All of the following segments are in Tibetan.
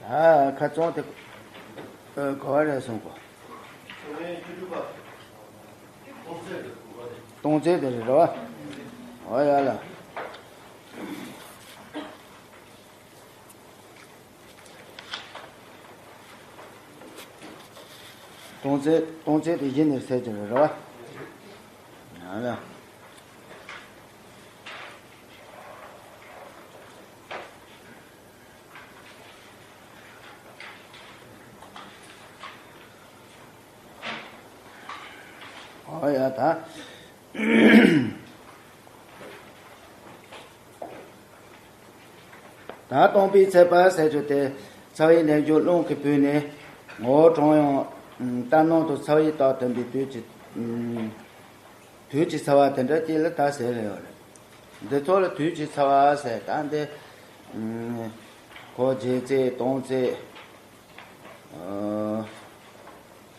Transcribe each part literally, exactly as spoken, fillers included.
ཨ་ཁ་བཙོང་དེ་ག་བ་རེད་སོང་གོ། སྟོང་ཚད་དེ་རེད་རོ། ཨོ་ཡ་ལ། སྟོང་ཚད་སྟོང་ཚད་དེ་གཞི་ནས་ཟེར་གྱི་རེད་རོ། ཡ་ལ། ཨོ་ཡ་ད། ད་སྟོང་པའི་ཚད་པ་ཟེར་རྒྱུ་དེ་ཚ་བའི་རྣལ་འབྱོར་རླུང་གིས་བུས་ནས་ངོ་བོ་གྲོལ་ཡང་ལྟར་སྣང་དུ་ཚ་བའི་རྟགས་སྟོན་པའི་དུས་ཀྱི་དུས་ཀྱི་ཚ་བ་དེ་འདྲ་ཅིག་ལ་ད་ཟེར་ཡོད་རེད། འདི་ཚོ་ལ་དུས་ཀྱི་ཚ་བ་ཟེར། ད་འདི་ཁོ་ལྗིད་ཚད་སྟོང་ཚད།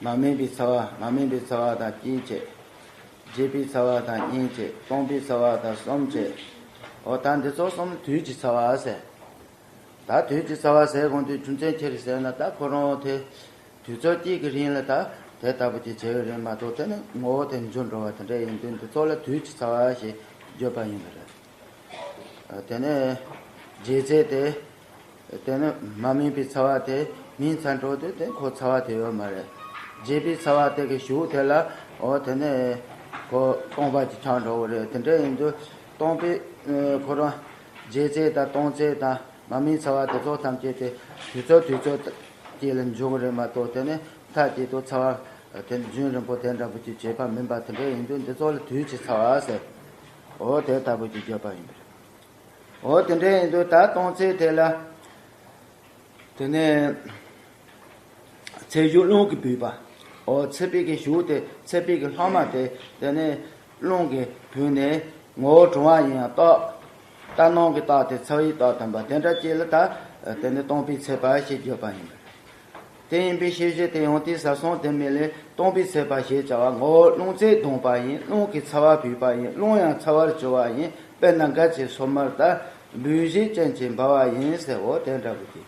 མ་སྨིན་པའི་ཚ་བ། མ་སྨིན་པའི་ཚ་བ་དང་གཅིག་བྱས། ལྗིད་པའི་ཚ་བ་དང་གཉིས་བྱས། སྟོང་པའི་ཚ་བ་དང་གསུམ་བྱས། འོ་ད་འདི་ཚོ་གསུམ་དུས་ཀྱི་ཚ་བ་ཟེར། ད་དུས་ཀྱི་ཚ་བ་ཟེར་དགོས་དུས་རྒྱུ་མཚན་ཅི་རེད་ཟེར་ན། ད་ཁོ་རང་དེ་དུས་ཚོད་གཅིག་གི་རིང་ལ་ད་དེ་ལྟ་བུ་ཅིག་བྱེད་ཀྱི་རེད་མ་གཏོགས། དེ་ནི་ངོ་བོ་དེ་འགྱུར་འགྲོ་བ་དེ་འདྲ་ཡིན་དུས། འདི་ཚོ་ལ་དུས་ཀྱི་ཚ་བ་ཞེས་བརྗོད་པ་ཡིན་པ་རེད། དེ་ནས་ལྗིད་ཚད་དེ། དེ་ནི་མ་སྨིན་པའི་ཚ་བ་དེ་སྨིན་ཚར་འགྲོ་དུས་དེ་ཁོ་ཚ་བ་དེ་ཡོད་མ་རེད། ལྗིད་པའི་ཚ་བ་དེ་གི་གཞུག་དེ་ལ་འོ་དེ་ནི་ཁོ་སྟོང་པ་ཅིག་ཆགས་འགྲོ་གི་རེད། དེ་འདྲ་ཡིན་དུས་སྟོང་པའི་ཁོ་རང་ལྗིད་ཚད་དང་སྟོང་ཚད་དང་མ་སྨིན་ཚ་བ་དེ་ཚོ་ཐམས་ཅད་དེ་དུས་ཚོད་དུས་ཚོད་ཀྱི་ལ་འཇུག་གི་རེད་མ་གཏོགས། དེ་ནི་མཐའ་གཅིག་ཏུ་ཚ་བ་དེ་རྒྱུན་རིང་པོ་དེ་འདྲ་བུ་ཅིག་བྱེད་པ་མིན་པ་དེ་འདྲ་ཡིན་དུས། འདི་ཚོ་ལ་དུས་ཀྱི་ཚ་བ་ཟེར། འོ་དེ་ལྟ་བུ་ཅིག་བརྗོད་པ་ཡིན་པ་རེད། འོ་དེ་འདྲ་ཡིན་དུས་ད་སྟོང་ཚད་དེ་ལ། དེ་ནས་ཚད་གཞུག་རླུང་གིས་བུས་པ། འོ་ཚད་པའི་གི་གཞུག་དེ། ཚད་པའི་གི་ལྷག་མ་དེ་དེ་ནས་རླུང་གིས་བུས་ནས་ངོ་བོ་གྲོལ་བ་ཡིན་ཡང་རྟགས། ལྟར་སྣང་གི་རྟགས་དེ་ཚ་བའི་རྟགས་སྟོན་པ་དེ་འདྲ་ཅིག་ལ་ད་དེ་ནས་སྟོང་པའི་ཚད་པ་ཞེས་བརྗོད་པ་ཡིན་པ་རེད། དེ་ཡིན་པའི་ཤེས་བྱེད་དེ་ཡང་དེའི་ཟབ་གསང་དེ་མིན་ལས། སྟོང་པའི་ཚད་པ་ཞེས་བྱ་བ། ངོ་བོ་རླུང་ཚད་ལྡང་བ་ཡིན། རླུང་གིས་ཚ་བ་བུས་པ་ཡིན། རླུང་ཡང་ཚ་བར་གྱུར་པ་ཡིན། དཔེར་ན་མགལ་གྱི་སོ་མར་ལྟར། འབུས་བཞི་ཅན་གྱིས་འབར་བ་ཡིན་ཟེར། འོ་དེ་འདྲ་བུ་དེ།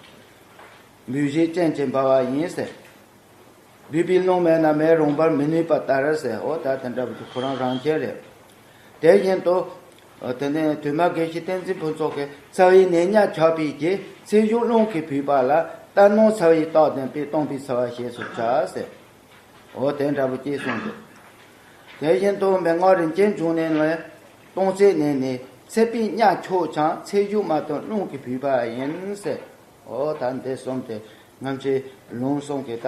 འབུས་བཞི་ཅན་གྱིས་འབར་བ་ཡིན་ཟེར། བུས་པའི་རླུང་མེད་ན་མེ་རུངས་པར་མི་ནུས་པ་ལྟར་ཟེར། འོ་ད་དེ་འདྲ་བུ་དེ་ཁོ་རང་རང་ཁྱེར་རེད། དེ་བཞིན་དུ། དེ་ནས་དུ་མ་དགེ་བཤེས་བསྟན་འཛིན་ཕུན་ཚོགས་ཀྱིས་ཚ་བའི་ནད་ཉག་ཆགས་པའི་རྗེས་ཚད་གཞུག་རླུང་གིས་བུས་པ་ལ་ལྟར་སྣང་ཚ་བའི་རྟགས་ལྡན་པས་སྟོང་པའི་ཚ་བ་ཞེས་སུ་བྱ་ཟེར། འོ་དེ་འདྲ་བུ་ཅིག་གསུངས་འདུག་དེ་བཞིན་དུ་མན་ངག་རིན་ཆེན་འབྱུང་གནས་ལས། སྟོང་ཚད་ནས་ནི་ཚད་པའི་ཉག་ཆོག་ཀྱང་། ཚད་གཞུག་མ་ཐོན་རླུང་གིས་བུས་པ་ཡིན་ཟེར། འོ་ད་འདི་གསུམ་དེ་སྔ་ཕྱི་ལུང་གསུམ་གྱི་ད་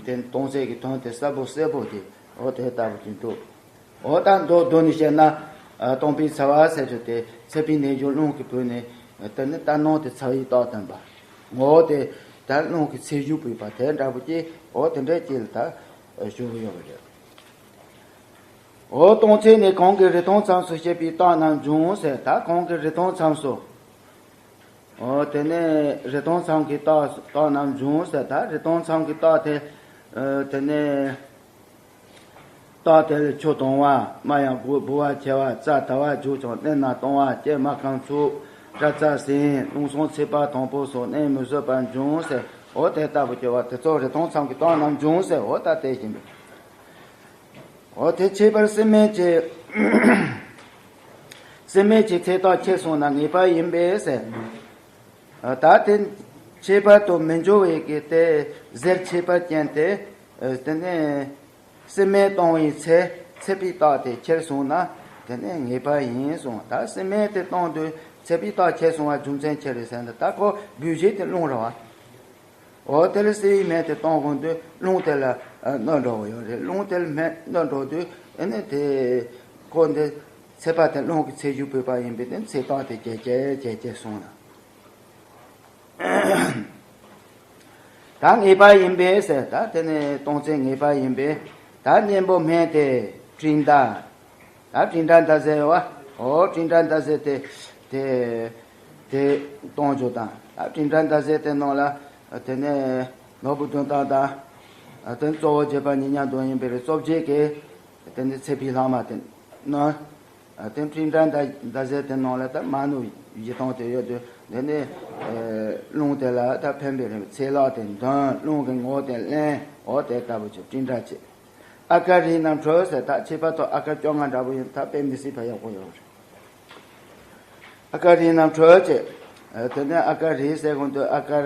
དེ་སྟོང་ཚད་ཀྱི་དོན་དེ་གསལ་པོ་གསལ་པོ་དེ་འོ་དེ་ལྟ་བུ་ཅིག་འདུག་འོ་ད་མདོར་བསྡུས་ནས་བཤད་ན། ཨ་སྟོང་པའི་ཚ་བ་ཟེར་རྒྱུ་དེ་ཚད་པའི་རྣལ་འབྱོར་རླུང་གིས་བུས་ནས། དེ་ནི་ལྟར་སྣང་དེ་ཚ་བའི་རྟགས་སྟོན་པ། ངོ་བོ་དེ་ད་རླུང་གིས་ཚད་གཞུག་བུས་པ་དེ་འདྲ་བུ་ཅིག་འོ་དེ་འདྲ་ཅིག་ལ་ད་ཞུ་གི་ཡོད་པ་རེད། འོ་སྟོང་ཚད་ནས་གང་གི་རི་མཐོང་མཚམས་སུ་བཤད་པའི་རྟགས་རྣམས་འབྱུང་ཟེར། ད་གང་གི་རི་མཐོང་མཚམས་སུ། འོ་དེ་ནས་རི་མཐོང་མཚམས་ཀྱི་རྟགས་རྟགས་རྣམས་འབྱུང་ཟེར། ད་རི་མཐོང་མཚམས་ཀྱི་རྟགས་དེ། ཨ་དེ་ནས་རྟགས་དེ་ལ་ཆུ་དྭངས་པ། རྨ་ཡང་སྦོ་སྦོ་བ་ཆེ་བ། རྩ་དལ་བ་རྒྱུག་ཅིང་སྣེ་ན་ལྟུང་བ། སྐྱེས་རྨ་རྐང་ཚུགས། སྐྲ་རྩ་ཟིང་། རླུང་སོང་ཚིག་པ་དང་པོ་སོགས་གནས་མི་བཟོད་པ་འབྱུང་ཟེར། འོ་དེ་ལྟ་བུ་སྐྱེ་བ་དེ་ཚོ་རི་མཐོང་མཚམས་ཀྱི་རྟགས་རྣམས་འབྱུང་ཟེར། འོ་ད་དེ་བཞིན་པས། འོ་དེ་ཁྱད་པར་སྲིན་མལ་གྱི། སྲིན་མལ་གྱི་ཚད་རྟགས་ཁྱེར་སོང་ན་ངེས་པ་ཡིན་པས་ཟེར། ད་དེ་ཁྱད་པར་དུ་མི་འགྱུར་བའི་གི་དེ་གཟེར་ཁྱད་པར་ཅན་དེ། དེ་ནས་སྲིན་མལ་སྟོང་པའི་ཚད། ཚད་པའི་རྟགས་དེ་ཁྱེར་སོང་ན་དེ་ནས་ངེས་པ་ཡིན་གསུངས། ད་སྲིན་མལ་དེ་སྟོང་དུས་ཚད་པའི་རྟགས་ཁྱེར་སོང་བ་རྒྱུ་མཚན་ཅི་རེད་ཟེར་ན། ད་ཁོ་འབུས་བཞི་དེ་རླུང་རེད་བ། འོ་དེ་ལ་སྲིན་མལ་དེ་སྟོང་དགོས་དུས་རླུང་དེ་ལ་གནོད་འགྲོ་གི་ཡོད་རེད། རླུང་དེ་ལ་མེ་གནོད་འགྲོ་དུས་ཨེ་ནི་དེ་ཁོ་འདི་ཚད་པ་དེ་རླུང་གི་ཚད་གཞུག་བུས་པ་ཡིན་པས་དེ་ཚད་རྟགས་དེ་གྱེས་གྱེས་གྱེས་གྱེས་སོང་ན། ད་ངེས་པ་ཡིན་པས་ཟེར། ད་དེ་ནི་སྟོང་ཚད་ངེས་པ་ཡིན་པས། ད་གཉེན་པོ་སྨན་དེ་སྤྲིན་ཟླ། ད་སྤྲིན་སྒྲ་ཟླ་ཟེར་བ། འོ་སྤྲིན་སྒྲ་ཟླ་ཟེར་དེ་དེ་དེ་གཏོང་རྒྱུ་དང་། ད་སྤྲིན་སྒྲ་ཟླ་ཟེར་དེ་ནང་ལ་དེ་ནས་ནོར་བུ་དོན་དག་དང་། དེ་གཙོ་བོ་བརྒྱད་པ་ཉིད་མཉམ་དོན་ཡིན་པའི་རེད། གཙོ་བྱེད་ཀྱི་དེ་ནི་ཚད་པའི་ལྷག་མ་དེ་ནང་། དེ་སྤྲིན་སྒྲ་ཟླ་ཟེར་དེ་ནང་ལ་ད་མ་ནུ་བཞི་སྟོང་དེ་ཡོད་དུས། དེ་ནས་རླུང་དེ་ལ་ད་ཕན་པའི་རིམ་ཚེ་ལག་དེ་འདོན། རླུང་གི་ངོ་དེ་ལེན། འོ་དེ་ལྟ་བུ་ཅིག་སྤྲིན་བྲལ་བྱེད། ཨ་ཀ་རིགས་རྣམས་འཕྲོས་ཟེར། ད་ཁྱད་པར་དུ་ཨ་ཀ་བཅོ་ལྔ་འདྲ་པོ་ཡིན། ད་དཔེ་མི་སྲིད་པ་ཡག་པོ་ཡོད་རེད། ཨ་ཀ་རིགས་རྣམས་འཕྲོས་བྱེད། དེ་ནས་ཨ་ཀ་རིགས་ཟེར་གོང་དུ་ཨ་ཀར་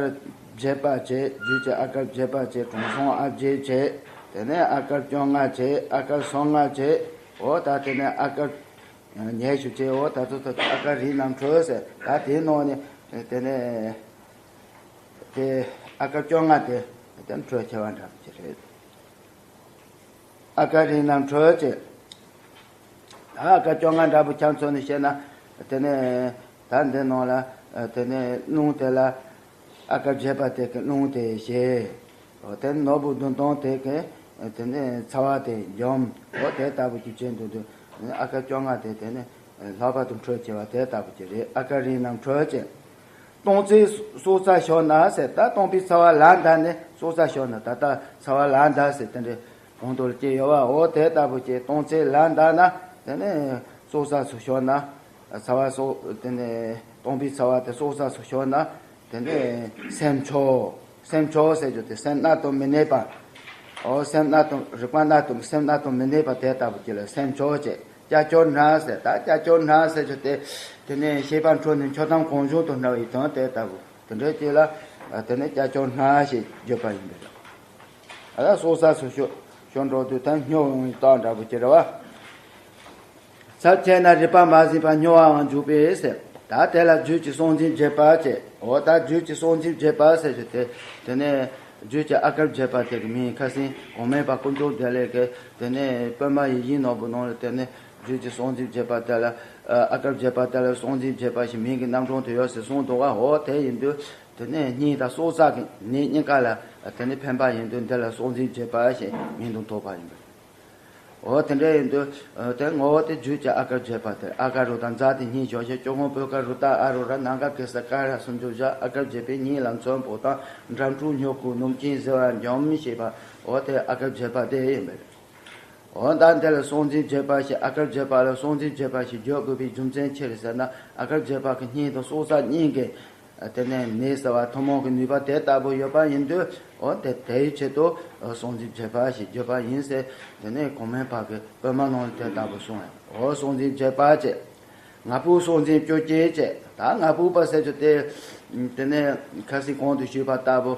བྱེད་པ་བྱེད། རྒྱུད་ཀྱི་ཨ་ཀར་བྱེད་པ་བྱེད། དྲུང་སྲོང་ཨ་བརྒྱད་བྱེད། དེ་ནས་ཨ་ཀར་བཅོ་ལྔ་བྱེད། ཨ་ཀར་སོ་ལྔ་བྱེད། འོ་ད་དེ་ནས་ཨ་ཀར་ཉི་ཤུ་བྱེད། འོ་ད་ཚོ་ད་ཨ་ཀ་རིགས་རྣམས་འཕྲོས་ཟེར། ད་དེའི་ནང་ནས་དེ་ནས་དེ་ཨ་ཀར་བཅོ་ལྔ་དེ་དེ་འཕྲོས་ཆེ་བ་འདྲ་པོ་ཅིག་རེད། ཨ་ཀ་རིགས་རྣམས་འཕྲོས་བྱེད། ཨ་ཀ་བཅོ་ལྔ་འདྲ་པོ་ཁྱབ་མཚོན་ནས་བཤད་ན། དེ་ནས་ད་འདི་ནང་ལ་དེ་ནས་རླུང་དེ་ལ་ཨ་ཀར་བྱེད་པ་དེ་གི་རླུང་དེ་བྱེད། འོ་དེ་ནོར་བུ་བདུན་སྟོང་དེ་གི་དེ་ནས་ཚ་བ་དེ་འཇོམས། འོ་དེ་ལྟ་བུ་ཅིག་བྱེད་འདུག་དུས་ཨ་ཀ་བཅོ་ལྔ་དེ་དེ་ནས་ལྷག་པར་དུ་འཕྲོས་ཆེ་བ་དེ་ལྟ་བུ་ཅིག་རེད། ཨ་ཀ་རིགས་རྣམས་འཕྲོས་བྱེད། སྟོང་ཚེ་སྲོག་རྩ་ཤོར་ན་ཟེར། ད་སྟོང་པའི་ཚ་བ་ལ་འདར་ནས་སྲོག་རྩ་ཤོར་ན། ད་ལྟ་ཚ་བ་ལ་འདར་ཟེར་དེ་འདྲའི་གོང་དུ་སྐྱེས་ཡོད་པ། འོ་དེ་ལྟ་བུ་ཅིག་སྟོང་ཚེ་ལ་འདར་ན། དེ་ནས་སྲོག་རྩ་སུ་ཤོར་ན། ཚ་བ་སྲོག་དེ་ནས་སྟོང་པའི་ཚ་བ་དེ་སྲོག་རྩ་སུ་ཤོར་ན། དེ་ནས་སེམས་འཕྲོག་སེམས་འཕྲོག་ཟེར་རྒྱུ་དེ་སེམས་རྣལ་དུ་མི་གནས་པ། འོ་སེམས་རྣལ་དུ་རིག་པ་རྣལ་དུ་སེམས་རྣལ་དུ་མི་གནས་པ་དེ་ལྟ་བུ་ཅིག་ལ་སེམས་འཕྲོག་བྱེད། ཀྱལ་ཀྱོར་ན་ཟེར། ད་ཀྱལ་ཀྱོར་ན་ཟེར་རྒྱུ་དེ་དེ་ནས་ཤེས་པ་འཕྲོག་ནས་འཁྱོག་གཏམ་གང་བྱུང་དུ་སྣང་བའི་དོན་དེ་ལྟ་བུ་དེ་འདྲའི་ཅིག་ལ་དེ་ནས་ཀྱལ་ཀྱོར་ན་ཞེས་བརྗོད་པ་ཡིན་པས། ཨ་ད་སྲོག་རྩ་སུ་ཤོར་ཤོར་འགྲོ་དུས་ད་སྨྱོ་ཡོང་བའི་རྟགས་འདྲ་པོ་ཅིག་རེད་བ། ཚབས་ཆེ་ན་རིག་པ་མ་ཟིན་པར་སྨྱོ་བའང་འཇུག་པས་ཟེར། ད་དེ་ལ་རྒྱུད་ཀྱི་གསང་འཛིན་བརྗོད་པ་བྱེད། འོ་ད་རྒྱུད་ཀྱི་གསང་འཛིན་བརྗོད་པ་ཟེར་རྒྱུ་དེ་དེ་ནས་རྒྱུད་ཀྱི་ཨ་ཀར་བརྗོད་པ་དེ་གི་མིང་ཁ་སང་གོང་མའི་བར་དཀོན་མཆོག་བདེ་ལེགས་ཀྱིས་དེ་ནས་པདྨ་ཡིད་བཞིན་ནོར་བུ་ནང་ལ་དེ་ནས་རྒྱུད་ཀྱི་གསང་འཛིན་བརྗོད་པ་དེ་ལ་ཨ་ཀར་བརྗོད་པ་དེ་ལ་གསང་འཛིན་བརྗོད་པ་ཞེས་མིང་གི་རྣམ་གྲངས་དུ་ཡོད་ཟེར་གསུངས་འདུག་བ། འོ་དེ་ཡིན་དུས་དེ་ནས་སྙིང་དང་སྲོག་རྩ་གི་ནད་གཉིས་ཀ་ལ་དེ་ནས་ཕན་པ་ཡིན་དུས་འདི་ལ་གསང་འཛིན་བརྗོད་པ་ཞེས་མིང་དུ་ཐོགས་པ་ཡིན་པ་རེད། འོ་དེ་འདྲ་ཡིན་དུས་དེ་ངོ་བོ་དེ་རྒྱུད་ཀྱི་ཨ་ཀར་བརྗོད་པ་དེ། ཨ་ཀ་རུ་དང་ཛ་དེ་གཉིས་བྱུང་ཞིང་། ཅོ་གང་པོ་ཀ་རུ་ཏ་ཨ་རུ་ར་ན་ག་གེ་ས་ཀ་ར་སུམ་ཅུ་བཞག་ཨ་ཀར་བརྗོད་པའི་སྙིང་ལ་མཚོན་པོ་དང་འགྲམ་ཕྲུག་སྨྱོ་ཁུ་ནུབ་ཅིང་ཟེར་བ་འཇོམས་ཞེས་པ། འོ་དེ་ཨ་ཀར་བརྗོད་པ་དེ་ཡིན་པས། འོ་ད་འདི་ལ་གསང་འཛིན་བརྗོད་པ་ཞེས་ཨ་ཀར་བརྗོད་པ་ལ་གསང་འཛིན་བརྗོད་པ་ཞེས་བརྗོད་དགོས་པའི་རྒྱུ་མཚན་ཅི་རེད་ཟེར་ན། ཨ་ཀར་བརྗོད་པ་གི་སྙིང་དང་སྲོག་རྩ་གཉིས་ཀྱི་དེ་ནས་ནད་སེལ་བ་ཐུན་མོང་གི་ནུས་པ་དེ་ལྟ་བུ་ཡོད་པ་ཡིན་དུས། འོ་དེ་དེའི་ཆེད་དུ་གསང་འཛིན་བརྗོད་པ་ཞེས་བརྗོད་པ་ཡིན་ཟེར། དེ་ནས་གོང་མའི་བར་གྱི་པདྨ་ནང་ལ་དེ་ལྟ་བུ་གསུངས་ཡང་། འོ་གསང་འཛིན་བརྗོད་པ་བྱེད། ང་ཕོད་གསང་འཛིན་བཅོ་བརྒྱད་བྱེད། ད་ང་ཕོད་པ་ཟེར་རྒྱུ་དེ་དེ་ནས་ཁ་སང་གོང་དུ་ཞུས་པ་ལྟ་བུ་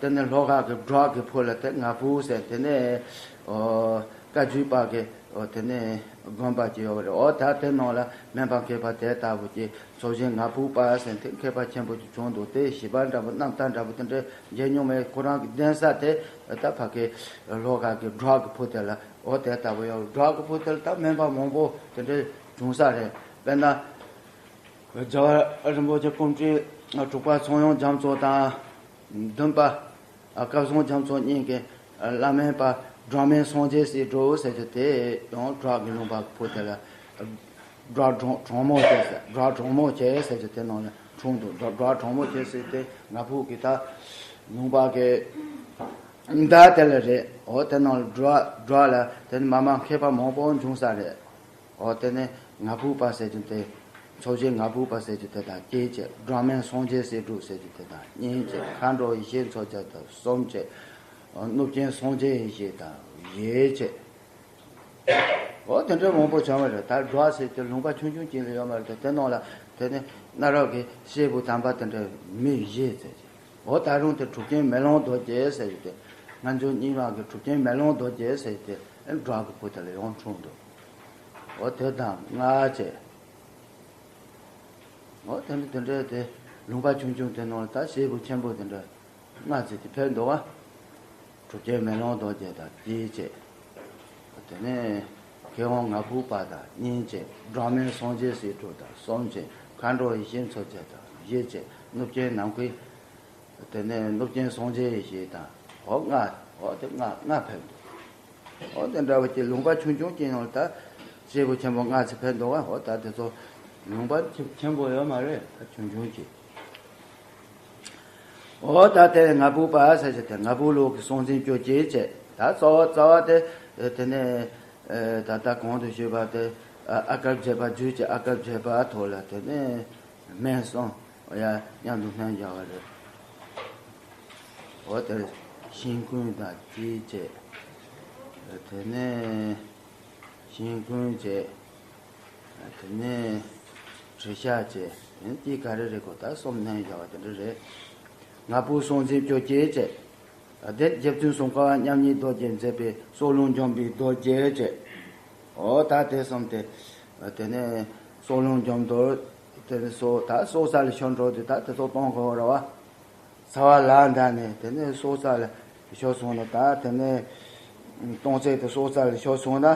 དེ་ནས་ལྷོ་ཁ་གི་བྲག་གི་ཕུ་ལ་དེ་ང་ཕོད་ཟེར། དེ་ནས་འོ་བཀའ་བརྒྱུད་པ་གི་འོ་དེ་ནས་དགོན་པ་ཅིག་ཡོད་རེད། འོ་ད་དེ་ནང་ལ་སྨན་པ་མཁས་པ་དེ་ལྟ་བུ་ཅིག་ཚོགས་ཞིང་ང་ཕོད་པ་ཟེར་དེ་མཁས་པ་ཆེན་པོ་ཅིག་བྱུང་འདུག་དེ་ཞི་བ་འདྲ་པོ་རྣམ་ཐར་འདྲ་པོ་དེ་འདྲ་མཇལ་མྱོང་མེད། ཁོ་རང་གི་གདན་ས་དེ་ད་ཕ་གི་ལྷོ་ཁ་གི་བྲག་གི་ཕུ་དེ་ལ། འོ་དེ་ལྟ་བུ་ཡང་བྲག་གི་ཕུ་དེ་ལ་ད་སྨན་པ་མང་པོ་དེ་འདྲ་བྱུང་ས་རེད། དཔེར་ན་རྒྱལ་བ་རིན་པོ་ཆེ་སྐུ་ཕྲེང་དྲུག་པ་ཚངས་དབྱངས་རྒྱ་མཚོ་དང་། བདུན་པ་སྐལ་བཟང་རྒྱ་མཚོ་གཉིས་ཀྱིས་བླ་སྨན་པ་སྒྲོལ་མའི་སངས་རྒྱས་སྲིད་སྒྲུབ་ཟེར་རྒྱུ་དེ་ཡང་བྲག་གི་ལུང་པ་ཕུ་དེ་ལ། བྲག་གྲོང་གྲོང་མོ་ཆེ་ཟེར། བྲག་གྲོང་མོ་ཆེ་ཟེར་རྒྱུ་དེ་ནང་ལ་འཁྲུངས་འདུག་བྲག་བྲག་གྲོང་མོ་ཆེ་ཟེར་དེ་ང་ཕོད་ཀྱི་ད་ལུང་པ་གི་མདའ་དེ་ལ་རེད། འོ་དེ་ནང་ལ་བྲག་བྲག་ལ་དེ་ནི་མ་མ་མཁས་པ་མང་པོ་འབྱུང་ས་རེད། འོ་དེ་ནས་ང་ཕོད་པ་ཟེར་རྒྱུ་དེ། ཚོགས་ཞིང་ང་ཕོད་པ་ཟེར་རྒྱུ་དེ་དང་གཅིག་བྱས། སྒྲོལ་མའི་སངས་རྒྱས་སྲིད་སྒྲུབ་ཟེར་རྒྱུ་དེ་དང་གཉིས་བྱས། མཁའ་འགྲོ་ཡེ་ཤེས་མཚོ་རྒྱལ་དང་གསུམ་བྱས། གནུབས་ཆེན་སངས་རྒྱས་ཡེ་ཤེས་དང་བཞི་བྱས། འོ་དེ་འདྲ་མང་པོ་བྱུང་བ་རེད། ད་བྲག་ཟེར་དུས་ལུང་པ་ཆུང་ཆུང་ཅིག་ལ་ཡོད་མ་རེད། དེ་ནང་ལ་དེ་ནས་གནའ་རབས་ཀྱི་སྐྱེས་བུ་དམ་པ་དེ་འདྲ་མི་བཞི་ཟེར་གྱི། འོ་ད་རུང་དེ་གྲུབ་ཆེན་མེ་ལོང་རྡོ་རྗེ་ཟེར་གྱི་དེ། སྔ་འགྱུར་རྙིང་མ་གི་གྲུབ་ཆེན་མེ་ལོང་རྡོ་རྗེ་ཟེར་གྱི་དེ་བྲག་གི་ཕུ་དེ་ལ་ཡང་འཁྲུངས་འདུག་འོ་དེ་དང་ལྔ་བྱས། འོ་དེ་ནི་དེ་འདྲའི་དེ་ལུང་པ་ཆུང་ཆུང་དེ་ནང་ལ་ད་སྐྱེས་བུ་ཆེན་པོ་དེ་འདྲ་ལྔ་ཙམ་དེ་ཕེབས་འདུག་བ། གྲུབ་ཆེན་མེ་ལོང་རྡོ་རྗེ་དང་གཅིག་བྱས། དེ་ནས་མཁས་དབང་ང་ཕོད་པ་དང་གཉིས་བྱས། སྒྲོལ་མའི་སངས་རྒྱས་སྲིད་སྒྲུབ་དང་གསུམ་བྱས། མཁའ་འགྲོ་ཡེ་ཤེས་མཚོ་རྒྱལ་དང་བཞི་བྱས། གནུབས་ཆེན་ནམ་མཁའི། དེ་ནས་གནུབས་ཆེན་སངས་རྒྱས་ཡེ་ཤེས་དང་འོ་ལྔ། འོ་དེ་ལྔ་ལྔ་ཕེབས་འདུག་འོ་དེ་འདྲ་བ་ཅིག་ལུང་པ་ཆུང་ཆུང་ཅིག་ནང་ལ་ད་སྐྱེས་བུ་ཆེན་པོ་ལྔ་ཙམ་ཕེབས་འདུག་བ། འོ་ད་དེ་ཚོ་ལུང་པ་ཆེན་ཆེན་པོ་ཡོད་མ་རེད། ད་ཆུང་ཆུང་ཅིག་འོ་ད་དེ་ང་ཕོད་པ་ཟེར་གྱི་དེ་ང་ཕོད་ལུགས་ཀྱི་གསང་འཛིན་བཅོ་བརྒྱད་བྱས། ད་རྩ་བ་རྩ་བ་དེ་དེ་ནས་ད་ལྟ་གོང་དུ་ཞུས་པ་དེ་ཨ་ཀར་བྱེད་པ་རྒྱུད་ཀྱི་ཨ་ཀར་བྱེད་པ་ཐོག་ལ་དེ་ནས་སྨན་གསུམ། ཡ། མཉམ་དུ་སྨན་བཞག་པ་རེད། འོ་དེར་ཤིང་ཀུན་དང་དེའི་བཅས། དེ་ནས་ཤིང་ཀུན་བཅས། དེ་ནས་དྲི་ཤ་བཅས། དེ་ནས་དེའི་ག་རེ་རེད་གོ། ད་གསུམ་སྨན་བཞག་པ་དེ་འདྲ་རེད། ང་ཕོད་སྲོག་འཛིན་བཅོ་བརྒྱད་བཅས། དེ་རྗེ་བཙུན་སྲུང་འཁོར་བ་མཉམ་ཉིད་རྡོ་རྗེས་མཛད་པའི་སྲོག་རླུང་འཇོམས་པའི་རྡོ་རྗེ་བཅས། འོ་ད་དེ་གསུམ་དེ། དེ་ནས་སྲོག་རླུང་འཇོམས་རྡོ། དེ་ནས་སྲོག་ད་སྲོག་རྩ་ལ་ཤོར་འགྲོ་དུས་ད་དེ་ཚོ་གཏོང་དགོས་རེད་བ། ཚ་བ་ལ་འདའ་ནས་དེ་ནས་སྲོག་རྩ་ལ་ཤོར་སོང་ན། ད་དེ་ནས་གཏོང་ཚད་དེ་སྲོག་རྩ་ལ་ཤོར་སོང་ན།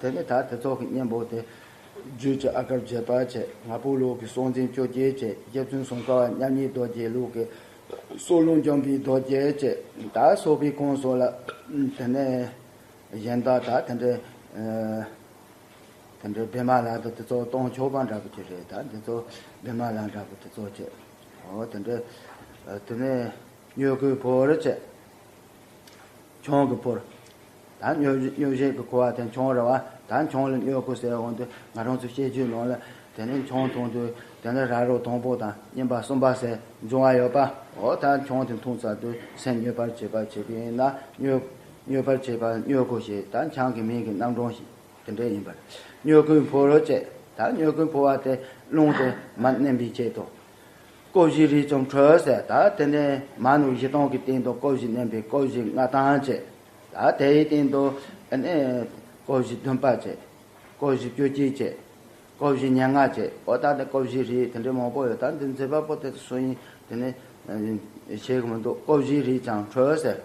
དེ་ནས་ད་དེ་ཚོ་གི་གཉེན་པོ་དེ་རྒྱུད་ཀྱི་ཨ་གར་བྱེད་པ་བྱས། ང་ཕོད་ལུགས་ཀྱི་སྲོག་འཛིན་བཅོ་བརྒྱད་བྱས། རྗེ་བཙུན་སྲུང་འཁོར་བ་མཉམ་ཉིད་རྡོ་རྗེ་ལུགས་ཀྱི་སྲོག་རླུང་འཇོམས་པའི་རྡོ་རྗེ་བཅས། ད་སྲོག་པའི་ཁོངས་སོགས་ལ་དེ་ནས་གཞན་དག་ད་དེ་འདྲའི་དེ་འདྲའི་བི་མ་ལ་དང་དེ་ཚོ་གཏོང་ཆོག་པ་འདྲ་པོ་ཅིག་རེད། ད་དེ་ཚོ་བི་མ་ལ་འདྲ་པོ་དེ་ཚོ་བྱས། འོ་དེ་འདྲའི་དེ་ནས་སྨྱོ་ཁུའི་ཕོར་བྱས། མཆོང་གི་ཕོར། ད་སྨྱོ་སྨྱོ་བྱེད་ཀྱི་ཁུ་བ་དེ་མཆོང་རེད་བ། ད་མཆོང་ལ་སྨྱོ་ཁུ་ཟེར་འོང་དུས། ང་རང་ཚོ་བཤད་རྒྱུད་ནང་ལ་དེ་ནས་མཆོང་འཐུང་དུས་དེ་ནས་ར་རོ་དང་པོ་དང་གཉིས་པ་གསུམ་པ་ཟེར་འབྱུང་བ་ཡོད་པ། འོ་ད་མཆོང་དེ་འཐུང་ཚར་དུས་སེམས་མྱོས་པར་བྱེད་པ་བྱེད་པ་ཡིན་ན། མྱོས་མྱོས་པར་བྱེད་པ་སྨྱོ་ཁུ་ཞེས། ད་ཆང་གི་མིང་གི་རྣམ་གྲངས་ཤིག་དེ་འདྲ་ཡིན་པར། སྨྱོ་ཁུའི་ཕོར་བ་བཅས། ད་སྨྱོ་ཁུའི་ཕོར་བ་དེ་རླུང་དེ་མར་མནན་པའི་ཆེད་དུ། ཀོ་བཞི་རིས་ཙམ་འཕྲོས་ཟེར། ད་དེ་ནས་མ་ནུ་བཞི་སྟོང་གི་སྟེང་དུ་ཀོ་བཞི་མནན་པའི་ཀོ་བཞི་ལྔ་སྟོང་བྱས། ད་དེའི་སྟེང་དུ་ཨ་ནི་ཀོ་བཞི་བདུན་པ་བྱས། ཀོ་བཞི་བཅོ་བརྒྱད་བྱས། ཀོ་བཞི་ཉེར་ལྔ་བྱས། འོ་ད་དེ་ཀོ་བཞི་རིས་དེ་འདྲའི་མང་པོ་ཡོད། ད་འདི་མཛད་པ་པོ་དེ་སུ་ཡིན་དེ་ནི་ཤེས་གི་མི་འདུག་ཀོ་བཞི་རིས་ཀྱང་འཕྲོས་ཟེར།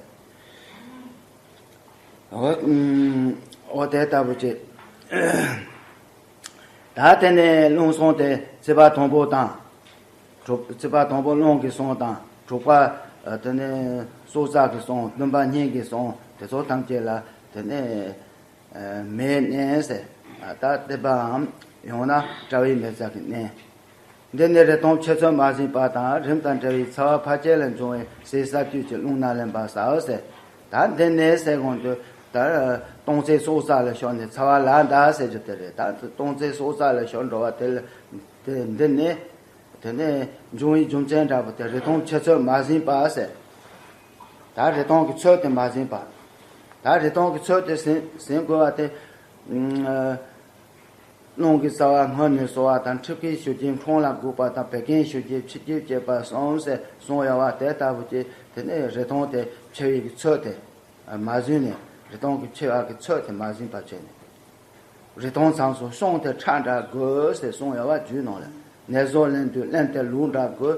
འོ་ཨུམ། འོ་དེ་ལྟ་བུ་བྱས། ད་དེ་ནས་རླུང་གསུམ་དེ་ཚེས་པ་དང་པོ་དང་། དྲུག་ཚེས་པ་དང་པོ་རླུང་གི་གསུམ་དང་། དྲུག་པ་ཨ་དེ་ནས་སྲོག་རྩ་གི་གསུམ། བདུན་པ་སྙིང་གི་གསུམ། དེ་ཚོ་ཐམས་ཅད་ལ་དེ་ནས་ཨ་མེས་མནན་ཟེར། ཨ་ད་དེ་པའམ་ཡང་ན་དཔྲལ་བའི་མེ་བཙའ་གིས་མནན། འདི་ནི་རི་དྭགས་ཆུ་ཚོད་མ་ཟིན་པ་དང་། རིམས་དང་འབྲེལ་བའི་ཚ་བ་ཕལ་ཆེར་ལ་འབྱུང་བའི་ཟས་ཟ་དུས་ཀྱི་རླུང་ནད་ལན་པ་ཟའོ་ཟེར། ད་འདི་ནི་ཟེར་གོང་དུ་ད་གཏོང་ཚད་སྲོག་རྩ་ལ་ཤོར་ནས་ཚ་བ་ལ་འདའ་ཟེར་རྒྱུ་དེ་རེད། ད་གཏོང་ཚད་སྲོག་རྩ་ལ་ཤོར་འགྲོ་བ་དེ་ལ་དེ་འདི་ནི་དེ་ནས་འབྱུང་བའི་རྒྱུ་མཚན་འདྲ་པོ་དེ་རི་དྭགས་ཆུ་ཚོད་མ་ཟིན་པ་ཟེར། ད་རི་དྭགས་ཀྱི་ཚོད་དེ་མ་ཟིན་པ། ད་རི་དྭགས་ཀྱི་ཚོད་དེ་ཟིན་ཟིན་དགོས་པ་དེ། རླུང་གི་རྩ་བ་སྔོན་ནས་གསོ་བ་དང་། མཁྲིས་ཀྱི་ཤུགས་ཀྱིས་ཁྲག་ལ་འགུགས་པ་དང་། བད་ཀན་ཤུགས་ཀྱིས་འཕྱི་སྐྱེ་བྱེད་པ་གསུམ་ཟེར་གསུངས་ཡོད་པ་དེ་ལྟ་བུ་ཅིག་དེ་ནས་རི་དྭགས་དེ་འཕྱི་བའི་གི་ཚོད་དེ་མ་ཟིན་ནས། རི་དྭགས་ཀྱི་འཕྱི་བ་གི་ཚོད་དེ་མ་ཟིན་པ་བྱས་ནས། རི་དྭགས་མཚམས་སུ་ཤིང་དེ་ཁྲག་འདྲ་དགོས་ཟེར་གསུངས་ཡོད་པ་རྒྱུད་ནང་ལ། ནད་གཟུགས་ལན་དུ་རློན་ཏེ་ལུག་འདྲ་དགོས་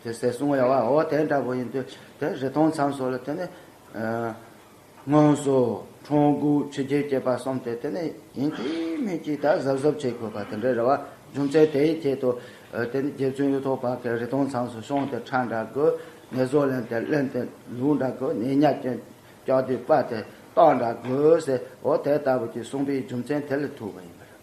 ཟེར་གསུངས་ཡོད་པ། འོ་དེ་འདྲ་པོ་ཡིན་དུས་དེ་རི་དྭགས་མཚམས་སུ་ལ་དེ་ནས། ཨ། སྔོན་སོ་ཁྲང་དགུ་ཆུ་རྒྱུད་སྐྱེས་པ་གསུམ་དེ་དེ་ནས་ཡིན་གཅིག་མིན་གཅིག་ད་གཟབ་གཟབ་བྱེད་དགོས་པ་དེ་འདྲ་རེད་བ། རྒྱུ་མཚན་དེའི་ཆེད་དུ་དེ་ནས་རྗེ་བཙུན་གཡུ་ཐོག་པ་གིས་རི་དྭགས་མཚམས་སུ་ཤིང་དེ་ཁྲག་འདྲ་དགོས། ནད་གཟུགས་ལན་དེ་རློན་ཏེ་ལུག་འདྲ་དགོས། ནད་ཉ་ཅན་ལྕགས་དུས་པ་དེ་སྟག་འདྲ་དགོས་ཟེར། འོ་དེ་ལྟ་བུ་ཅིག་གསུངས་པའི་རྒྱུ་མཚན་དེ་ལ་ཐུག་པ་ཡིན་པ་རེད།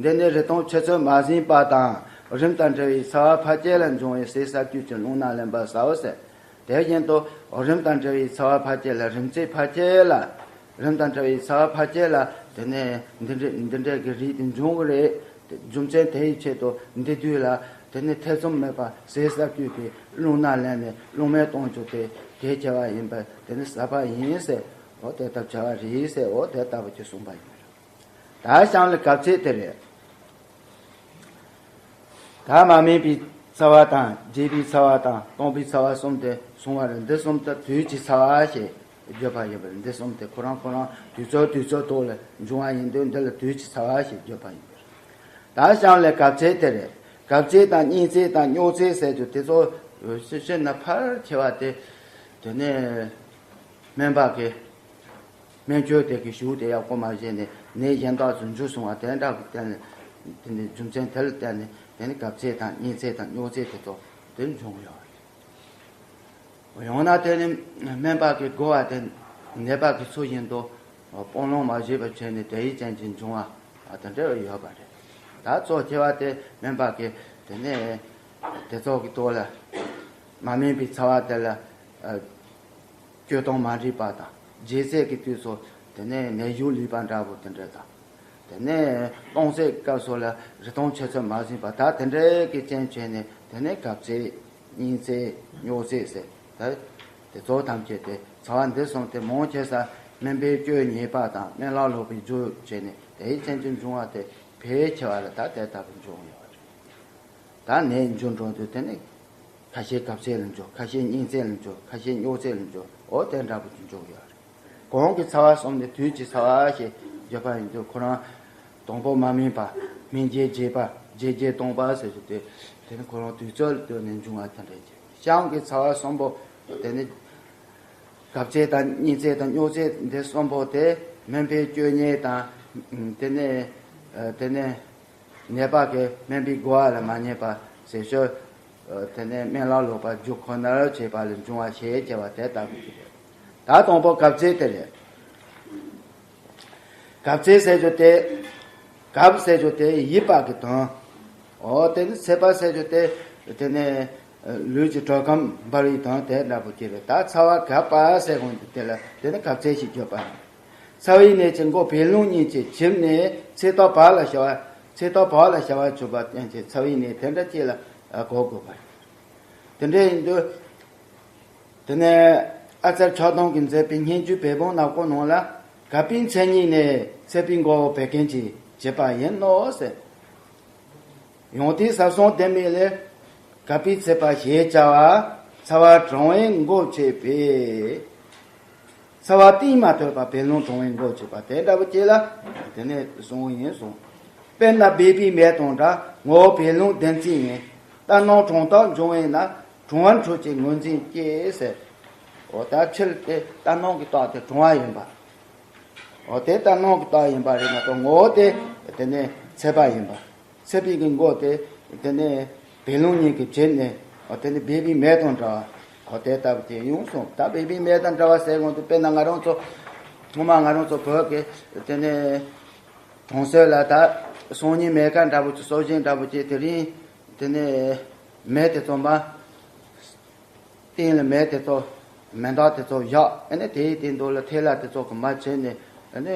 འདི་ནི་རི་དྭགས་ཆུ་ཚོད་མ་ཟིན་པ་དང་། རིམས་དང་འབྲེལ་བའི་ཚ་བ་ཕལ་ཆེར་ལ་འབྱུང་བའི་ཟས་ཟ་དུས་ཀྱི་རླུང་ནད་ལན་པ་ཟའོ་ཟེར། དེ་བཞིན་དུ་རིམས་དང་འབྲེལ་བའི་ཚ་བ་ཕལ་ཆེར་ལ། རིམས་ཚད་ཕལ་ཆེར་ལ། རིམས་དང་འབྲེལ་བའི་ཚ་བ་ཕལ་ཆེར་ལ་དེ་ནས་འདི་འདྲའི་འདི་འདྲའི་གི་རིགས་དེ་འབྱུང་གི་རེད། རྒྱུ་མཚན་དེའི་ཆེད་དུ་འདི་དུས་ལ་དེ་ནས་ཐེ་ཚོམ་མེད་པར་ཟས་ཟ་དུས་ཀྱི་རླུང་ནད་ལན་ནས་རླུང་མེ་གཏོང་རྒྱུ་དེ་གལ་ཆེ་བ་ཡིན་པས། དེ་ནས་ཟབ་པ་ཡིན་ཟེར། འོ་དེ་ལྟར་བྱ་བ་རེད་ཟེར། འོ་དེ་ལྟ་བུ་ཅིག་གསུངས་པ་ཡིན། ད་གཤམ་ལ་གབ་ཚིག་དེ་རེད། ད་མ་སྨིན་པའི་ཚ་བ་དང་། རྒྱས་པའི་ཚ་བ་དང་སྟོང་པའི་ཚ་བ་གསུམ་དེ་གསུངས་པ་རེད། འདི་གསུམ་དེ་དུས་ཀྱི་ཚ་བ་ཞེས་བརྗོད་པ་ཡིན་པ་རེད། འདི་གསུམ་དེ་ཁོ་རང་ཁོ་རང་དུས་ཚོད་དུས་ཚོད་ཐོག་ལ་འབྱུང་བ་ཡིན་དུས། འདི་ལ་དུས་ཀྱི་ཚ་བ་ཞེས་བརྗོད་པ་ཡིན་པ་རེད། ད་གཤམ་ལ་གབ་ཚིག་དེ་རེད། གབ་ཚིག་དང་གཉན་ཚད་དང་སྨྱོ་ཚད་ཟེར་རྒྱུ་དེ་ཚོ་ཤེས་ན་ཕལ་ཆེ་བ་དེ་དེ་ནས། སྨན་པ་གིས་སྨན་བཅོས་དེ་གི་ཞུ་དེ་ཡག་པོ་མ་བྱས་ནས་ནད་གཞན་དག་ཚོ་འཇུ་སོང་བ་དེ་འདྲ་གི་སྟེང་ནས། དེ་ནས་རྒྱུ་མཚན་དེ་ལ་བརྟེན་ནས་དེ་ནི་གབ་ཚིག་དང་གཉན་ཚད་དང་སྨྱོ་ཚད་དེ་ཚོ་དེ་འབྱུང་ཡོད་རེད། ཡང་ན་དེ་ནི་སྨན་པ་གིས་བསྒོ་བ་དེ་ནད་པ་གི་ཚུལ་བཞིན་དུ་སྤང་བླང་མ་བྱས་པ་བྱས་ནས་དེའི་རྐྱེན་གྱིས་འབྱུང་བ་དེ་འདྲ་ཡོད་པ་རེད། ད་གཙོ་ཆེ་བ་དེ་སྨན་པ་གིས་དེ་ནས་དེ་ཚོ་གི་ཐོག་ལ་མ་སྨིན་པའི་ཚ་བ་དེ་ལ། སྤྱོད་སྟངས་མ་འགྲིག་པ་དང་། རྒྱས་ཚད་ཀྱི་དུས་སུ་དེ་ནས་ནད་གཞུང་ལུས་པ་འདྲ་པོ་དེ་འདྲ་དང་། དེ་ནས་སྟོང་གསལ་སྐབས་སུ་ལ་རི་སྟོང་ཆེ་ཚད་མ་ཟིན་པ་ད་དེ་འདྲའི་གི་རྐྱེན་བྱས་ནས། དེ་ནས་གབ་ཚད་སྙིང་ཚད་སྨྱུག་ཚད་ཟེར། ད་དེ་ཚོ་ཐམས་ཅད་དེ་ཚ་བ་འདི་གསུམ་དེ་མང་ཆེ་ས་སྨན་པའི་བཅོས་ཉེས་པ་དང་སྨན་བླ་ལོག་པའི་རྒྱུ་བྱས་ནས་དེའི་རྐྱེན་གྱིས་འབྱུང་བ་དེ་ཕལ་ཆེ་བ་ལ་ད་དེ་ལྟ་བུ་འབྱུང་ཡོད་རེད། ད་ནད་འབྱུང་འགྲོ་དུས་དེ་ནི་ཁ་ཤས་གབ་ཚད་ལ་འཇུག་ཁ་ཤས་སྙིང་ཚད་ལ་འཇུག་ཁ་ཤས་སྨྱུག་ཚད་ལ་འཇུག་འོ་དེ་འདྲ་པོ་ཅིག་འཇུག་ཡོད་རེད། གོང་གི་ཚ་བ་གསུམ་ནི་དུས་ཀྱི་ཚ་བ་ཞེས་བརྗོད་པ་ཡིན་དུས་ཁོ་རང་དང་པོ་མ་སྨིན་པ། སྨིན་རྗེས་རྒྱས་པ། རྒྱས་རྗེས་སྟོང་པ་ཟེར་རྒྱུ་དེ། དེ་ནི་ཁོ་རང་དུས་ཚོད་ལ་ལྟོས་ནས་འབྱུང་བ་དེ་འདྲ་ཅིག་གཤམ་གྱི་ཚ་བ་གསུམ་པོ་དེ་ནི་གབ་ཚད་དང་སྙིང་ཚད་དང་སྨྱུག་ཚད་འདི་གསུམ་པོ་དེ་སྨན་པའི་བཅོས་ཉེས་དང་། དེ་ནས་དེ་ནས་ནད་པ་གིས་སྨན་པའི་དགོས་པ་ལ་མ་ཉན་པ་ཟེར་ཞོར། དེ་ནས་སྨན་བླ་ལོག་པ་རྒྱུ་ཁོ་ནར་བྱེད་པ་ལས་འབྱུང་བ་ཞེས་བྱ་བ་དེ་ལྟ་བུ་ཞིག་རེད། ད་དང་པོ་གབ་ཚད་དེ་རེད། གབ་ཚད་ཟེར་རྒྱུ་དེ། གབ་ཟེར་རྒྱུ་དེ་ཡིབ་པ་གི་དོན། འོ་དེ་ནི་ཚད་པ་ཟེར་རྒྱུ་དེ། དེ་ནས་ལུས་ཀྱི་དྲོད་ཁམས་འབར་བའི་དོན་དེ་འདྲ་པོ་ཅིག་རེད། ད་ཚ་བ་གབ་པ་ཟེར་དགོས་འདུག་དེ་ལ་དེ་ནི་གབ་ཚད་ཞེས་བརྗོད་པ་ཡིན། ཚ་བའི་ནད་ཀྱི་མགོ་བད་ལུང་གཉིས་ཀྱི་ཁྱིམ་ནས་ཚེ་ཐོག་བར་ལ་བྱ་བ། ཚེ་ཐོག་བར་ལ་བྱ་བ་བྱུང་བ་ཅན་གྱི་ཚ་བའི་ནད་དེ་འདྲ་ཅིག་ལ་གོ་དགོས་པ་རེད། དེ་འདྲ་ཡིན་དུས། དེ་ནས་ཨ་ཙརྱ་ཆོས་དུང་གིས་མཛད་པའི་སྙན་བརྒྱུད་བོད་འབངས་ནག་པོ་ནང་ལ། གབ་པའི་མཚན་ཉིད་ནི་ཚད་པའི་མགོ་བོ་བད་ཀན་གྱིས་བྱེད་པ་ཡིན་ནོ་ཟེར། ཡང་དེའི་ཟབ་གསང་ལྡེ་མིག་ལས། གབ་པའི་ཚད་པ་ཞེས་བྱ་བ། ཚ་བ་གྲང་བའི་མགོ་བྱེད་པས། ཚ་བ་གཏིང་མ་ཐོས་པ་བད་ལུང་གྲང་བའི་མགོ་བྱེད་པ་དེ་འདྲ་བོ་ཅིག་ལ་དེ་ནས་གསུངས་ཡིན་གསུངས། དཔེར་ན་སྦལ་པའི་མེ་དང་འདྲ། ངོ་བོ་བད་ལུང་ལྡན་རྩི་ཡིན། རྟ་ནོར་གྲང་ཐག་འབྱུང་བས་ན། གྲང་བ་འཁྲུད་ཅིང་ངོས་འཛིན་སྐྱེ་ཟེར། འོ་ད་ཕྱིར་དེ་རྟ་ནོར་གྱི་རྟགས་དེ་གྲང་བ་ཡིན་པ། འོ་དེ་རྟ་ནོར་གྱི་རྟགས་ཡིན་པ་རེད་མ་གཏོགས་ངོ་བོ་དེ་དེ་ནས་ཚད་པ་ཡིན་པ། ཚད་པའི་གི་མགོ་དེ་དེ་ནས་བད་ལུང་གཉིས་ཀྱིས་བྱེད་ནས། འོ་དེ་ནས་སྦལ་པའི་མེ་དང་འདྲ་བ། འོ་དེ་ལྟ་བུ་དེ་ཡོང་སོང་། ད་སྦལ་པའི་མེ་དང་འདྲ་བ་ཟེར་གོང་དུ་དཔེར་ན་ང་རང་ཚོ་སྔོན་མ་ང་རང་ཚོ་བོད་ཀྱི་དེ་ནས་གྲོང་གསེབ་ལ་ད་སང་ཉིན་མེ་ཁ་འདྲ་བོ་ཅིག་སྲོག་ཤིང་འདྲ་བོ་ཅིག་དེ་རིང་དེ་ནས་མེ་དེ་ཚོ་མ། སྟེང་ལ་མེ་དེ་ཚོ་མེ་མདག་དེ་ཚོ་བཞག་ཨ་ནི་དེའི་སྟེང་དུ་ལ་ཐལ་བ་དེ་ཚོ་གི་མར་བྱས་ནས་ཨ་ནི་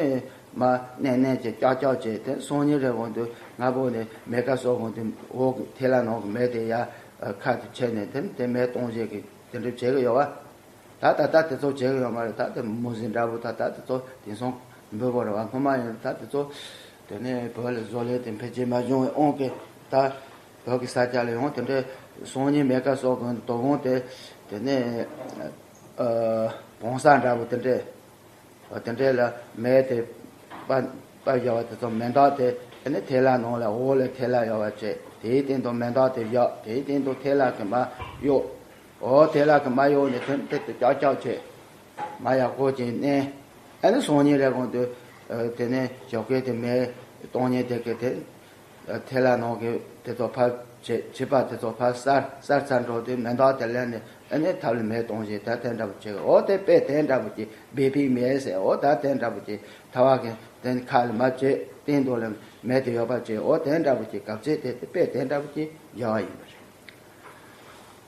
མར་མནན་མནན་བྱས་ཀྱག་ཀྱག་བྱས། དེ་སང་ཉིན་རེ་གོང་དུ་སྔ་པོ་ནས་མེ་ཁ་གསོ་གོང་དུ་འོག་གི་ཐལ་བ་ནང་གི་མེ་དེ་ཡར་ཁ་དེ་ཕྱེ་ནས་དེ་དེ་མེ་གཏོང་བྱེད་ཀྱི་དེ་འདྲ་བྱེད་ཀྱི་ཡོད་པ། ད་ད་ལྟ་དེ་ཚོ་བྱེད་ཀྱི་ཡོད་མ་རེད། ད་དེ་མུ་ཟིན་འདྲ་པོ་ད་ད་དེ་ཚོ་དེང་སང་འབོད་པ་རེད་པ། སྔོན་མ་ཡིན་ད་དེ་ཚོ་དེ་ནས་བོད་ལ་བཟོ་ལས་དེ་འཕེལ་རྒྱས་མ་བྱུང་བའི་དབང་གིས་ད་བོད་ཀྱི་ས་ཆ་ལ་ཡང་དེ་འདྲའི་སང་ཉིན་མེ་ཁ་གསོ་གི་དོ་དགོང་དེ་དེ་ནས་ཨ་བོང་ས་འདྲ་པོ་དེ་འདྲས་དེ་འདྲས་ལ་མེ་དེ་པ་པ་བཞག་པ་དེ་ཚོ་མེ་མདག་དེ་དེ་ནས་ཐལ་བ་ནང་ལ་འོག་ལ་ཐལ་བ་ཡོད་པ་བྱས། དེའི་སྟེང་དུ་མེ་མདག་དེ་བཞག་དེའི་སྟེང་དུ་ཐལ་བ་གི་མར་གཡུག་འོ་དེ་ལ་གི་མ་གཡོག་ནས་དེ་དེ་དེ་ཀྱག་ཀྱག་བྱས། མ་ཡག་པོ་ཅིག་མནན། ཨ་ནི་སང་ཉིན་རེ་གོང་དུ་ཨ་དེ་ནས་ཞོགས་ཀས་དེ་མེ་གཏོང་ཉེན་དེ་གི་དེ་ཨ་ཐལ་བ་ནང་གི་དེ་ཚོ་ཕར་བྱེད་བྱེད་པ་དེ་ཚོ་ཕར་གསར་གསར་ཚར་འགྲོ་དུས་མེ་མདག་དེ་ལེན་ནས་ཨ་ནི་ཐབ་ལ་མེ་གཏོང་བྱེད་ད་དེ་འདྲ་པོ་བྱེད། འོ་དེ་དཔེ་དེ་འདྲ་པོ་ཅིག་སྦལ་པའི་མེ་ཟེར། འོ་ད་དེ་འདྲ་པོ་ཅིག་ཐལ་བ་གི་དེ་ཁ་ལ་མ་བྱེད་སྟེང་དུ་ལ་མེ་དེ་ཡོད་པ་བྱེད། འོ་དེ་འདྲ་པོ་ཅིག་གབ་ཚད་དེ་དེ་དཔེ་དེ་འདྲ་པོ་ཅིག་སྦྱར་བ་ཡིན་པ་རེད།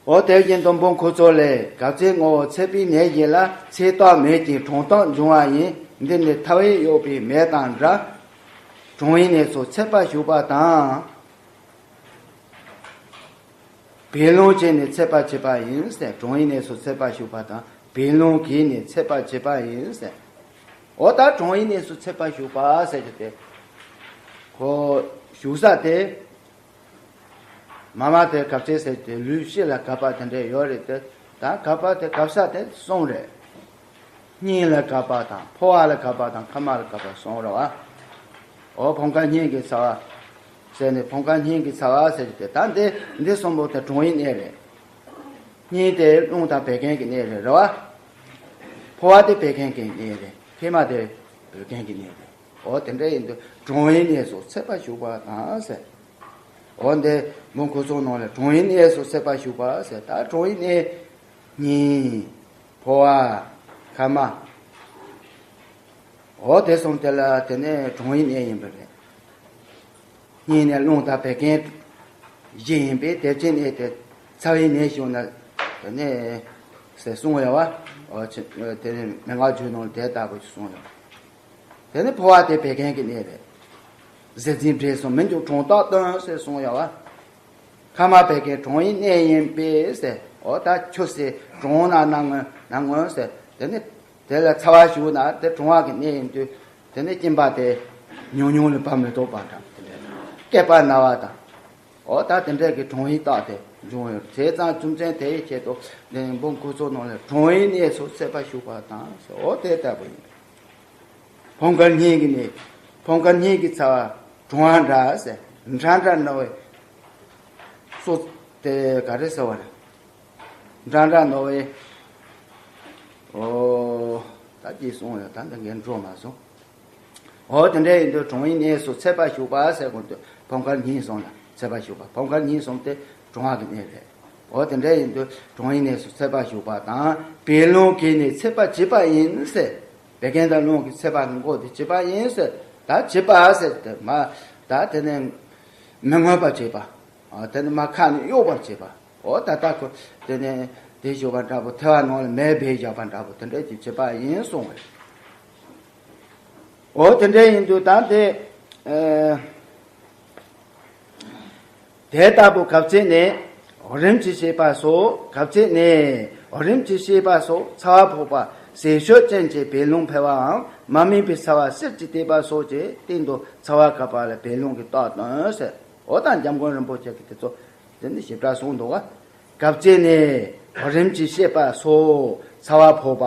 འོ་དེ་བཞིན་དུ་འབུམ་ཁུག་ཙོག་ལས། གབ་ཚད་ངོ་བོ་ཚད་པའི་ནད་ཡིན་ལ། ཚེ་ཐོག་མེད་ཅིང་གྲང་ཐག་འབྱུང་བ་ཡིན། འདི་ནི་ཐལ་བས་གཡོགས་པའི་མེ་དང་འདྲ། གྲང་བའི་གནས་སུ་ཚད་པ་ཞུགས་པ་དང་། བད་ལུང་གིས་ནི་ཚད་པ་བྱེད་པ་ཡིན་ཟེར། གྲང་བའི་གནས་སུ་ཚད་པ་ཞུགས་པ་དང་བད་ལུང་གིས་ནི་ཚད་པ་བྱེད་པ་ཡིན་ཟེར། འོ་ད་གྲང་བའི་གནས་སུ་ཚད་པ་ཞུགས་པ་ཟེར་རྒྱུ་དེ་ཁོ་ཞུགས་ས་དེ། མ་མ་དེ་གབ་ཚད་ཟེར་ཏེ་ལུས་སྤྱི་ལ་གབ་པ་དེ་འདྲ་ཡོད་རེད་དེ། ད་གབ་པ་དེ་གབ་ས་དེ་གསུམ་རེད། སྙིང་ལ་གབ་པ་དང་ཕོ་བ་ལ་གབ་པ་དང་མཁལ་མ་ལ་གབ་པ་གསུམ་རེད་པ། འོ་ཕམ་ཁ་སྙིང་གི་ཚ་བ་ཟེར་ནས་ཕམ་ཁ་སྙིང་གི་ཚ་བ་ཟེར་ཏེ། ད་འདི་འདི་གསུམ་པོ་དེ་གྲང་བའི་གནས་རེད། སྙིང་དེ་རླུང་དང་བད་ཀན་གྱི་གནས་རེད་རེད་པ། ཕོ་བ་དེ་བད་ཀན་གྱི་གནས་རེད། མཁལ་མ་དེ་བད་ཀན་གྱི་གནས་རེད། འོ་དེ་འདྲ་ཡིན་དུས་གྲང་བའི་གནས་སུ་ཚད་པ་ཞུགས་པ་དང་ཟེར། འོ་འདི་འབུམ་ཁུག་ཙོག་ནང་ལ་གྲང་བའི་གནས་སུ་ཚད་པ་ཞུགས་པ་ཟེར། ད་གྲང་བའི་གནས་སྙིང་ཕོ་བ་མཁལ་མ། འོ་དེ་གསུམ་དེ་ལ་དེ་ནས་གྲང་བའི་གནས་ཡིན་པ་རེད། སྙིང་ནས་རླུང་དང་བད་ཀན་བཞི་ཡིན་པས་དེ་ཕྱིར་གནས་དེ་ཚ་བའི་གནས་ཞུགས་ན་དེ་ནས་ཟེར་གསུངས་ཡོད་པ། འོ་ཆེ་དེ་ནས་མན་ངག་རྒྱུད་ནང་ལ་དེ་ལྟ་བུ་ཞིག་གསུངས་ཡོད། དེ་ནས་ཕོ་བ་དེ་བད་ཀན་གྱི་གནས་རེད། ཟས་འཛིན་འདྲེས་སོང་མི་འགྱུར་གྲོང་དག་སྟོན་ཟེར་གསུངས་ཡོད་བ། ཁ་མ་བད་ཀན་གྲོང་ཡི་གནས་ཡིན་པས་ཟེར། འོ་ད་ཁྱོད་ཟེར་གྲོང་ན་ན་ངོ་ན་ངོ་ཟེར། དེ་ནི་དེ་ལ་ཚ་བ་ཞུགས་ན་དེ་གྲོང་བ་གི་གནས་ཡིན་དུས། དེ་ནི་སྐྱིན་པ་དེ་ཉུང་ཉུང་ལ་བབ་མི་ཐུབ་པ་འདྲ། དེ་འདྲ་སྐེད་པ་ན་བ་དང་། འོ་ད་དེ་འདྲ་གི་གྲོང་ཡི་རྟགས་དེ་འབྱུང་ཡོད། བྱས་ཙང་རྒྱུ་མཚན་དེ་ཡི་ཆེད་དུ་འབུམ་སྐུ་ཚོགས་ནང་ལ་གྲོང་ཡི་གནས་སུ་ཚད་པ་ཞུགས་པ་དང་ཟེར། འོ་དེ་ལྟ་བུ་ཡིན། བུམ་དཀར་སྙིང་གི་ནི། བུམ་དཀར་སྙིང་གི་ཚ་བ་གྲང་བ་འདྲ་ཟེར། འདྲ་འདྲ་ན་བའི་སོ། དེ་ག་རེ་ཟེར་བ་རེད། འདྲ་འདྲ་ན་བའི། ཨོ། ད་ཅི་གསུངས་ཡོད་ད་འདི་ངས་འགྲོ་མ་སོང་། འོ་དེ་འདྲ་ཡིན་དུས་གྲང་བའི་གནས་སུ་ཚད་པ་ཞུགས་པ་ཟེར་གོང་དུ་བུམ་དཀར་སྙིང་གསུམ་ལ་ཚད་པ་ཞུགས་པ། བུམ་དཀར་སྙིང་གསུམ་དེ་གྲང་བ་གི་གནས་རེད། འོ་དེ་འདྲ་ཡིན་དུས་གྲང་བའི་གནས་སུ་ཚད་པ་ཞུགས་པ་དང་བད་རླུང་གི་ནི་ཚད་པ་བྱེད་པ་ཡིན་ཟེར། བད་ཀན་དང་རླུང་གི་ཚད་པ་གི་མགོ་དེ་བྱེད་པ་ཡིན་ཟེར། ད་བྱེད་པ་ཟེར་དེ་མ། ད་དེ་ནས་མི་མངོན་པར་བྱེད་པ། ཨ་དེ་ནས་མ་ཁ་ནས་གཡོ་བར་བྱེད་པ། འོ་ད་ལྟ་ཁོ་དེ་ནས་དེ་ཞུ་བ་འདྲ་པོ་ཐལ་བ་ནང་ལ་མེ་སྦས་བཞག་པ་འདྲ་པོ་དེ་འདྲ་ཅིག་བྱེད་པ་ཡིན་གསུངས་པས། འོ་དེ་འདྲ་ཡིན་དུས་ད་དེ། ཨ། དེ་ལྟ་བུ་གབ་ཚིག་ནི། རིམ་གྱིས་བཤད་པ་སོགས་གབ་ཚིག་ནི། རིམ་གྱིས་བཤད་པ་སོགས་ཚ་བ་ཕོག་པ་ཟས་སྤྱོད་ཅན་གྱི་བད་རླུང་འཕེལ་བའམ་མ་སྨིན་པའི་ཚ་བ་གསེར་གྱིས་བཏེགས་པ་སོགས་ཀྱི་སྟེང་དུ་ཚ་བ་གབ་པ་ལ་བད་རླུང་གི་རྟགས་སྟོན་ཟེར། འོ་ད་འཇམ་མགོན་རིན་པོ་ཆེ་གིས་དེ་ཚོ་དེ་ནི་ཞིབ་ཕྲ་གསུངས་འདུག་ག། གབ་ཚིག་ནི། རིམ་གྱིས་བཤད་པ་སོགས་ཚ་བ་ཕོག་པ།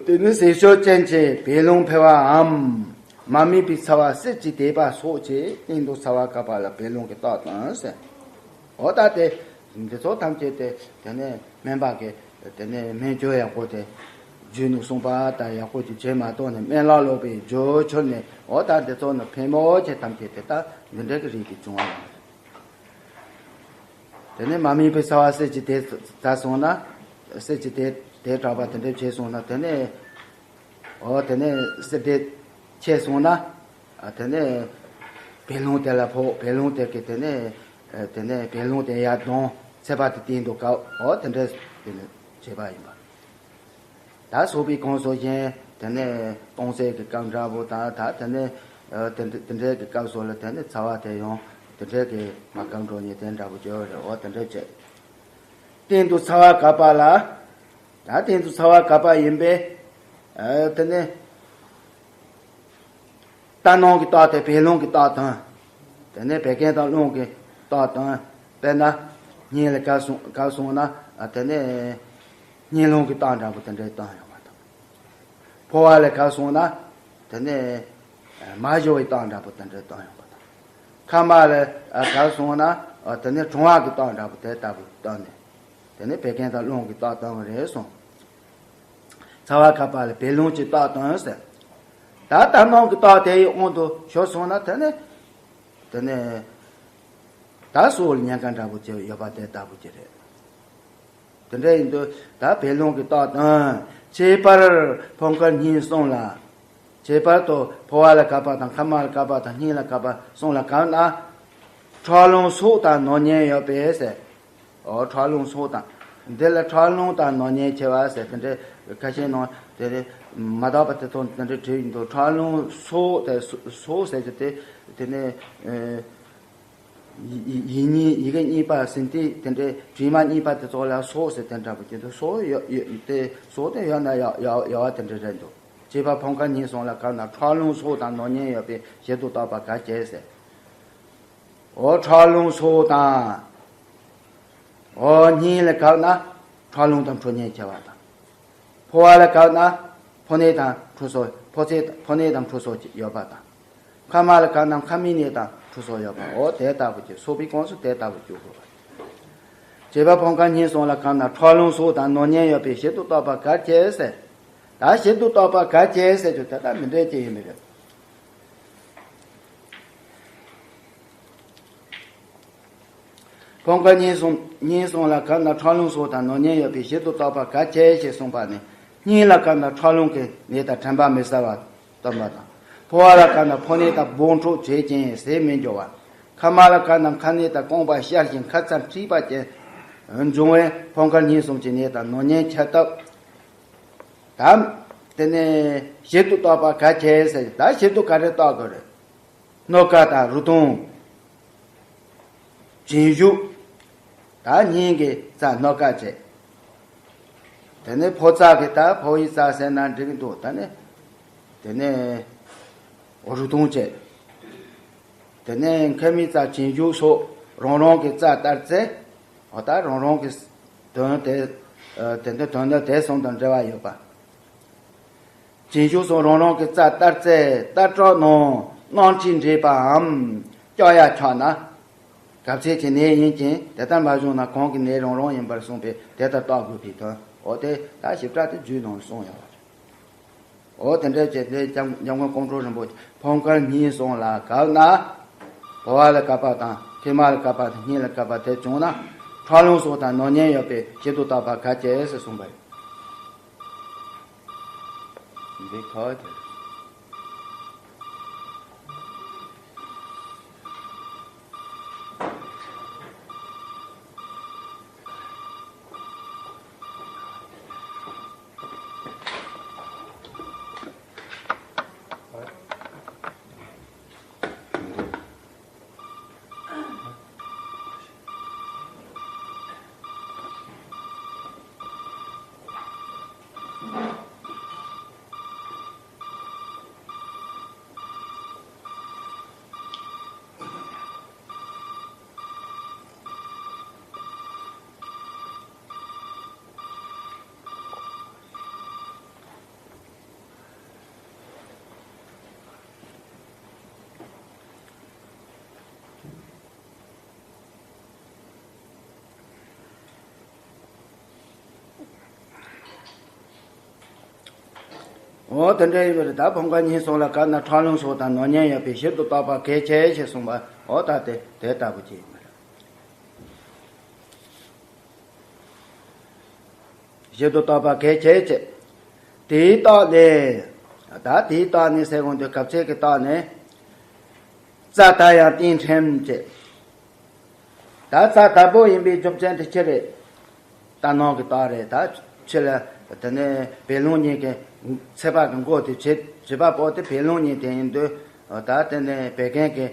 དེ་ནི་ཟས་སྤྱོད་ཅན་གྱི་བད་རླུང་འཕེལ་བའམ། མ་སྨིན་པའི་ཚ་བ་གསེར་གྱིས་བཏེགས་པ་སོགས་ཀྱི་སྟེང་དུ་ཚ་བ་གབ་པ་ལ་བད་རླུང་གི་རྟགས་སྟོན་ཟེར། འོ་ད་དེ། འདི་ཚོ་ཐམས་ཅད་དེ་དེ་ནས་སྨན་པ་གིས་དེ་ནས་སྨན་བཅོས་ཡག་པོ་དེ། རྒྱུད་ནས་གསུངས་པ་ལྟར་ཡག་པོ་ཅིག་བྱས་མ་གཏོགས་ནས་སྨན་བླ་ལོག་པའི་རྒྱུ་ཁྱོར་ནས་འོ་ད་འདི་ཚོ་ནི་ཕན་མོ་ཆེ་ཐམས་ཅད་དེ་ད་འདི་འདྲ་གི་རིགས་ཀྱི་བྱུང་བ་ཡིན། དེ་ནས་མ་སྨིན་པའི་ཚ་བ་གསེར་གྱིས་དེ་ད་སོང་ན། གསེར་གྱིས་དེ་དེ་དྲག་པ་དེ་འདྲ་བྱས་སོང་ན་དེ་ནས། འོ་དེ་ནས་གསེར་དེ་ཆད་སོང་ན། ཨ་དེ་ནས་བད་རླུང་དེ་ལ་ཕོག་བད་རླུང་དེ་གིས་དེ་ནས་ཨ་དེ་ནས་བད་རླུང་དེ་ཡར་ལྡང་ཚད་པ་དེ་སྟེང་དུ་བཀག་འོ་དེ་འདྲ་དེ་ནས་བྱས་པ་ཡིན་པ། ད་སོགས་པའི་གོང་སོགས་གཞན་དེ་ནས་སྟོང་གསལ་གྱི་སྐབས་འདྲ་པོ་དང་ད་དེ་ནས་ཨ་དེ་འདྲ་དེ་འདྲའི་གི་སྐབས་སོགས་ལ་དེ་ནས་ཚ་བ་དེ་ཡང་དེ་འདྲའི་གི་མ་སྐམ་འགྲོ་ཉེན་དེ་འདྲ་པོ་བྱས་པ་རེད། འོ་དེ་འདྲ་བྱས། སྟེང་དུ་ཚ་བ་གབ་པ་ལ། ད་སྟེང་དུ་ཚ་བ་གབ་པ་ཡིན་པས། ཨ་དེ་ནས་རྟ་ནང་གི་རྟགས་དེ་བད་རླུང་གི་རྟགས་དང་། དེ་ནས་བད་ཀན་དང་རླུང་གི་རྟགས་དང་། དཔེར་ན་སྙིང་ལ་གབ་སོང་གབ་སོང་ན་ཨ་དེ་ནས་སྙིང་རླུང་གི་རྟགས་འདྲ་པོ་དེ་འདྲའི་སྟོན་ཡོང་བ་དང་། ཕོ་བ་ལ་གབ་སོང་ན་དེ་ནས་མ་ཞུ་བའི་རྟགས་འདྲ་པོ་དེ་འདྲའི་སྟོན་ཡོང་བ་དང་། ཁ་མ་ལ་གབ་སོང་ན་དེ་ནས་གྲང་བ་གི་རྟགས་འདྲ་པོ་དེ་ལྟ་བུ་སྟོན་ནས། དེ་ནས་བད་ཀན་དང་རླུང་གི་རྟགས་སྟོན་པ་རེད་གསུངས། ཚ་བ་གབ་པ་ལ་བད་རླུང་གི་རྟགས་སྟོན་ཟེར། ད་རྟ་ནང་གི་རྟགས་དེ་ཡི་དབང་དུ་ཤོར་སོང་ན་དེ་ནས། དེ་ནས་ད་སྲོག་ལ་ཉེན་ཁ་འདྲ་པོ་ཅིག་ཡོད་པ་དེ་ལྟ་བུ་ཅིག་རེད། དེ་འདྲ་ཡིན་དུས་ད་བད་རླུང་གི་རྟགས་དང་། ཁྱད་པར་བུམ་དཀར་སྙིང་གསུམ་ལ། ཁྱད་པར་དུ་ཕོ་བ་ལ་གབ་པ་དང་ཁ་མ་ལ་གབ་པ་དང་སྙིང་ལ་གབ་པ་གསུམ་ལ་གབ་ན། ཁྲག་རླུང་སོགས་དང་ནོར་ཉེན་ཡོད་པས་ཟེར། འོ་ཁྲག་རླུང་སོགས་དང་། འདི་ལ་ཁྲག་རླུང་དང་ནོར་ཉེན་ཆེ་བ་ཟེར་དེ་འདྲའི་ཁ་ཤས་ནང་དེ་རེད། མ་དག་པ་དེ་ཚོ་དེ་འདྲའི་བྲིས་ཡིན་འདུག་ཁྲག་རླུང་སོགས་དེ་སོགས་ཟེར་གྱི་དེ་དེ་ནས། ཡིག་གཉིས་ཡི་གེ་གཉིས་པ་ཟིན་ཏེ་དེ་འདྲའི་བྲིས་མ་གཉིས་པ་དེ་ཚོ་ལ་སོགས་ཟེར་དེ་འདྲ་པོ་ཅིག་འདུག་སོགས་ཡོད་ཡོད་དེ་སོགས་དེ་ཡོད་ན་ཡག་ཡག་ཡག་བ་དེ་འདྲ་རེད་འདུག་ཁྱད་པར་བུམ་དཀར་སྙིང་གསུམ་ལ་གབ་ན་ཁྲག་རླུང་སོགས་དང་ནོར་ཉེན་ཡོད་པས་ཞིབ་ཏུ་བརྟག་པ་གལ་ཆེ་ཟེར། འོ་ཁྲག་རླུང་སོགས་དང་། འོ་སྙིང་ལ་གབ་ན་ཁྲག་རླུང་དང་འཕྲོད་ཉེན་ཆེ་བ་དང་། ཕོ་བ་ལ་གབ་ན་ཕོ་ནད་དང་འཁྲུག་སོགས་ཕོ་ཚད་ཕོ་ནད་དང་འཁྲུག་སོགས་ཡོད་པ་དང་། ཁ་མ་ལ་གབ་ན་ཁ་མིག་ནད་དང་འཁྲུག་སོགས་ཡོད་པ་འོ་དེ་ལྟ་བུ་ཅིག་སོགས་པའི་གོང་སུ་དེ་ལྟ་བུ་བཅུག་དགོས་པ། བྱེད་པ་བུམ་དཀར་སྙིང་གསུམ་ལ་གབ་ན་ཁྲག་རླུང་སོགས་དང་ནོར་ཉེན་ཡོད་པས་ཞིབ་ཏུ་བརྟག་པ་གལ་ཆེ་ཟེར། ད་ཞིབ་ཏུ་བརྟག་པ་གལ་ཆེ་ཟེར་རྒྱུ་དེ་ལྟ་མི་འདྲ་ཅི་ཡིན་མི་རེད། བུམ་དཀར་སྙིང་གསུམ་སྙིང་གསུམ་ལ་གབ་ན་ཁྲག་རླུང་སོགས་དང་ནོར་ཉེན་ཡོད་པས་ཞིབ་ཏུ་བརྟག་པ་གལ་ཆེ་ཞེས་གསུངས་པ་ནི་སྙིང་ལ་གབ་ན་ཁྲག་རླུང་གི་ནད་དང་དྲན་པ་མི་གསལ་བ་སྟོན་པ་དང་། ཕོ་བ་ལ་གབ་ན་ཕོ་ནད་དང་སྦོམ་ཕྲུག་བྱེད་ཅིང་ཟས་མི་འཇུ་བ། ཁ་མ་ལ་གབ་ན་ཁ་ནད་དང་རྐང་པ་གཤགས་ཤིང་ཁ་ཚ་མཁྲིས་པ་ཅན་འབྱུང་བས་བུམ་དཀར་སྙིང་གསུམ་གྱི་ནད་དང་ནོར་ཉེན་ཁྱབ་སྟབས། དམ། དེ་ནས་ཞིབ་ཏུ་བརྟག་པ་གལ་ཆེ་ཟེར། ད་ཞིབ་ཏུ་ག་རེ་བརྟག་དགོས་རེད། སྣོད་ཀ་དང་རུ་དུང་། རྗེས་འཇུག་ད་གཉིས་ཀྱི་རྩ་སྣོད་ཀ་བྱས། དེ་ནས་ཕོ་རྩ་གི་ད་ཕོ་ཡི་རྩ་ཟེར་ན་འགྲིག་འདུག་ད་ནི་དེ་ནས་རུ་དུང་བྱས། དེ་ནས་མཁལ་མའི་རྩ་རྗེས་འཇུག་སོགས་རང་རང་གི་རྩ་ལྟར་ཚེ། འོ་ད་རང་རང་གི་དོན་དེ། དེ་འདྲ་དོན་དག་དེ་གསུམ་དང་འབྲེལ་བ་ཡོད་པ། རྗེས་འཇུག་སོགས་རང་རང་གི་རྩ་ལྟར་ཚེ་ལྟར་གྲགས་རྣམས་སྣང་མཆེད་འདྲེས་པའམ་སྐྱོ་ཡ་ཆགས་ན། གབ་ཚིག་གི་ནད་ཡིན་ཅིང་དེ་ལྟར་མ་བྱུང་ན་གང་གི་ནད་རང་རང་ཡིན་པར་གསུངས་པས་དེ་ལྟར་བརྟག་དགོས་པའི་དོན། འོ་དེ་ད་ཞིབ་ཕྲ་དེ་རྒྱུད་ནང་གསུངས་ཡོད་པ་རེད། འོ་དེ་འདྲ་བྱས་ཏེ་འཇམ་འཇམ་མགོན་ཀོང་སྤྲུལ་རིན་པོ་ཆེ་ཕོ་མཁར་གཉིས་གསུམ་ལ་བཀབ་ན། ཕོ་བ་ལ་བཀབ་པ་དང་མཁལ་མ་ལ་བཀབ་པ་དང་སྙིང་ལ་བཀབ་པ་དེ་བྱུང་ན་འཁྲག་རླུང་སོགས་དང་ནོར་ཉེན་ཡོད་པས་ཞིབ་ཏུ་བརྟག་པ་གལ་ཆེ་ཟེར་གསུངས་པ་རེད། འདི་ག་བ་དེ། འོ་དེ་འདྲ་ཡིན་པ་རེད། ད་ཕོ་མཁར་གཉིས་གསུམ་ལ་བཀབ་ན་འཁྲག་རླུང་སོགས་དང་ནོར་ཉེན་ཡོད་པས་ཞིབ་ཏུ་བརྟག་པ་གལ་ཆེ་ཞེས་གསུངས་པ། འོ་ད་དེ་དེ་ལྟ་བུ་ཅིག་ཡིན་པ་རེད། ཞིབ་ཏུ་བརྟག་པ་གལ་ཆེ་བྱས། དེའི་རྟགས་ལས། ད་དེའི་རྟགས་ནི་ཟེར་གོང་དུ་གབ་ཚིག་གི་རྟགས་ནི། རྩ་དར་ཡང་གཏིང་ཕྲན་བྱས། ད་རྩ་དར་པོ་ཡིན་པའི་རྒྱུ་མཚན་དེ་ཅི་རེད། ལྟ་སྣང་གི་རྟགས་རེད། ད་ཕྱི་ལ་དེ་ནས་བད་རླུང་གཉིས་ཀྱི་ཚད་པ་གི་མགོ་དེ་བྱེད་བྱེད་པ་པོ་དེ་བད་རླུང་གཉིས་དེ་ཡིན་དུས། ད་དེ་ནས་བད་ཀན་གྱི་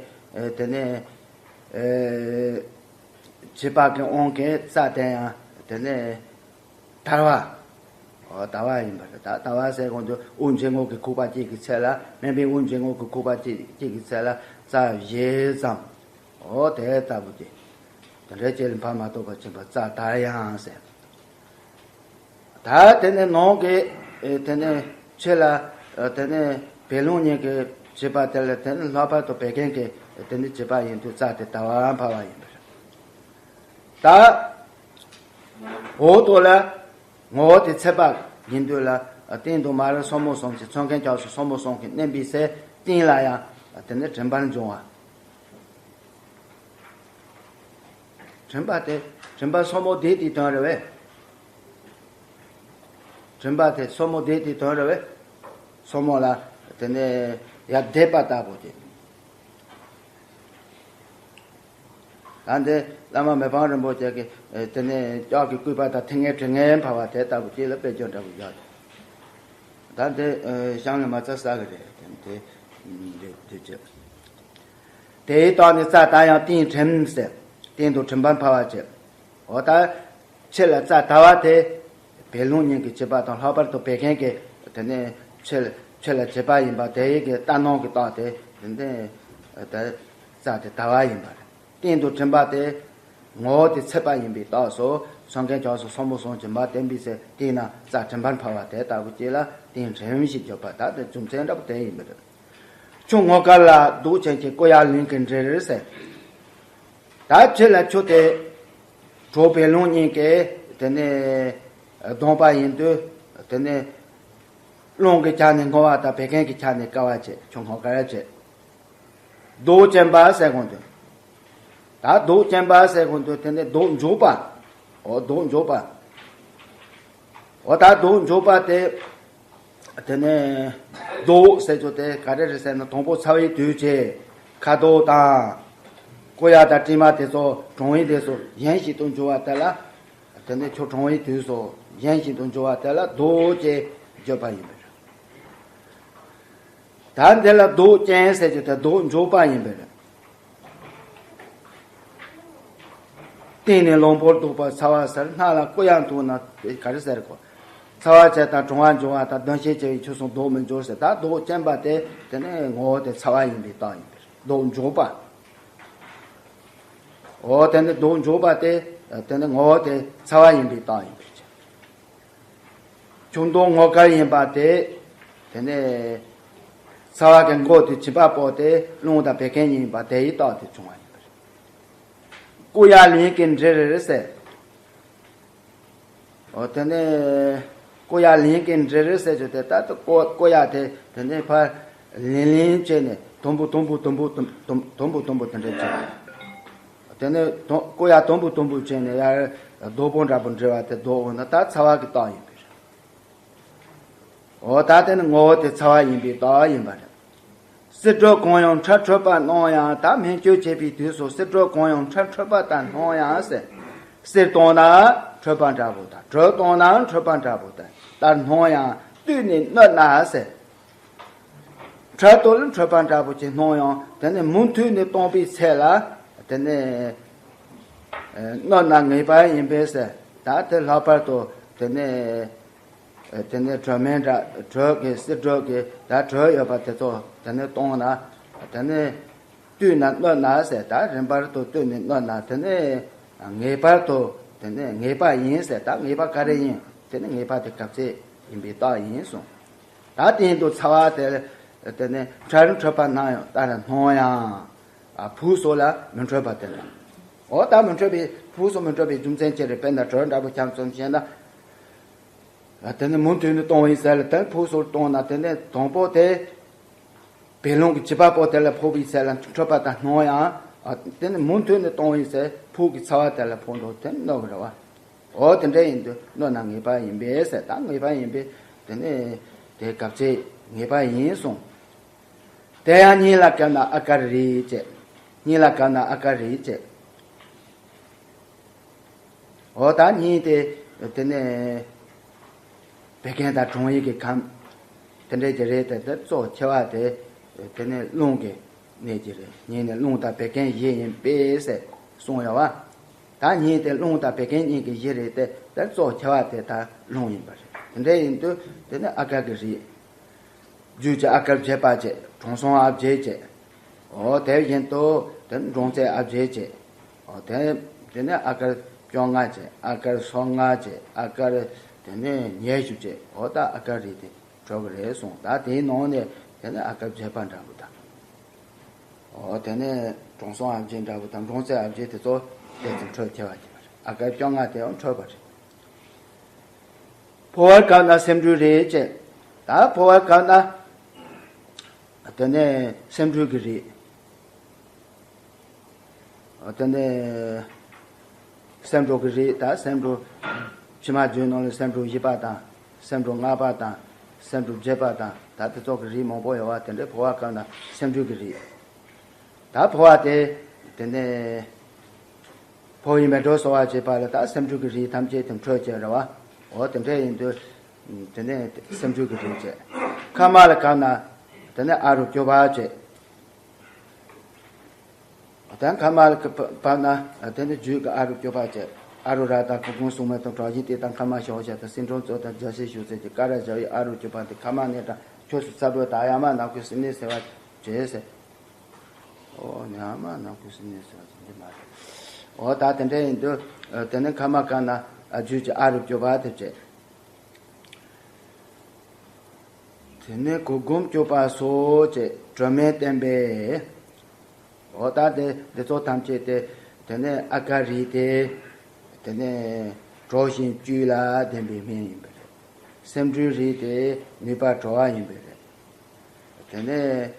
དེ་ནས་བྱེད་པ་གི་དབང་གིས་རྩ་དེ་ཡང་དེ་ནས་དར་བ། འོ་དར་བ་ཡིན་པ་རེད། ད་དར་བ་ཟེར་གོང་དུ་དབུགས་འབྱིན་རྔུབ་ཀྱི་ཁུག་པ་གཅིག་གི་ཚད་ལ། སྨན་པའི་དབུགས་འབྱིན་རྔུབ་ཀྱི་ཁུག་པ་གཅིག་གཅིག་གི་ཚད་ལ་རྩ་བཞི་ཙམ། འོ་དེ་ལྟ་བུ་དེ། དེ་འདྲའི་ཅིག་ལ་ཕར་མ་གཏོགས་པ་ཕྱིན་པ་རྩ་དར་ཡང་ཟེར། ད་དེ་ནས་ནང་གི་དེ་ནས་ཕྱི་ལ་དེ་ནས་བད་རླུང་གཉིས་ཀྱི་བྱེད་པ་དེ་ལ་དེ་ནས་ལྷག་པར་དུ་བད་ཀན་གྱི་དེ་ནས་བྱེད་པ་ཡིན་དུས་རྩ་དེ་དར་བ་འཕར་བ་ཡིན་པ་རེད། ད་འོག་ཏུ་ལ་ངོ་བོ་དེ་ཚད་པ་ཡིན་དུས་ལ། སྟེང་དུ་མ་རིག་ཟབ་མོ་གསུམ་གྱི་ཚོགས་རྒྱན་རྒྱ་མཚོ་ཟབ་མོ་གསུམ་གྱིས་མནན་པའི་ཚེ་སྟེང་ལ་ཡང་དེ་ནས་དྲན་པར་འབྱུང་བ། དྲན་པ་དེ་དྲན་པ་ཟབ་མོ་དེ་དེའི་དོན་རེད་བས། དྲན་པ་དེ་ཟབ་མོ་དེ་དེའི་དོན་རེད་བས། ཟབ་མོ་ལ་དེ་ནས་ཡར་འདེགས་པ་ལྟ་བུ་དེ། ད་འདི་བླ་མ་མི་ཕམ་རིན་པོ་ཆེ་གིས་དེ་ནས་ལྕགས་ཀྱི་སྐུད་པ་དང་ཐིག་ངན་དྲི་ངན་འཕར་བ་དེ་ལྟ་བུ་ཅིག་ལ་དཔེ་བརྗོད་འདྲ་བོ་བཞག་འདུག་ད་འདི་གཤམ་ལ་མ་རྩ་ས་གི་རེད། དེ་འདི་འདི་ཅི། དེའི་རྟགས་ནི་རྩ་དར་ཡང་གཏིང་ཕྲན་ཟེར། སྟེང་དུ་དྲན་པར་འཕར་བ་བྱེད། འོ་ད་ཕྱི་ལ་རྩ་དར་བ་དེ་བད་རླུང་གཉིས་ཀྱི་བྱེད་པ་དང་། ལྷག་པར་དུ་བད་ཀན་གྱི་དེ་ནས་ཕྱི་ཕྱི་ལ་བྱེད་པ་ཡིན་པ་དེ་ཡི་གི་ལྟ་སྣང་གི་རྟགས་དེ་དེ་ནས་ད་རྩ་དེ་དར་བ་ཡིན་པ་རེད། སྟེང་དུ་དྲན་པ་དེ་ངོ་བོ་དེ་ཚད་པ་ཡིན་པའི་རྟགས་སོ། ཚོགས་རྒྱན་རྒྱ་མཚོ་ཟབ་མོ་གསུམ་གྱིས་མར་བསྟན་པའི་ཚེ་སྟེང་ན་རྩ་དྲན་པར་འཕར་བ་དེ་ལྟ་བུ་ཅིག་ལ་གཏིང་ཕྲན་ཞེས་བརྗོད་པ། ད་དེ་རྒྱུ་མཚན་འདྲ་པོ་དེ་ཡིན་པ་རེད། ཆུ་སྔོ་དཀར་ལ་གདུགས་ཅན་གྱི་ཀོ་ཡ་ལིང་གི་འབྲས་རེད་ཟེར། ད་ཕྱི་ལ་ཆུ་དེ་གྲོག་བད་རླུང་གཉིས་ཀྱིས་དེ་ནས་བརྡུངས་པ་ཡིན་དུས། དེ་ནས་རླུང་གི་ཆ་ནས་སྔོ་བ་དང་བད་ཀན་གྱི་ཆ་ནས་དཀར་བ་བྱེད། ཆུ་སྔོ་དཀར་བྱེད། གདུགས་ཅན་པ་ཟེར་གོང་དུ། ད་གདུགས་ཅན་པ་ཟེར་གོང་དུ་དེ་ནས་གདུགས་འཇུག་པ། འོ་གདུགས་འཇུག་པ། འོ་ད་གདུགས་འཇུག་པ་དེ། དེ་ནས་གདུགས་ཟེར་རྒྱུ་དེ་ག་རེ་རེད་ཟེར་ན། དང་པོ་ཚ་བའི་དུས་བྱས་ཁ་དོག་དང་། ཀོ་ཡ་དང་དྲི་མ་དེ་ཚོ་གྲང་བའི་དུས་སུ་ཡན་ཞིག་ཏུ་འགྱུར་བ་དེ་ལ། དེ་ནས་ཆུ་གྲང་བའི་དུས་སུ་ཡན་ཞིག་ཏུ་འགྱུར་བ་དེ་ལ་གདུགས་ཅེས་བརྗོད་པ་ཡིན་པས། ད་འདི་ལ་མདོག་ཅན་ཟེར་གྱི་དེ་མདོག་འཇོག་པ་ཡིན་པས། སྟེང་ནས་རླུང་བུས་བདོག་པ་ཚ་བ་ཟེར། སྣ་ལ་སྐུ་ཡ་འདུག་ན་དེ་ག་རེ་ཟེར་གོ། ཚ་བ་ཆེ་དང་གྲང་བ་འཇོག་པ་དང་གདོན་ཞེན་ཆེ་བའི་ཆོས་སུ་མདོག་མི་འཇོག་ཟེར། ད་མདོག་ཅན་པ་དེ་དེ་ནི་ངོ་བོ་དེ་ཚ་བ་ཡིན་པའི་རྟགས་ཡིན་པས། མདོག་འཇོག་པ། འོ་དེ་ནི་མདོག་འཇོག་པ་དེ་དེ་ནི་ངོ་བོ་དེ་ཚ་བ་ཡིན་པའི་རྟགས་ཡིན་པས། ཆུ་མདོག་སྔོ་དཀར་ཡིན་པ་དེ། དེ་ནས་ཚ་བ་གི་མགོ་དེ་བྱིས་པ་པོ་དེ་རླུང་དང་བད་ཀན་ཡིན་པ་དེ་ཡི་རྟགས་དེ་བྱུང་བ་ཡིན་པ་རེད། སྐུ་ཡ་ལིང་གིས་འབྲེལ་རེད་ཟེར། འོ་དེ་ནས་སྐུ་ཡ་ལིང་གིས་འབྲེལ་རེད་ཟེར་གྱི་དེ་ལྟར་དུ་སྐུ་སྐུ་ཡ་དེ་དེ་ནས་ཕར་ལིང་ལིང་བྱས་ནས་དུམ་བུ་དུམ་བུ་དུམ་བུ་དུམ་དུམ་དུམ་བུ་དུམ་བུ་དེ་འདྲ་བྱས། དེ་ནས་དུམ་སྐུ་ཡ་དུམ་བུ་དུམ་བུ་བྱས་ནས་ཡར་རྡོག་པོ་འདྲ་པོ་འབྲེལ་བ་དེ་རྡོག་འོ་ན་ད་ཚ་བ་གི་རྟགས་ཡིན་པས། འོ་ད་དེ་ནི་ངོ་བོ་དེ་ཚ་བ་ཡིན་པའི་རྟགས་ཡིན་པ་རེད། བསིལ་དྲོད་གང་ཡང་ཁྲག་འཕྲོད་པ་སྣང་ཡང་། ད་སྨན་བཅོས་བྱེད་པའི་དུས་སུ་བསིལ་དྲོད་གང་ཡང་ཁྲག་འཕྲོད་པ་ལྟར་སྣང་ཡང་ཟེར། བསིལ་བཏང་ན་འཕྲོད་པ་འདྲ་པོ་དང་། དྲོད་བཏང་ན་འཕྲོད་པ་འདྲ་པོ་དང་ལྟར་སྣང་ཡང་། བཏུད་ནས་གནོད་ན་ཟེར། འཕྲལ་དུ་ལ་འཕྲོད་པ་འདྲ་པོ་ཅིག་སྣང་ཡང་དེ་ནི་མུ་མཐུད་ནས་བཏང་པའི་ཚེ་ལ་དེ་ནི་གནོད་ན་ངེས་པ་ཡིན་པས་ཟེར། ད་དེ་ལྷག་པར་དུ་དེ་ནི་དེ་ནི་དྲོད་སྨན་འདྲ་དྲོད་ཀྱི་བསིལ་དྲོད་ཀྱི་ད་དྲོད་ཡོད་པ་དེ་ཚོ་དེ་ནི་བཏང་ན་དེ་ནི་བཏུད་ན་གནོད་ན་ཟེར། ད་རིམ་པར་དུ་བཏུད་ནས་གནོད་ན་དེ་ནི་ངེས་པར་དུ་དེ་ནི་ངེས་པ་ཡིན་ཟེར། ད་ངེས་པ་ག་རེ་ཡིན། དེ་ནི་ངེས་པ་དེ་གབ་ཚད་ཡིན་པའི་རྟགས་ཡིན་གསུངས། ད་དེ་ཡིན་དུས་ཚ་བ་དེ་དེ་ནི་ཁྲག་རིམ་འཕྲོད་པ་སྣང་ཡང་ལྟར་སྣང་ཡང་། ཨ་ཕོ་སོགས་ལ་མི་འཕྲོད་པ་དེ་འདྲ། འོ་ད་མི་འཕྲོད་པའི་ཕོ་སོགས་མི་འཕྲོད་པའི་རྒྱུ་མཚན་ཅི་རེད། དཔེར་ན་དྲོད་འདྲ་པོ་ཁྱབ་ཙམ་བཤད་ན། ཨ་དེ་ནི་མུ་མཐུད་ནས་གཏོང་བའི་ཚེ་ལ་དེ་ཕོ་སོགས་གཏོང་ན་དེ་ནི་དང་པོ་དེ་བད་རླུང་གི་བྱིས་པ་པོ་དེ་ལ་ཕོག་པའི་ཚེ་ལ་འཕྲོད་པ་ལྟར་སྣང་ཡང་། ཨ་དེ་ནི་མུ་མཐུད་ནས་གཏོང་བའི་ཚེ་ཕོ་གི་ཚ་བ་དེ་ལ་ཕོག་འགྲོ་དེ་ནི་གནོད་པ་རེད་བ། འོ་དེ་འདྲ་ཡིན་དུས་གནོད་ན་ངེས་པ་ཡིན་པས་ཟེར། ད་ངེས་པ་ཡིན་པས་དེ་ནི་དེ་གབ་ཚད་ངེས་པ་ཡིན་གསུངས། དེ་ཡང་གཉིད་ལ་བཀབ་ན་ཨ་ཀར་རེད་ཅེས། གཉིད་ལ་བཀབ་ན་ཨ་ཀར་རེད་ཅེས། འོ་ད་གཉིད་དེ་དེ་ནི་བད་ཀན་དང་གྲང་ཡིན་གྱི་ཁམས་དེ་འདྲ་ཅིག་རེད་དེ། དེ་གཙོ་ཆེ་བ་དེ་དེ་ནི་རླུང་གི་གནས་ཀྱི་རེད། གཉིད་ནི་རླུང་དང་བད་ཀན་བཞི་ཡིན་པས་ཟེར་གསུངས་ཡོད་བ། ད་གཉིད་དེ་རླུང་དང་བད་ཀན་གཉིས་ཀྱི་གཞི་རེད་དེ། དེ་གཙོ་ཆེ་བ་དེ་ད་རླུང་ཡིན་པ་རེད། དེ་འདྲ་ཡིན་དུས་དེ་ནི་ཨ་ཀར་གྱི་རིགས། རྒྱུད་ཀྱི་ཨ་ཀར་བརྒྱད་པ་བཅས། དྲང་སྲོང་ཨ་བརྒྱད་བཅས། འོ་དེ་བཞིན་དུ་དེ་ནི་འབྲོང་རྩེ་ཨ་བརྒྱད་བཅས། འོ་དེ་དེ་ནི་ཨ་ཀར་བཅོ་ལྔ་བཅས། ཨ་ཀར་སོ་ལྔ་བཅས། ཨ་ཀར་དེ་ནི་ཉི་ཤུ་བཅས། འོ་ད་ཨ་ཀར་རིགས་དེ་གྲོལ་གི་རེད་གསུངས། ད་དེའི་ནང་ནས་དེ་ནི་ཨ་ཀར་བརྒྱད་པ་འདྲ་པོ་དང་། འོ་དེ་ནས་དྲང་སྲོང་ཨ་བརྒྱད་འདྲ་པོ་དང་འབྲོང་རྩེ་ཨ་བརྒྱད་དེ་ཚོ་དེ་ཙམ་འཕྲོད་ཆེ་བ་གྱི་མ་རེད། ཨ་ཀར་བཅོ་ལྔ་དེའང་འཕྲོད་པ་རེད། ཕོ་བར་བཀབ་ན་སེམས་འགྲོས་རེད་ཅེས། ད་ཕོ་བར་བཀབ་ན་དེ་ནས་སེམས་འགྲོས་ཀྱི་རེད། དེ་ནས་སེམས་འགྲོ་གི་རིགས། ད་སེམས་འགྲོ་ཕྱི་མ་རྒྱུད་ནང་ལ་སེམས་འགྲོ་བཞི་པ་དང་། སེམས་འགྲོ་ལྔ་པ་དང་། སེམས་འགྲོ་བརྒྱད་པ་དང་། ད་དེ་ཚོ་གི་རིགས་མང་པོ་ཡོད་བ། དེ་འདྲའི་ཕོ་བ་བཀབ་ན་སེམས་འགྲོ་གི་རིགས། ད་ཕོ་བ་དེ་དེ་ནས་ཕོ་ཡི་མེ་སྒྲོན་གསོ་བ་བྱེད་པ་ལ་ད་སེམས་འགྲོ་གི་རིགས་ཐམས་ཅད་དེ་འཕྲོད་ཅེས་རེད་བ། འོ་དེ་འདྲ་ཡིན་དུས་དེ་ནས་སེམས་འགྲོ་གི་རིགས་བྱས། ཁ་མ་ལ་བཀབ་ན་དེ་ནས་ཨ་རུ་སྐྱོ་བ་བྱས། ད་ཁ་མ་ལ་བབས་ན་དེ་ནི་རྒྱུད་ཀྱི་ཨ་རུ་སྐྱོབ་པ་བྱས། ཨ་རུ་ར་དང་གུར་གུམ་སྲུང་མའི་དང་གྲོ་བཞིན་ཏིལ་དང་མཁལ་མ་ཞོ་ཤ་དང་སིལ་ཀྲུང་གཙོད་དང་རྒྱ་ཤེལ་ཞུ་རྩེ་གྱི་ཀ་ར་བཞི་བའི་ཨ་རུ་སྐྱོབ་པ་དེ་ཁ་མ་ནས་དང་ཆོས་སུ་ཚ་བོ་དང་ཡ་མ་ནག་པོའི་སྲིབ་ནད་སེལ་བ་བྱས་ཟེར། ཨོ་ཡ་མ་ནག་པོའི་སྲིབ་ནད་སེལ་བ་བྱས་འདི་མ་རེད། ཨོ་ད་དེ་འདྲ་ཡིན་དུས་དེ་ནི་ཁ་མ་བཀབ་ན་རྒྱུད་ཀྱི་ཨ་རུ་སྐྱོབ་པ་དེ་བྱས། དེ་ནས་གུར་གུམ་སྐྱོབ་པ་སོགས་ཀྱི་དྲོད་སྨན་བསྟེན་པས། འོ་ད་དེ་འདི་ཚོ་ཐམས་ཅད་དེ་དེ་ནས་ཨ་ཀ་རིགས་དེ་དེ་ནས་དྲོ་ཞིང་བཅུད་ལ་ལྡན་པའི་སྨན་ཡིན་པ་རེད། སེམས་འགྲོས་རིགས་དེ་ནུས་པ་བྲོ་བ་ཡིན་པ་རེད། དེ་ནས་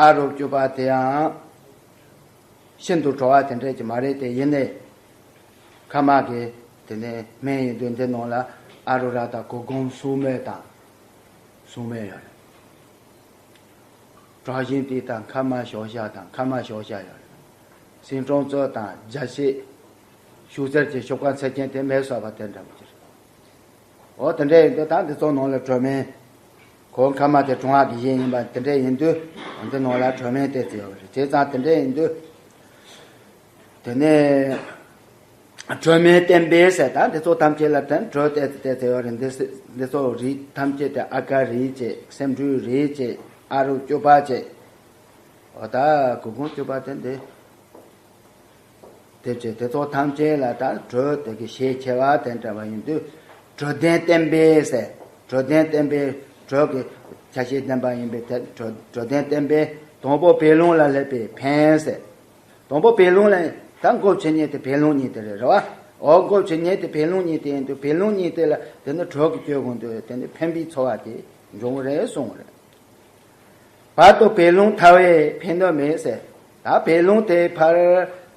ཨ་རོ་སྐྱོབ་པ་དེའང་ཤིན་ཏུ་བྲོ་བ་དེ་འདྲ་ཅིག་མ་རེད་དེ། ཡིན་ནའི་ཁ་མ་གི་དེ་ནས་སྨན་ཡིན་དུས་འདི་ནང་ལ་ཨ་རུ་ར་དང་གུར་གུམ་སྲུང་མའི་དང་། སྲུང་མའི་ཡོད་རེད། གྲོ་བཞིན་ཏིལ་དང་མཁལ་མ་ཞོ་ཤ་དང་། མཁལ་མ་ཞོ་ཤ་ཡོད་རེད། སིལ་ཀྲུང་གཙོད་དང་རྒྱ་ཤེལ་ཞུ་རྩེ་གྱི་ཤུག་པ་ཚད་ཅན་དེ་མེ་གསོད་པ་དེ་འདྲ་མོ་ཅིག་རེད། འོ་དེ་འདྲ་ཡིན་དུས་ད་འདི་ཚོ་ནང་ལ་དྲོད་སྨན། གོང་ཁ་མ་དེ་གྲུབ་དབང་གི་གཞི་ཡིན་པ་དེ་འདྲ་ཡིན་དུས། འདི་ནང་ལ་གྲོལ་མེད་གཏད་ཚུལ་ཡོད་རེད། བྱས་ཙང་དེ་འདྲ་ཡིན་དུས། དེ་ནས་གྲོལ་མེད་བསྟན་པའི་ཟེར། ད་འདི་ཚོ་ཐམས་ཅད་ལ་དོན་གྲོལ་གཏད་ཚུལ་གཏད་ཚུལ་ཡོད་རེད། འདི་སི་འདི་ཚོ་རིགས་ཐམས་ཅད་དེ་ཨ་ཀ་རིགས་བྱས། སེམས་འགྲོས་རིགས་བྱས། ཨ་རུ་བཅུ་པ་བྱས། འོ་ད་གོ་གུང་བཅུ་པ་དེ་འདི། དེ་བྱས་དེ་ཚོ་ཐམས་ཅད་ལ་ད་གྲོལ་དེ་གི་ཤས་ཆེ་བ་དེ་འདྲ་བ་ཡིན་དུས། གྲོལ་བདེན་བསྟན་པའི་ཟེར། གྲོལ་བདེན་བསྟན་པའི་གྲོལ་གྱི་ཆ་ཤས་ལྡན་པ་ཡིན་པའི་དེ་གྲོལ་གྲོལ་བདེན་བསྟན་པའི། དང་པོ་བཻ་ལུང་ལ་སླེབས་པའི་ཕན་ཟེར། དང་པོ་བཻ་ལུང་ལ་ད་འགོ་བྱེད་མཁན་དེ་བཻ་ལུང་གཉིས་དེ་རེད། རེད་བ། འོ་འགོ་བྱེད་མཁན་དེ་བཻ་ལུང་གཉིས་དེ་ཡིན་དུས། བཻ་ལུང་གཉིས་དེ་ལ་དེ་ནི་གྲོལ་གྱི་སྐྱོན་གོང་དུ་དེ་ནི་ཕན་པའི་ཚོར་བ་དེ་འབྱུང་གི་རེད་གསུངས་རེད། བར་དུ་བཻ་ལུང་ཐར་བའི་ཕན་གནོད་མེད་ཟེར། ད་བཻ་ལུང་དེ་ཕར་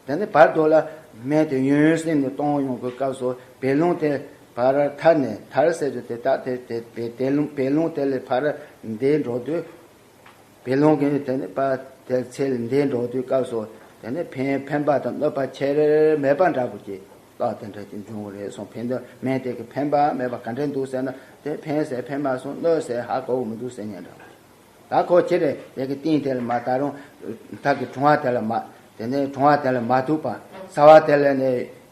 དེ་ནི་བར་དུ་ལ་སྨན་དེ་ཡུན་སྲིང་ནས་གཏོང་ཡོང་གི་སྐབས་སུ། བཻ་ལུང་དེ་ཕར་ཐར་ནས། ཐར་ཟེར་རྒྱུ་དེ་ད་དེ་དེ་བཻ་བཻ་ལུང་བཻ་ལུང་དེ་ལས་ཕར་འདས་འགྲོ་དུས། བཻ་ལུང་གི་དེ་ནི་པ་དེ་ཚེ་ལས་འདས་འགྲོ་དུས་སྐབས་སུ་དེ་ནི་ཕན་ཕན་པ་དང་གནོད་པ་ཆེར་མེད་པ་འདྲ་པོ་ཅིག་རྟགས་དེ་འདྲ་ཅིག་འབྱུང་གི་རེད་གསུངས། ཕན་དོན་སྨན་དེ་གི་ཕན་པ་མེད་པ་ག་འདྲ་འདུག་ཟེར་ན། དེ་ཕན་ཟེར་ཕན་མ་སོང་། གནོད་ཟེར་ཧ་གོ་གི་མི་འདུག་ཟེར་མཁན་འདྲ་པོ། ད་ཁོ་ཁྱེད་རེ་དེ་གི་སྟེང་དེ་ལ་མ། ད་རུང་མཐའ་གི་གྲུབ་དབང་དེ་ལ་མ། དེ་ནས་གྲུབ་དབང་དེ་ལ་མ་ཐུག་པ། རྩ་བ་དེ་ལ་ནས་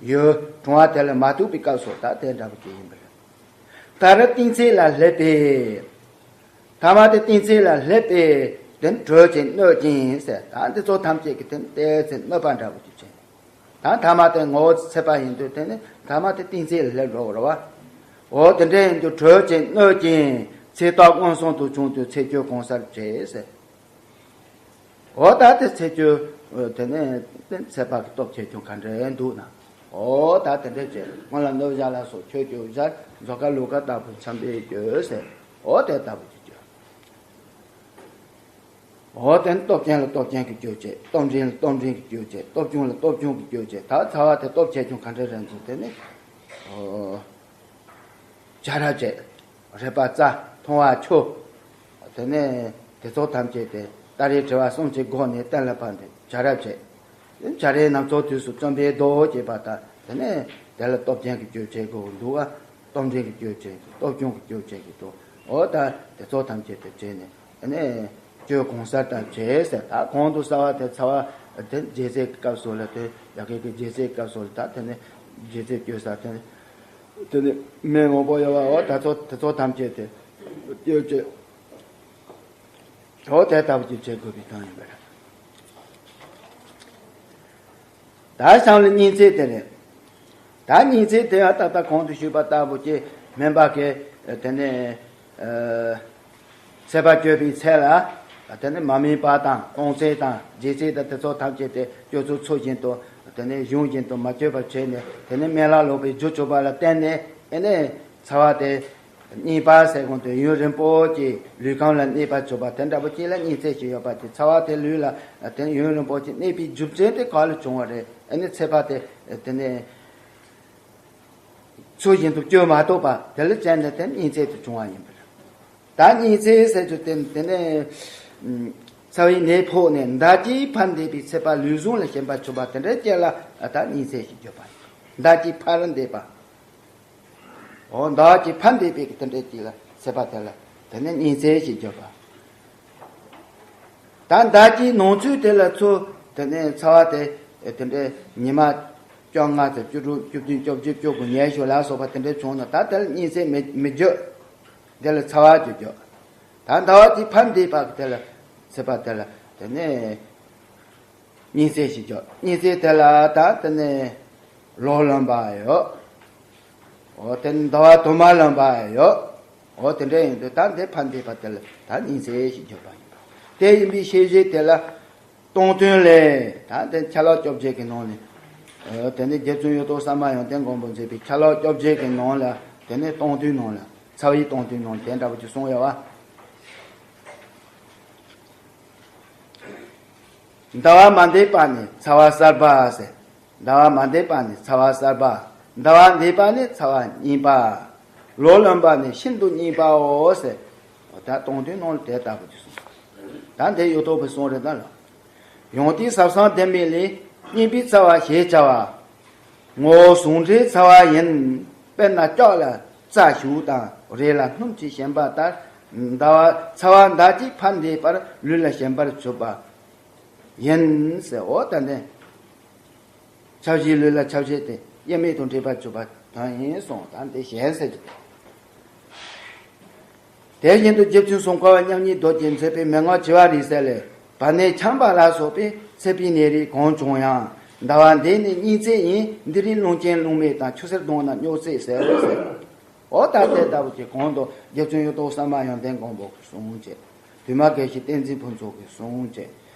ཡོད། གྲུབ་དབང་དེ་ལ་མ་ཐུག་པའི་སྐབས་སུ་ད་དེ་འདྲ་པོ་ཅིག་ཡིན་པ་རེད། མཐར་གཏིང་ཚད་ལ་སླེབས་པས། ཐ་མ་དེ་གཏིང་ཚད་ལ་སླེབས་པས་དེ་ནི་གྲོལ་ཅིང་གནོད་ཅིང་ཟེར། ད་འདི་ཚོ་ཐམས་ཅད་ཀྱི་དེ་ནི་གཏད་ཚད་གནོད་པ་འདྲ་པོ་ཅིག་བྱས། ད་ཐ་མ་དེ་ངོ་བོ་ཚད་པ་ཡིན་དུས་དེ་ནི་ཐ་མ་དེ་གཏིང་ཚད་ལ་སླེབས་འགྲོ་བ་རེད་བ། འོ་དེ་འདྲ་ཡིན་དུས་གྲོལ་ཅིང་གནོད་ཅིང་། ཚད་རྟགས་མངོན་སུམ་དུ་བྱུང་དུས་ཚེ་སྐྱོ་གང་སར་བྱེད་ཟེར། འོ་ད་དེ་ཚེ་སྐྱོ་དེ་ནས་དེ་ཚད་པ་གི་སྟོབས་ཆེ་ཆུང་ག་འདྲ་འདུག་ན། འོ་ད་དེ་འདྲ་བྱས། སྔོན་ལ་གནོད་བྱ་ལ་སོགས་ཆོས་སྐྱོ་བྱ། མཛོ་དཀར་ལུག་དཀར་ལྟ་བུ་འཁྱམས་པས་སྐྱོ་ཟེར། འོ་དེ་ལྟ་བུ་ཅིག་སྐྱོ། འོ་དེ་ནི་སྟོབས་ཆེན་ལ་སྟོབས་ཆེན་གྱིས་སྐྱོ་བྱེད། སྟོབས་འབྲིང་ལ་སྟོབས་འབྲིང་གྱིས་སྐྱོ་བྱེད། སྟོབས་ཆུང་ལ་སྟོབས་ཆུང་གིས་སྐྱོ་བྱེད། ད་ཚ་བ་དེ་སྟོབས་ཆེ་ཆུང་ག་འདྲ་རེད་འདུག་དེ་ནི། འོ། བྱ་ར་བྱེད། རེག་པ་རྩ། མཐོང་བ་ཆོས། དེ་ནས་དེ་ཚོ་ཐམས་ཅད་དེ་ལྟ་རེག་དྲི་བ་གསུམ་གྱི་སྒོ་ནས་གཏན་ལ་ཕབ་ནས་བྱ་ར་བྱེད། བྱ་རའི་རྣམ་རྟོག་དུས་སུ་བརྩོན་པས་བཟློག་ཅེས་པ་དང་། དེ་ནས་དེ་ལ་སྟོབས་ཆེན་གྱིས་སྐྱོབ་བྱེད་དགོས་འདུག་བ། སྟོབས་འབྲིང་གིས་སྐྱོབ་བྱེད་ཀྱི། སྟོབས་ཆུང་གིས་སྐྱོབ་བྱེད་ཀྱི་འདུག་འོ་ད་དེ་ཚོ་ཐམས་ཅད་དེ་བྱས་ནས་དེ་ནས་སྐྱོ་གང་སར་ད་བྱེད་ཟེར། ད་གོང་དུ་རྩ་བ་དེ་ཚ་བ་དེ་རྒྱལ་སྲས་ཀྱི་སྐབས་སུ་ལ་དེ་ཡ་གི་གི་རྒྱལ་སྲས་ཀྱི་སྐབས་སུ་ལ་ད་དེ་ནས་རྒྱལ་སྲས་སྐྱོ་ས་དེ་ནས། དེ་ནི་སྨན་མང་པོ་ཡོད་པ། འོ་ད་ཚོ་དེ་ཚོ་ཐམས་ཅད་དེ་སྐྱོ་བྱེད། འོ་དེ་ལྟ་བུ་ཅིག་བྱེད་དགོས་པའི་དོན་ཡིན་པ་རེད། ད་གཤམ་ལ་སྙིང་ཚད་དེ་རེད། ད་སྙིང་ཚད་དེ་ཡང་ད་ལྟ་གོང་དུ་ཞུས་པ་ལྟ་བུ་ཅིག་སྨན་པ་གིས་དེ་ནས་ཨ། ཚད་པ་སྤྱོད་པའི་ཚད་ལ། དེ་ནས་མ་སྨིན་པ་དང་སྟོང་ཚད་དང་རྗེས་ཚད་དང་དེ་ཚོ་ཐམས་ཅད་དེ་སྤྱོད་ཚུལ་ཚུལ་བཞིན་དུ། དེ་ནས་གཞུང་བཞིན་དུ་མ་སྤྱོད་པར་བྱས་ནས། དེ་ནས་སྨན་བླ་ལོག་པའི་རྒྱུ་བཅུ་པ་ལ་བརྟེན་ནས། ཨེ་ནས་ཚ་བ་དེ་རྙིང་པ་ཟེར་གོང་དུ་ཡུན་རིང་པོ་ཅིག་ལུས་ཁམས་ལ་གནས་པར་གྱུར་པ་དེ་འདྲ་པོ་ཅིག་ལ་སྙིང་ཚད་ཅིག་ཡོད་པ་དེ། ཚ་བ་དེ་ལུས་ལ་དེ་ཡུན་རིང་པོ་ཅིག་གནས་པའི་རྒྱུ་མཚན་དེ་ག་ལ་བྱུང་བ་རེད། ཨེ་ནས་ཚད་པ་དེ་དེ་ནས། ཚུལ་བཞིན་དུ་སྤྱོད་མ་ཐུབ་པ་དེ་ལ་བརྟེན་ནས་དེ་སྙིང་ཚད་དུ་བྱུང་བ་ཡིན་པ་རེད། ད་སྙིང་ཚད་ཟེར་རྒྱུ་དེ་དེ་ནས་ཚ་བའི་ནད་ཕོག་ནས་མདའ་གཅིག་འཕར་འདས་པའི་ཚད་པ་ལུས་ཟུངས་ལ་ཞེན་པར་གྱུར་པ་དེ་འདྲའི་རྐྱེན་ལ་ད་སྙིང་ཚད་ཞེས་བརྗོད་པ་ཡིན། མདའ་གཅིག་འཕར་འདས་པ། འོ་མདའ་གཅིག་འཕར་འདས་པའི་དེ་འདྲའི་ཅིག་ལ་ཚད་པ་དེ་ལ་དེ་ནས་སྙིང་ཚད་ཞེས་བརྗོད་པ། ད་མདའ་གཅིག་ནང་ཚུད་དེ་ལ་ཚུར་དེ་ནས་ཚ་བ་དེ་དེ་འདྲའི་ཉི་མ་བཅོ་ལྔ་དང་བཅུ་དྲུག་བཅུ་བདུན་བཅོ་བརྒྱད་བཅུ་དགུ་ཉལ་ཞོར་ལ་སོགས་པ་དེ་འདྲའི་བྱུང་ན། ད་དེ་ལ་སྙིང་ཚད་མི་མི་བརྗོད། དེ་ལ་ཚ་བ་བརྗོད་བརྗོད། ད་ཟླ་བ་གཅིག་འཕར་འདས་པ་དེ་ལ་ཚད་པ་དེ་ལ་དེ་ནས་སྙིང་ཚད་ཞེས་བརྗོད། སྙིང་ཚད་དེ་ལ་ད་དེ་ནས་ལོ་ལོན་པ་ཡོད། འོ་དེ་ཟླ་བ་དུ་མ་ལོན་པ་ཡོད། འོ་དེ་འདྲ་ཡིན་དུས་ད་འདི་འཕར་འདས་པ་དེ་ལ་ད་སྙིང་ཚད་ཞེས་བརྗོད་པ་ཡིན་པ། དེ་ཡིན་པའི་ཤེས་བྱེད་དེ་ལ་སྟོང་དོན་ལས། ད་དེ་ཆ་ལག་བཅོ་བརྒྱད་ཀྱི་ནང་ནས། འོ་དེ་ནས་རྗེ་བཙུན་གཡུ་ཐོག་ས་མ་ཡོན་ཏན་མགོན་པོས་མཛད་པའི་ཆ་ལག་བཅོ་བརྒྱད་ཀྱི་ནང་ལ། དེ་ནས་སྟོང་དོན་ནང་ལ། ཚ་བའི་སྟོང་དོན་ནང་ལ་དེ་འདྲ་པོ་ཅིག་གསུངས་ཡོད་པ། ཟླ་བ་མ་འདས་པ་ནི་ཚ་བ་གསར་པ་ཟེར། ཟླ་བ་མ་འདས་པ་ནི་ཚ་བ་གསར་པ། ཟླ་བ་འདས་པ་ནི་ཚ་བ་རྙིང་པ། ལོ་ལོན་པ་ནི་ཤིན་ཏུ་རྙིང་པའོ་ཟེར། འོ་ད་སྟོང་དོན་ནང་ལ་དེ་ལྟ་བུ་ཅིག་གསུངས། ད་འདི་གཡུ་ཐོག་པའི་གསུང་རེད་ད་ལ། ཡང་དེའི་ཟབ་གསང་ལྡན་མིན་ལས། རྙིང་པའི་ཚ་བ་ཞེས་བྱ་བ། ངོ་བོ་ཟུངས་ཁྲག་ཚ་བ་ཡིན། དཔེར་ན་ལྕགས་ལ་རྩ་ཞུགས་དང་། རས་ལ་སྣུམ་གྱིས་ཞེན་པ་ལྟར། ཟླ་བ་ཚ་བ་མདའ་གཅིག་ཕར་འདེད་པར་ལུས་ལ་ཞེན་པར་གྱུར་པ་ཡིན་ཟེར། འོ་ད་འདི་ཆ་བཞག་ལུས་ལ་ཆ་བཞག་དེ་དབྱེར་མེད་དུ་འདྲེས་པར་གྱུར་པ་དོན་ཡིན་གསུངས། ད་འདི་གཞན་ཟེར་གྱི། དེ་བཞིན་དུ་རྗེ་བཙུན་སུམ་མཁའ་བ་མཉམ་ཉིད་རྡོ་རྗེས་མཛད་པའི་མན་ངག་བྱེ་བ་རིས་གསལ་ལས། བ་ནས་འཁྱམས་པ་ལ་སོགས་པའི་ཚད་པའི་ནད་རིགས་གང་བྱུང་ཡང་། ཟླ་བ་འདི་ནི་གཉན་ཚད་ཡིན། འདི་རིགས་རླུང་ཅན་རླུང་མེད་དང་། ཆུ་སེར་གདོང་ན་སྨྱོ་ཚད་ཟེར་ཟེར། འོ་ད་དེ་ལྟ་བུ་གྱི་གོང་དུ་རྗེ་བཙུན་གཡུ་ཐོག་ས་མ་ཡོན་ཏན་མགོན་པོ་གི་གསུང་བཅས། བི་མ་དགེ་བཤེས་བསྟན་འཛིན་ཕུན་ཚོགས་ཀྱི་གསུང་བཅས།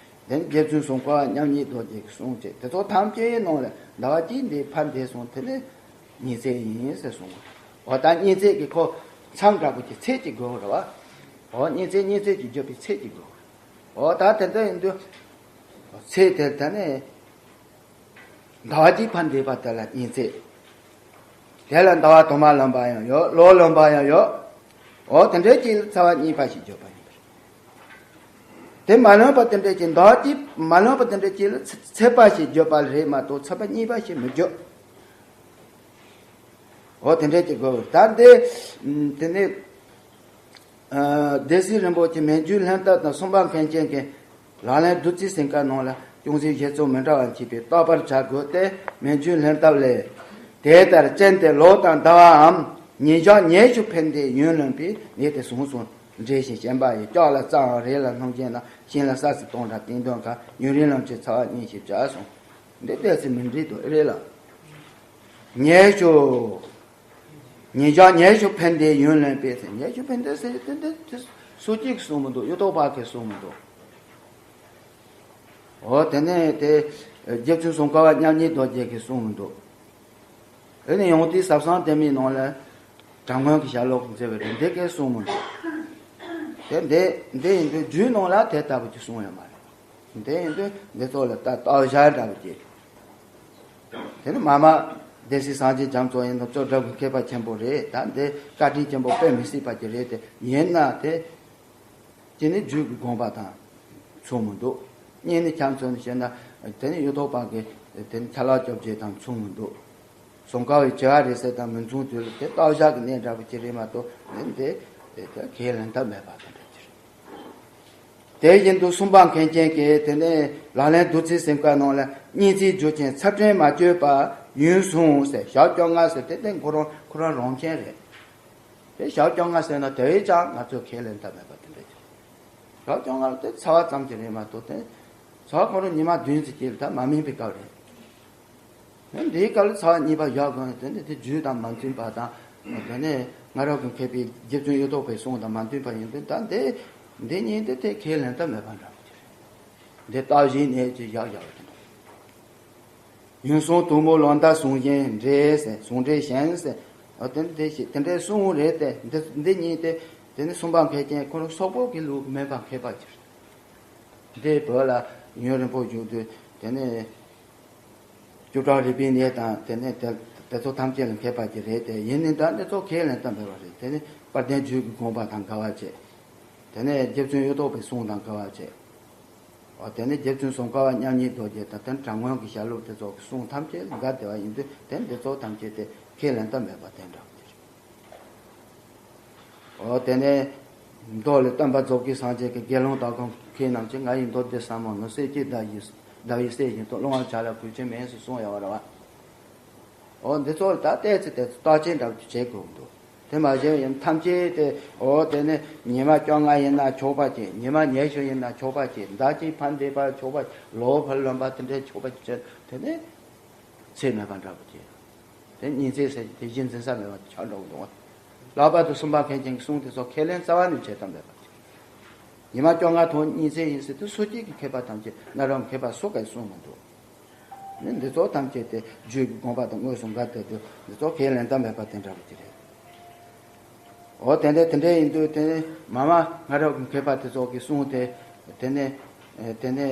དེ་ནས་རྗེ་བཙུན་སུམ་མཁའ་བ་མཉམ་ཉིད་རྡོ་རྗེ་གི་གསུང་བཅས། དེ་ཚོ་ཐམས་ཅད་ནང་ལ་ཟླ་བ་གཅིག་འདི་ཕར་འདས་སོང་། དེ་ནི་གཉན་ཚད་ཡིན་ཟེར་གསུངས། འོ་ད་གཉན་ཚད་ཀྱི་ཁོ་མཚམས་འདྲ་པོ་གྱི་ཚད་ཅིག་དགོས་རེད་བ། འོ་གཉན་ཚད་གཉན་ཚད་ཀྱི་བརྗོད་པའི་ཚད་ཅིག་དགོས། འོ་ད་དེ་འདྲ་ཡིན་དུས་ཚད་དེ་ད་ནི་ཟླ་བ་གཅིག་ཕར་འདས་པ་དེ་ལ་གཉན་ཚད། དེ་ལ་ཟླ་བ་དུ་མ་ལོན་པ་ཡང་ཡོད། ལོ་ལོན་པ་ཡང་ཡོད། འོ་དེ་འདྲའི་གཅིག་ལ་ཚེས་པ་གཉིས་པ་ཞེས་བརྗོད་པ་ཡིན་པ་རེད། དེ་མ་ལོན་པ་དེ་འདྲའི་གཅིག་ཟླ་བ་གཅིག་མ་ལོན་པ་དེ་འདྲའི་གཅིག་ལ་ཚེས་པ་ཞེས་བརྗོད་པ་རེད་མ་གཏོགས་ཚེས་པ་གཉིས་པ་ཞེས་མི་བརྗོད། འོ་དེ་འདྲའི་གཅིག་དགོས། ད་འདི་དེ་ནི། སྡེ་སྲིད་རིན་པོ་ཆེ་མན་ཇུའི་ལྷན་ཐབས་དང་སུམ་པ་མཁན་ཆེན་གྱི་ལག་ལེན་བདུད་རྩིའི་ཟིང་ཁ་ནང་ལ་ཅུང་ཟད་བཞེད་ཚུལ་མི་འདྲ་བ་མཆིས་པས་བརྟག་པར་བྱ་དགོས་ཏེ། མན་ཇུའི་ལྷན་ཐབས་ལས། དེ་ལྟར་སྤྱན་དེ་ལོ་དང་ཟླ་བའམ་ཉིན་ཞག་ཉི་ཤུ་འཕེལ་འདས་ཡུན་ལོན་པའི་ནད་དེ་ཟུངས་སུ་འདྲེས་ཤིང་ཞེན་པ་ཡིས། ལྕགས་ལ་རྩྭའམ་རས་ལ་སྣུམ་ཅན་ན། ཤིང་ལ་ས་སྲིན་དོང་འདྲ་ཏིང་འདོན་ཁ། ཡུན་རིང་ལོན་ཕྱིར་ཚ་བ་གཉིས་ཞེས་བྱ་གསུངས། འདི་ཏོག་ཙམ་མི་འགྲིག་འདུག་རེད་ལ། ཉི་ཤུ། ཉིན་ཞག་ཉི་ཤུ་འཕེལ་འདས་ཡུན་ལོན་པའི་ཟེར། ཉི་ཤུ་འཕེལ་འདས་ཟེར་དེ་འདི་དེ་སུ་གཅིག་གསུང་མི་འདུག། གཡུ་ཐོག་པ་གིས་གསུང་མི་འདུག། འོ་དེ་ནས་དེ་རྗེ་བཙུན་སུམ་མཁའ་བ་མཉམ་ཉིད་རྡོ་རྗེ་གིས་གསུང་མི་འདུག། དེ་ནས་ཡང་དེའི་ཟབ་གསང་བསྟན་མའི་ནང་ལ་དྲག་སྔོན་གྱི་ཞལ་ལུང་གིས་མཛད་པའི་རེད། འདི་གས་གསུང་མི་འདུག། དེ་འདི་འདི་ཡིན་དུས་རྒྱུད་ནང་ལ་དེ་ལྟ་བུ་ཅིག་གསུངས་ཡོད་མ་རེད། དེ་ཡིན་དུས་འདི་ཚོ་ལ་ད་བརྟག་བྱ་འདྲ་བོ་ཅིག། དེ་ནི་མ་མ་སྡེ་སྲིད་སངས་རྒྱས་རྒྱ་མཚོ་ཡིན་དུས་ཙོ་འདྲ་བོ་མཁས་པ་ཆེན་པོ་རེད། ད་འདི་བཀའ་དྲིན་ཆེན་པོ་དཔེ་མི་སྲིད་པ་ཅིག་རེད་དེ། ཡིན་ན་དེ་ཅི་ནི་རྒྱུད་ཀྱི་དགོངས་པ་དང་མཚུངས་མི་འདུག། གཉིས་ནི་ཁྱམས་ཚོ་ནི་བཤད་ན་དེ་ནི་གཡུ་ཐོག་པ་གི་དེ་ནི་ཆ་ལག་བཅོ་བརྒྱད་དང་མཚུངས་མི་འདུག། སུམ་མཁའ་བའི་བྱེ་བ་རིས་གསལ་དང་མི་མཚུངས་དུས་ལ་དེ་བརྟག་བྱ་གི་གནས་འདྲ་བོ་ཅིག་རེད་མ་གཏོགས་ནི་འདི་དེ་དེ་ཁས་ལེན་ཐབས་མེད་པ་དེ་འདྲ་ཅིག་རེད། དེ་བཞིན་དུ་སུམ་པ་མཁན་ཆེན་གྱིས་དེ་ནས་ལག་ལེན་བདུད་རྩིའི་ཟིང་ཁ་ནང་ལ་གཉན་ཚད་རྒྱུ་ཅན་ཚད་ཕྲན་མ་བཅོས་པ་ཡུན་ཟུངས་ཟེར། ཞག་བཅོ་ལྔ་ཟེར་དེ་དེ་ཁོ་རང་ཁོ་རང་རང་མཁྱེན་རེད། དེ་ཞག་བཅོ་ལྔ་ཟེར་ན་དེ་བས་ཀྱང་ང་ཚོས་ཁས་ལེན་ཐབས་མེད་པ་དེ་འདྲ་ཅིག། ཞག་བཅོ་ལྔ་ལ་དེ་ཚ་བ་ཙམ་གྱི་རེད་མ་གཏོགས་དེ་ཚ་བ་ཁོ་རང་ཉི་མ་བདུན་ཙམ་ཅིག་ལ་ད་མ་སྨིན་པའི་སྐབས་རེད། འདིའི་སྐབས་ལ་ཚ་བ་གཉིས་པ་བཞག་དགོས་ན་དེ་ནི་དེ་རྒྱུད་དང་མ་མཐུན་པ་དང་། དེ་ནས་སྔ་རབས་ཀྱི་མཁས་པའི་རྗེ་བཙུན་གཡུ་ཐོག་པའི་གསུང་དང་མ་མཐུན་པ་ཡིན་དུས་ད་འདི་འདི་གཉིས་འདི་དེ་ཁས་ལེན་ཐབས་མེད་པ་འདྲ་བོ་ཅིག་རེད། འདི་བརྟག་བྱའི་གནས་ཀྱི་བཞག་བཞག་པ་དེ་འདྲ། ཡུན་ཟུངས་དུག་མོ་ལོ་ཟླ་ཟུངས་ཅན་འདྲེས་ཟེར། ཟུངས་འདྲེས་གཞན་ཟེར། འོ་དེ་འདི་ཞིག་དེ་འདྲའི་གསུང་རེད་དེ། འདི་འདི་གཉིས་དེ་དེ་ནི་སུམ་པ་མཁས་ཆེན་ཁོ་རང་སོག་པོ་གི་ལུགས་མེད་པ་མཁས་པ་ཅིག་རེད། འདི་བོད་ལ་ཡུན་རིང་པོ་བཞུགས་དུས་དེ་ནས་སྐྱུག་བྲག་རིག་པའི་གནས་དང་དེ་ནས་དེ་དེ་ཚོ་ཐམས་ཅད་ལ་མཁས་པ་ཅིག་རེད་དེ། ཡིན་ནའི་ད་འདི་ཚོ་ཁས་ལེན་ཐབས་མེད་པ་རེད། དེ་ནི་དཔལ་ལྡན་རྒྱུད་ཀྱི་དགོངས་པ་དང་འགལ་བ་བྱེད། དེ་ནས་རྗེ་བཙུན་གཡུ་ཐོག་པའི་གསུང་དང་འགལ་བ་བྱེད། འོ་དེ་ནས་རྗེ་བཙུན་སུམ་མཁའ་བ་མཉམ་ཉིད་རྡོ་རྗེ་དང་དེ་ནས་དྲག་སྔོན་གྱི་ཞལ་ལུང་དེ་ཚོ་གི་གསུང་ཐམས་ཅད་འགལ་བསྡད་པ་ཡིན་དུས་དེ་འདི་ཚོ་ཐམས་ཅད་དེ་ཁས་ལེན་ཐབས་མེད་པ་དེ་འདྲ་བ་དེ་རེད། འོ་དེ་ནས་མདོ་ལས། སྟོན་པ་རྫོགས་བརྒྱད་སངས་རྒྱས་ཀྱིས། དགེ་སློང་དག་གམ་མཁས་རྣམས་ཀྱིས། ང་ཡི་མདོ་སྡེ་ཟབ་མོ་ནི། གསེར་གྱི་ཟླ་ཡིས་ཟླ་བའི་གསེར་བཞིན་དུ། བླང་བར་བྱ་ལ་གུས་ཕྱིར་མིན་ཟེར་གསུངས་ཡོད་རེད་བ། འོ་འདི་ཚོ་ལ་ད་བལྟས་ཚེ་བལྟས་ཚེ་བརྟག་དཔྱད་འདྲ་བོ་བྱེད་དགོས་འདུག། དེ་མ་བྱས་ཡང་ཐམས་ཅད་དེ་འོ་དེ་ནས་ཉི་མ་བཅོ་ལྔ་ཡིན་ན་ཆོག་པ་བྱེད། ཉི་མ་ཉི་ཤུ་ཡིན་ན་ཆོག་པ་བྱེད། ཟླ་གཅིག་ཕར་འདས་པ་ཆོག་པ། ལོ་ཕར་ལོན་པ་དེ་འདྲའི་ཆོག་པ་བྱེད། དེ་ནས་ཚད་མེད་པ་འདྲ་བོ་བྱེད། དེ་གཉན་ཚད་ཟེར་གྱི་དེ་གཞི་འཛིན་ས་མེད་པ་དེ་ཆགས་འགྲོ་གི་འདུག། ལྷག་པར་དུ་སུམ་པ་མཁན་ཆེན་གྱི་གསུང་དེ་ཚོ་ཁས་ལེན་རྩ་བ་ནས་བྱེད་ཐབས་མེད་པ་དེ། ཉི་མ་བཅོ་ལྔ་ཐོག་གཉན་ཚད་ཡིན་ཟེར་དུས་སོ་སྐྱེས་ཀྱི་མཁས་པ་ཐམས་ཅད་གནའ་རབས་མཁས་པ་སུ་གས་གསུང་མི་འདུག། ནི་འདི་ཚོ་ཐམས་ཅད་དེ་རྒྱུད་ཀྱི་དགོངས་པ་དང་དངོས་སུ་འགལ་བསྡད་དུས་འདི་ཚོ་ཁས་ལེན་ཐབས་མེད་པ་དེ་འདྲ་བོ་དེ་རེད། འོ་དེ་འདྲ་དེ་འདྲ་ཡིན་དུས་དེ་ནི་མ་མ་སྔ་རབས་ཀྱི་མཁས་པ་དེ་ཚོ་གིས་གསུངས་ཏེ། དེ་ནི་དེ་ནི་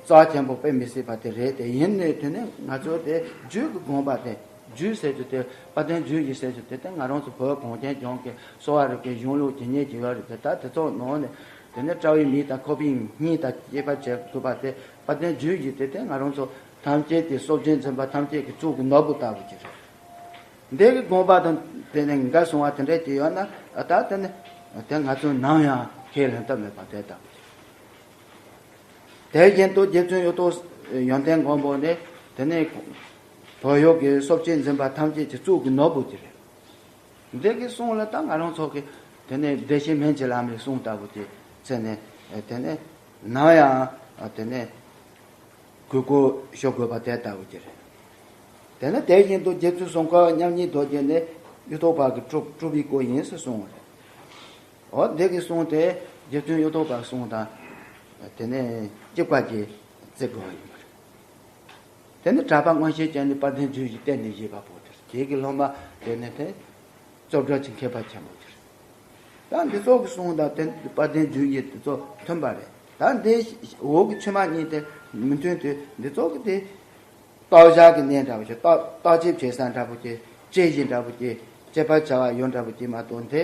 རྩ་ཆེན་པོ་དཔེ་མི་སྲིད་པ་དེ་རེད་དེ། ཡིན་ནའི་དེ་ནི་ང་ཚོ་དེ་རྒྱུད་ཀྱི་དགོངས་པ་དེ། རྒྱུད་ཟེར་རྒྱུ་དེ་དཔལ་ལྡན་རྒྱུད་བཞི་ཟེར་རྒྱུ་དེ་དེ་ང་རང་ཚོ་བོད་གངས་ཅན་ལྗོངས་ཀྱི་གསོ་བ་རིག་པའི་གཞུང་ལུགས་ཇི་སྙེད་ཅིག་ཡོད་རེད་དེ། ད་དེ་ཚོ་ནང་ནས་དེ་ནི་སྤྲ་བའི་མིག་དང་ཁོག་པའི་སྙིང་དང་བཅས་པ་བྱེད་ཐུབ་པ་དེ་དཔལ་ལྡན་རྒྱུད་བཞི་དེ་དེ་ང་རང་ཚོ་ཐམས་ཅད་ཀྱི་སྲོག་ཅན་འཛིན་པ་ཐམས་ཅད་ཀྱི་གཙུག་གི་ནོར་བུ་ལྟ་བུ་ཅིག་རེད། འདི་གི་དགོངས་པ་དང་དེ་ནས་འགལ་སོང་བ་དེ་འདྲ་ཅིག་ཡོད་ན། ད་དེ་ནི་ དེ་ང་ཚོས་ནམ་ཡང་ཁས་ལེན་ཐབས་མེད་པ་དེ་ལྟ་བུ། དེ་བཞིན་དུ་རྗེ་བཙུན་གཡུ་ཐོག་ཡོན་ཏན་མགོན་པོ་ནི་དེ་ནས་བོད་ཡུལ་གྱི་སོ་སྐྱེ་འཛིན་པ་ཐམས་ཅད་ཀྱི་གཙུག་གི་ནོར་བུ་དེ་རེད། འདི་གི་གསུང་ལ་ད་ང་རང་ཚོ་གི་དེ་ནས་བདེ་གཤེགས་སྨན་གྱི་བླ་མའི་གསུང་ལྟ་བུ་དེ་བཙལ་ནས་དེ་ནས་ནམ་ཡང་དེ་ནས་གུས་བཀུར་ཞུ་དགོས་པ་དེ་ལྟ་བུ་དེ་རེད། དེ་ནས་དེ་བཞིན་དུ་རྗེ་བཙུན་སྲུང་འཁོར་མཉམ་ཉིད་རྡོ་རྗེ་ནི་གཡུ་ཐོག་པ་གི་སྤྲུལ་སྤྲུལ་པའི་སྐུ་ཡིན་ཟེར་གསུངས་པ་རེད། འོ་འདི་གི་གསུང་དེ་རྗེ་བཙུན་གཡུ་ཐོག་པ་གསུང་དང་དེ་ནས་གཅིག་པ་གྱིས་བརྩི་དགོས་པ་ཡིན་པ་རེད། དེ་ནི་གྲགས་པ་མངོན་ཤེས་ཅན་ནི་དཔལ་ལྡན་རྒྱུད་ཀྱི་གཏེར་ནས་བཞེས་པ་པོ་དེ་རེད། དེ་གི་སློབ་མ་དེ་ནི་དེ་རྩོད་བྲལ་གྱི་མཁས་པ་ཆེན་པོ་དེ་རེད། ད་འདི་ཚོ་གི་གསུང་དང་དེ་དཔལ་ལྡན་རྒྱུད་ཀྱི་དེ་ཚོ་མཐུན་པ་རེད། ད་འདི་འོག་གི་ཕྱི་མ་གཉིས་དེ་མི་མཐུན་དུས་འདི་ཚོ་གི་དེ་བརྟག་བཞག་གི་གནས་འདྲ་བོ་ཅིག་བརྟག་བརྟག་དཔྱད་བྱེད་ས་འདྲ་བོ་ཅིག་དཔྱད་གཞི་འདྲ་བོ་ཅིག་དཔྱད་པ་བྱ་བ་ཡོད་འདྲ་བོ་ཅིག་མ་གཏོགས་དེ་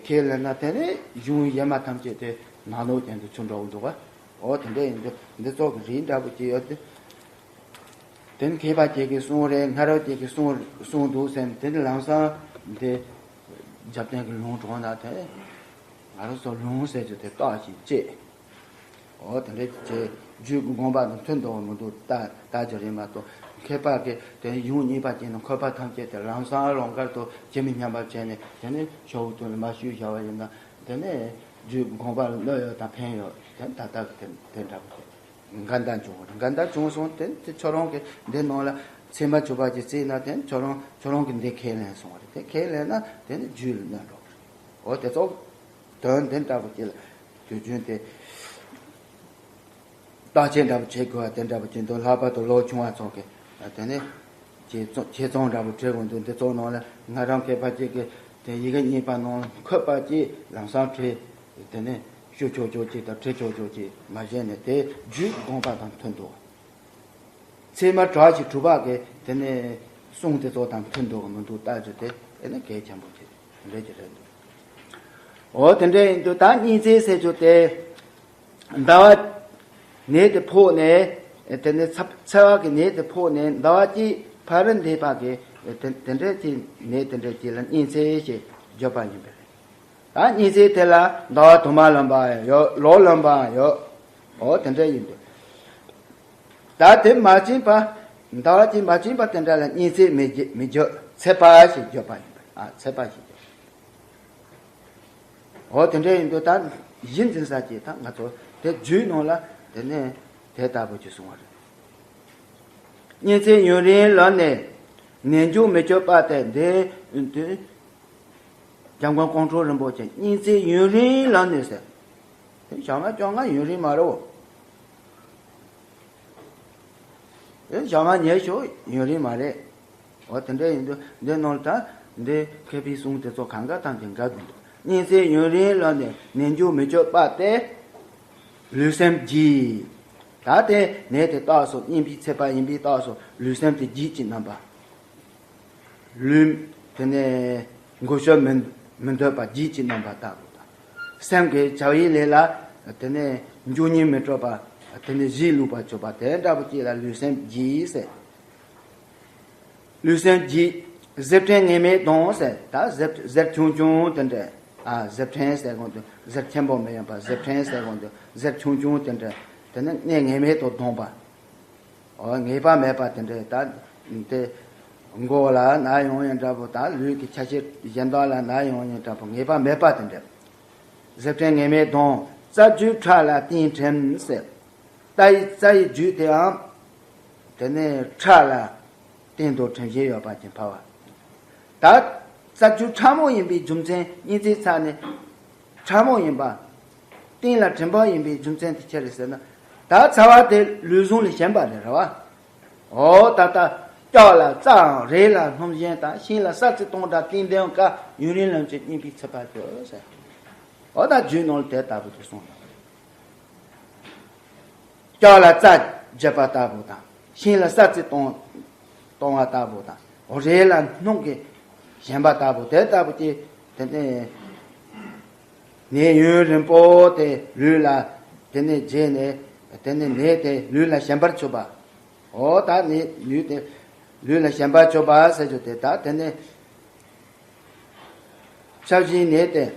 ཁས་ལེན་ན་དེ་ནས་གཞུང་གཞན་མ་ཐམས་ཅད་དེ་ནང་ལོགས་ཅན་དུ་ཚུད་འགྲོ་གི་འདུག་ག་འོ་དེ་འདྲ་ཡིན་དུས་འདི་ཚོ་གི་རིགས་འདྲ་བོ་ཅིག་ཡོད་དེ། དེ་ནི་མཁས་པ་ཅིག་གི་གསུང་རེད། སྔ་རབས་ཅིག་གི་གསུང་གསུང་འདུག་ཟེར་ནས་དེ་ནི་ལམ་སང་དེ་རྒྱབ་རྟེན་གྱི་ལུང་དྲངས་ན་དེ་ང་རང་ཚོ་ལུང་ཟེར་རྒྱུ་དེ་བརྟག་ཅིང་དཔྱད། འོ་དེ་འདྲ་བྱས་རྒྱུད་དགོངས་པ་དང་མཐུན་འདུག་མི་འདུག་ལྟ་ལྟ་རྒྱུ་རེད་མ་གཏོགས། མཁས་པ་གིས་དེ་གཞུང་གཉིས་པ་ཅན་ནི་འཁོད་པ་ཐམས་ཅད་དེ་ལམ་སང་ལོགས་ཀར་དུ་ཇི་མི་སྙམ་པར་བྱས་ནས་དེ་ནི་ཤོག་བུ་དུ་ལ་མ་ཞུས་བཞག་པ་ཡིན་ན་དེ་ནི་རྒྱུད་དགོངས་པ་ལ་གནོད་ཡོད་དང་ཕན་ཡོད་དེ་ད་ལྟ་གི་དེ་དེ་འདྲ་པོ་དེ། འགལ་ཟླ་བྱུང་བ་འགལ་ཟླ་བྱུང་སོང་། དེ་དེ་ཁྱོད་རང་གི་འདི་ནང་ལ་ཚད་མ་བཅུ་པ་ཅིག་བརྩིས་ན་དེ་ཁྱོད་རང་ཁྱོད་རང་གི་འདི་ཁས་ལེན་སོང་བ་རེད། དེ་ཁས་ལེན་ན་དེ་ནི་རྒྱུད་ལ་གནོད་འགྲོ་གི་རེད། འོ་དེ་ཚོ་དོན་དེ་འདྲ་པོ་ཅིག་ལ་དུས་རྒྱུན་དེ་བརྟག་དཔྱད་འདྲ་པོ་བྱེད་དགོས་པ་དེ་འདྲ་པོ་ཅིག་འདུག་ལྷག་པར་དུ་ལོ་ཆུང་བ་ཚོ་གི་དེ་ནི་ཁྱད་ཚོང་ཁྱད་ཚོང་འདྲ་པོ་འབྲི་དགོས་འདུག་འདི་ཚོ་ནང་ལ་ང་རང་མཁས་པ་ཅིག་གི་དེ་ཡི་གེ་གཉིས་པ་ནང་འཁོད་པ་ཅིག་ལམ་སང་བྲིས། དེ་ནས་ཞུ་ཆོག་ཆོག་ཅིག་དང་བྲི་ཆོག་ཆོག་ཅིག་མ་བྱས་ནས་དེ་རྒྱུད་དགོངས་པ་དང་མཐུན་འདུག་ཚད་མ་གྲགས་ཞེས་གྲུབ་པ་གིས་དེ་ནས་གསུང་དེ་ཚོ་དང་མཐུན་འདུག་མི་འདུག་ལྟ་རྒྱུ་དེ་དེ་ནི་གལ་ཆེན་པོ་ཅིག་རེད་ཀྱི་རེད་འདུག་འོ་དེ་འདྲ་ཡིན་དུས་ད་སྙིང་ཚིག་ཟེར་རྒྱུ་དེ་ཟླ་བ་ནད་དེ་ཕོག་ནས་དེ་ནས་ཚ་ཚ་བ་གི་ནད་དེ་ཕོག་ནས་ཟླ་བ་གཅིག་ཕ་རི་འདས་པ་གི་དེ་དེ་འདྲ་ཅིག་ནད་དེ་འདྲ་ཅིག་ལ་སྙིང་ཚིག་ཞེས་བརྗོད་པ་ཡིན་པས། ད་སྙིང་ཚིག་དེ་ལ་ཟླ་བ་དུ་མ་ལོན་པའང་ཡོད། ལོ་ལོན་པའང་ཡོད། འོ་དེ་འདྲ་ཡིན་འདུག་ད་དེ་མ་བྱིན་པ། ཟླ་བ་གཅིག་མ་བྱིན་པ་དེ་འདྲ་ལ་སྙིང་ཚིག་མི་བརྗོད་མི་བརྗོད་ཚེས་པ་ཞེས་བརྗོད་པ་ཡིན་པས། ཨ་ཚེས་པ་ཞེས་བརྗོད། འོ་དེ་འདྲ་ཡིན་འདུག་ད་གཞི་འཛིན་ས་ཅིག་ད་ང་ཚོ་དེ་རྒྱུད་ནང་ལ་དེ་ནས་དེ་ལྟ་བུ་ཅིག་གསུང་བ་རེད། སྙིང་ཚིག་ཡུན་རིང་ལོན་ནས་ནད་འབྱུང་མི་བསྐྱོད་པ་སྟེ། འདི་དུས་འཇམ་མགོན་ཀོང་སྤྲུལ་རིན་པོ་ཆེ་སྙིང་ཚིག་ཡུན་རིང་ལོན་ནས་ཟེར། དེ་ཞག་མ་བཅོ་ལྔ་ཡུན་རིང་མ་རེད་བོ། དེ་ཞག་མ་ཉི་ཤུ་ཡུན་རིང་མ་རེད། འོ་དེ་འདྲ་ཡིན་དུས་འདི་ནང་ལ་ད་འདི་མཁས་པའི་གསུང་དེ་ཚོ་གང་ག་དང་ཀྱང་འགལ་དགོས་འདུག་སྙིང་ཚིག་ཡུན་རིང་ལོན་ནས་ནད་འབྱུང་མི་བསྐྱོད་པ་སྟེ། ལུས་སེམས་ལྗིད། ད་དེ་ནད་དེ་རྟགས་སུ་སྙིང་པའི་ཚད་པ་ཡིན་པའི་རྟགས་སུ་ལུས་སེམས་དེ་ལྗིད་ཀྱི་རྣམ་པ། ལུས་དེ་ནས་མགོ་གཤོག་མི་མི་འདོད་པ་ལྗིད་ཀྱི་རྣམ་པ་ལྟ་བུ་དང་། སེམས་ཀྱི་བྱ་བའི་ལས་ལ་དེ་ནས་འགྱུར་ཉེན་མི་སྤྲོད་པ། དེ་ནས་གཞི་ལུས་པ་གྱུར་པ་དེ་འདྲ་བོ་ཅིག་ལ་ལུས་སེམས་ལྗིད་ཟེར། ལུས་སེམས་ལྗིད། གཟེར་ཕྲན་ངེས་མེད་ལྡང་ཟེར། ད་གཟེར་གཟེར་ཆུང་ཆུང་དེ་འདྲ། ཨ་གཟེར་ཕྲན་ཟེར་གོང་དུ་གཟེར་ཆེན་པོ་མི་ཡོང་པ་གཟེར་ཕྲན་ཟེར་གོང་དུ་གཟེར་ཆུང་ཆུང་དེ་འདྲ། དེ་ནས་གནས་ངེས་མེད་དུ་ལྡང་པ། འོ་ངེས་པ་མེད་པ་དེ་འདྲ། ད་དེ་མགོ་ལ་ན་ཡོང་ཡང་འདྲ་པོ། ད་ལུས་ཀྱི་ཆ་ཤས་གཞན་དག་ལ་ན་ཡོང་ཡང་འདྲ་པོ་ངེས་པ་མེད་པ་དེ་འདྲ། གཟེར་ཕྲན་ངེས་མེད་ལྡང་། རྩ་རྒྱུས་ཁྲག་ལ་བརྟེན་དྲན་ཟེར། རྩ་ཡི་རྩ་ཡི་རྒྱུས་དེའང་དེ་ནས་ཁྲག་ལ་བརྟེན་དུ་དྲན་བཞིན་ཡོད་པ་ཅིག་འཕར་བ། ད་རྩ་རྒྱུས་ཕྲ་མོ་ཡིན་པའི་རྒྱུ་མཚན་སྙིང་རྩའི་ཚད་ནི་ཕྲ་མོ་ཡིན་པ། གཏིང་ལ་དྲན་པ་ཡིན་པའི་རྒྱུ་མཚན་དེ་ཅི་རེད་ཟེར་ན། ད་ཚ་བ་དེ་ལུས་ཟུངས་ལས་གཞན་པ་རེད་རེད་བ། འོ་ད་ལྟ་སྐྱོ་ལ་རྩ་འང་། རེག་ལ་སྣུམ་ཞན་དང་། ཤིང་ལ་ས་རྩི་སྟོང་དང་། གཏིང་ལྡན་ཀ་ཡུན་རིང་ལོན་ཅིང་སྙིང་པའི་ཚད་པ་གྱུར་ཟེར། འོ་ད་རྒྱུད་ནང་ལ་དེ་ལྟ་བུ་དེ་གསུངས་ཡོད། སྐྱོ་ལ་རྩ་བརྒྱབ་པ་ལྟ་བུ་དང་། ཤིང་ལ་ས་རྩི་གཏོང་གཏོང་བ་ལྟ་བུ་དང་། འོ་རེག་ལ་སྣུམ་གྱིས་ཞན་པ་ལྟ་བུ་དེ་ལྟ་བུ་ཅིག་དེ་ནས་ནད་ཡུན་རིང་པོ་དེ་ལུས་ལ་དེ་ནས་རྗེས་ནས་དེ་ནས་ནད་དེ་ལུས་ལ་ཞན་པར་གྱུར་པ། འོ་ད་ནི་ལུས་དེ་ལུས་ལ་ཞན་པར་གྱུར་པ་ཟེར་རྒྱུ་དེ་ད་དེ་ནས་ཆབས་ཅིག་ནད་དེ་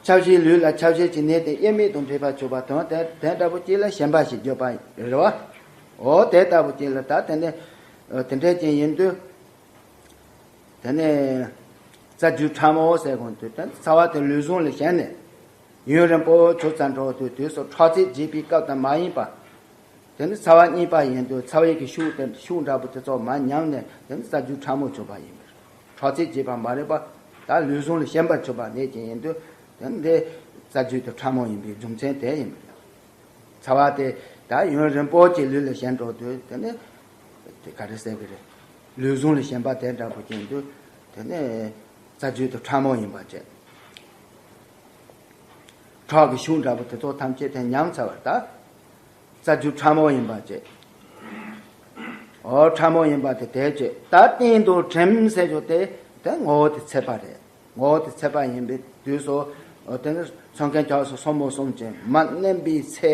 ཁྱབ་བྱེད་ལུས་ལ་ཁྱབ་བྱེད་ཀྱི་ནད་དེ་དབྱེར་མེད་དུ་འདྲེས་པར་གྱུར་པ་དང་། དེ་དེ་འདྲ་པོ་ཅིག་ལ་ཞེན་པ་ཞེས་བརྗོད་པ་རེད་བ། འོ་དེ་ལྟ་བུ་ཅིག་ལ་ད་དེ་ནས་དེ་འདྲ་ཅིག་ཡིན་དུས། དེ་ནས་རྩ་རྒྱུས་ཕྲ་མོ་ཟེར་གོང་དུ་དེ་ཚ་བ་དེ་ལུས་ཟུངས་ལ་ཞེན་ནས་ཡུན་རིང་པོ་གྱུར་ཙམ་འགྲོ་དུས། དུས་སུ་ཁྲག་རྩི་བརྗེ་བའི་སྐབས་དང་མ་ཡིན་པ། དེ་ནི་ཚ་བ་གཉིས་པ་ཡིན་དུས་ཚ་བའི་གི་ཤུགས་དེ་ཤུགས་འདྲ་པོ་དེ་ཚོ་མར་ཉམས་ནས་དེ་ནི་རྩ་རྒྱུས་ཕྲ་མོ་གྱུར་པ་ཡིན་པས། ཁྲག་རྩི་བརྗེ་བ་མ་རེད་པ། ད་ལུས་ཟུངས་ལ་ཞེན་པར་གྱུར་པ་ནད་ཅིག་ཡིན་དུས། དེ་ནི་དེ་རྩ་རྒྱུས་དེ་ཕྲ་མོ་ཡིན་པའི་རྒྱུ་མཚན་དེ་ཡིན་པས། ཚ་བ་དེ་ད་ཡུན་རིང་པོ་ཅིག་ལུས་ལ་ཞེན་འགྲོ་དུས་དེ་ནི་དེ་ག་རེ་ཟེར་གི་རེད། ལུས་ཟུངས་ལ་ཞེན་པ་དེ་འདྲ་པོ་ཅིག་ཡིན་དུས། དེ་ནི་རྩ་རྒྱུས་དེ་ཕྲ་མོ་ཡིན་པ་བྱས། ཁྲག་གི་ཤུགས་འདྲ་པོ་དེ་ཚོ་ཐམས་ཅད་དེ་ཉམས་ཚར་བ་ད། རྩ་རྒྱུས་ཕྲ་མོ་ཡིན་པ་བྱས། འོ་ཕྲ་མོ་ཡིན་པ་དེ་དེ་བྱས། ད་སྟེང་དུ་དྲིམ་ཟེར་རྒྱུ་དེ་དེ་ངོ་བོ་དེ་ཚད་པ་རེད། ངོ་བོ་དེ་ཚད་པ་ཡིན་པའི་དུས་སུ། འོ་དེ་ནི་མཚོན་མཁན་རྒྱ་མཚོ་སོར་མོ་གསུམ་གྱིས་མར་མནན་པའི་ཚེ།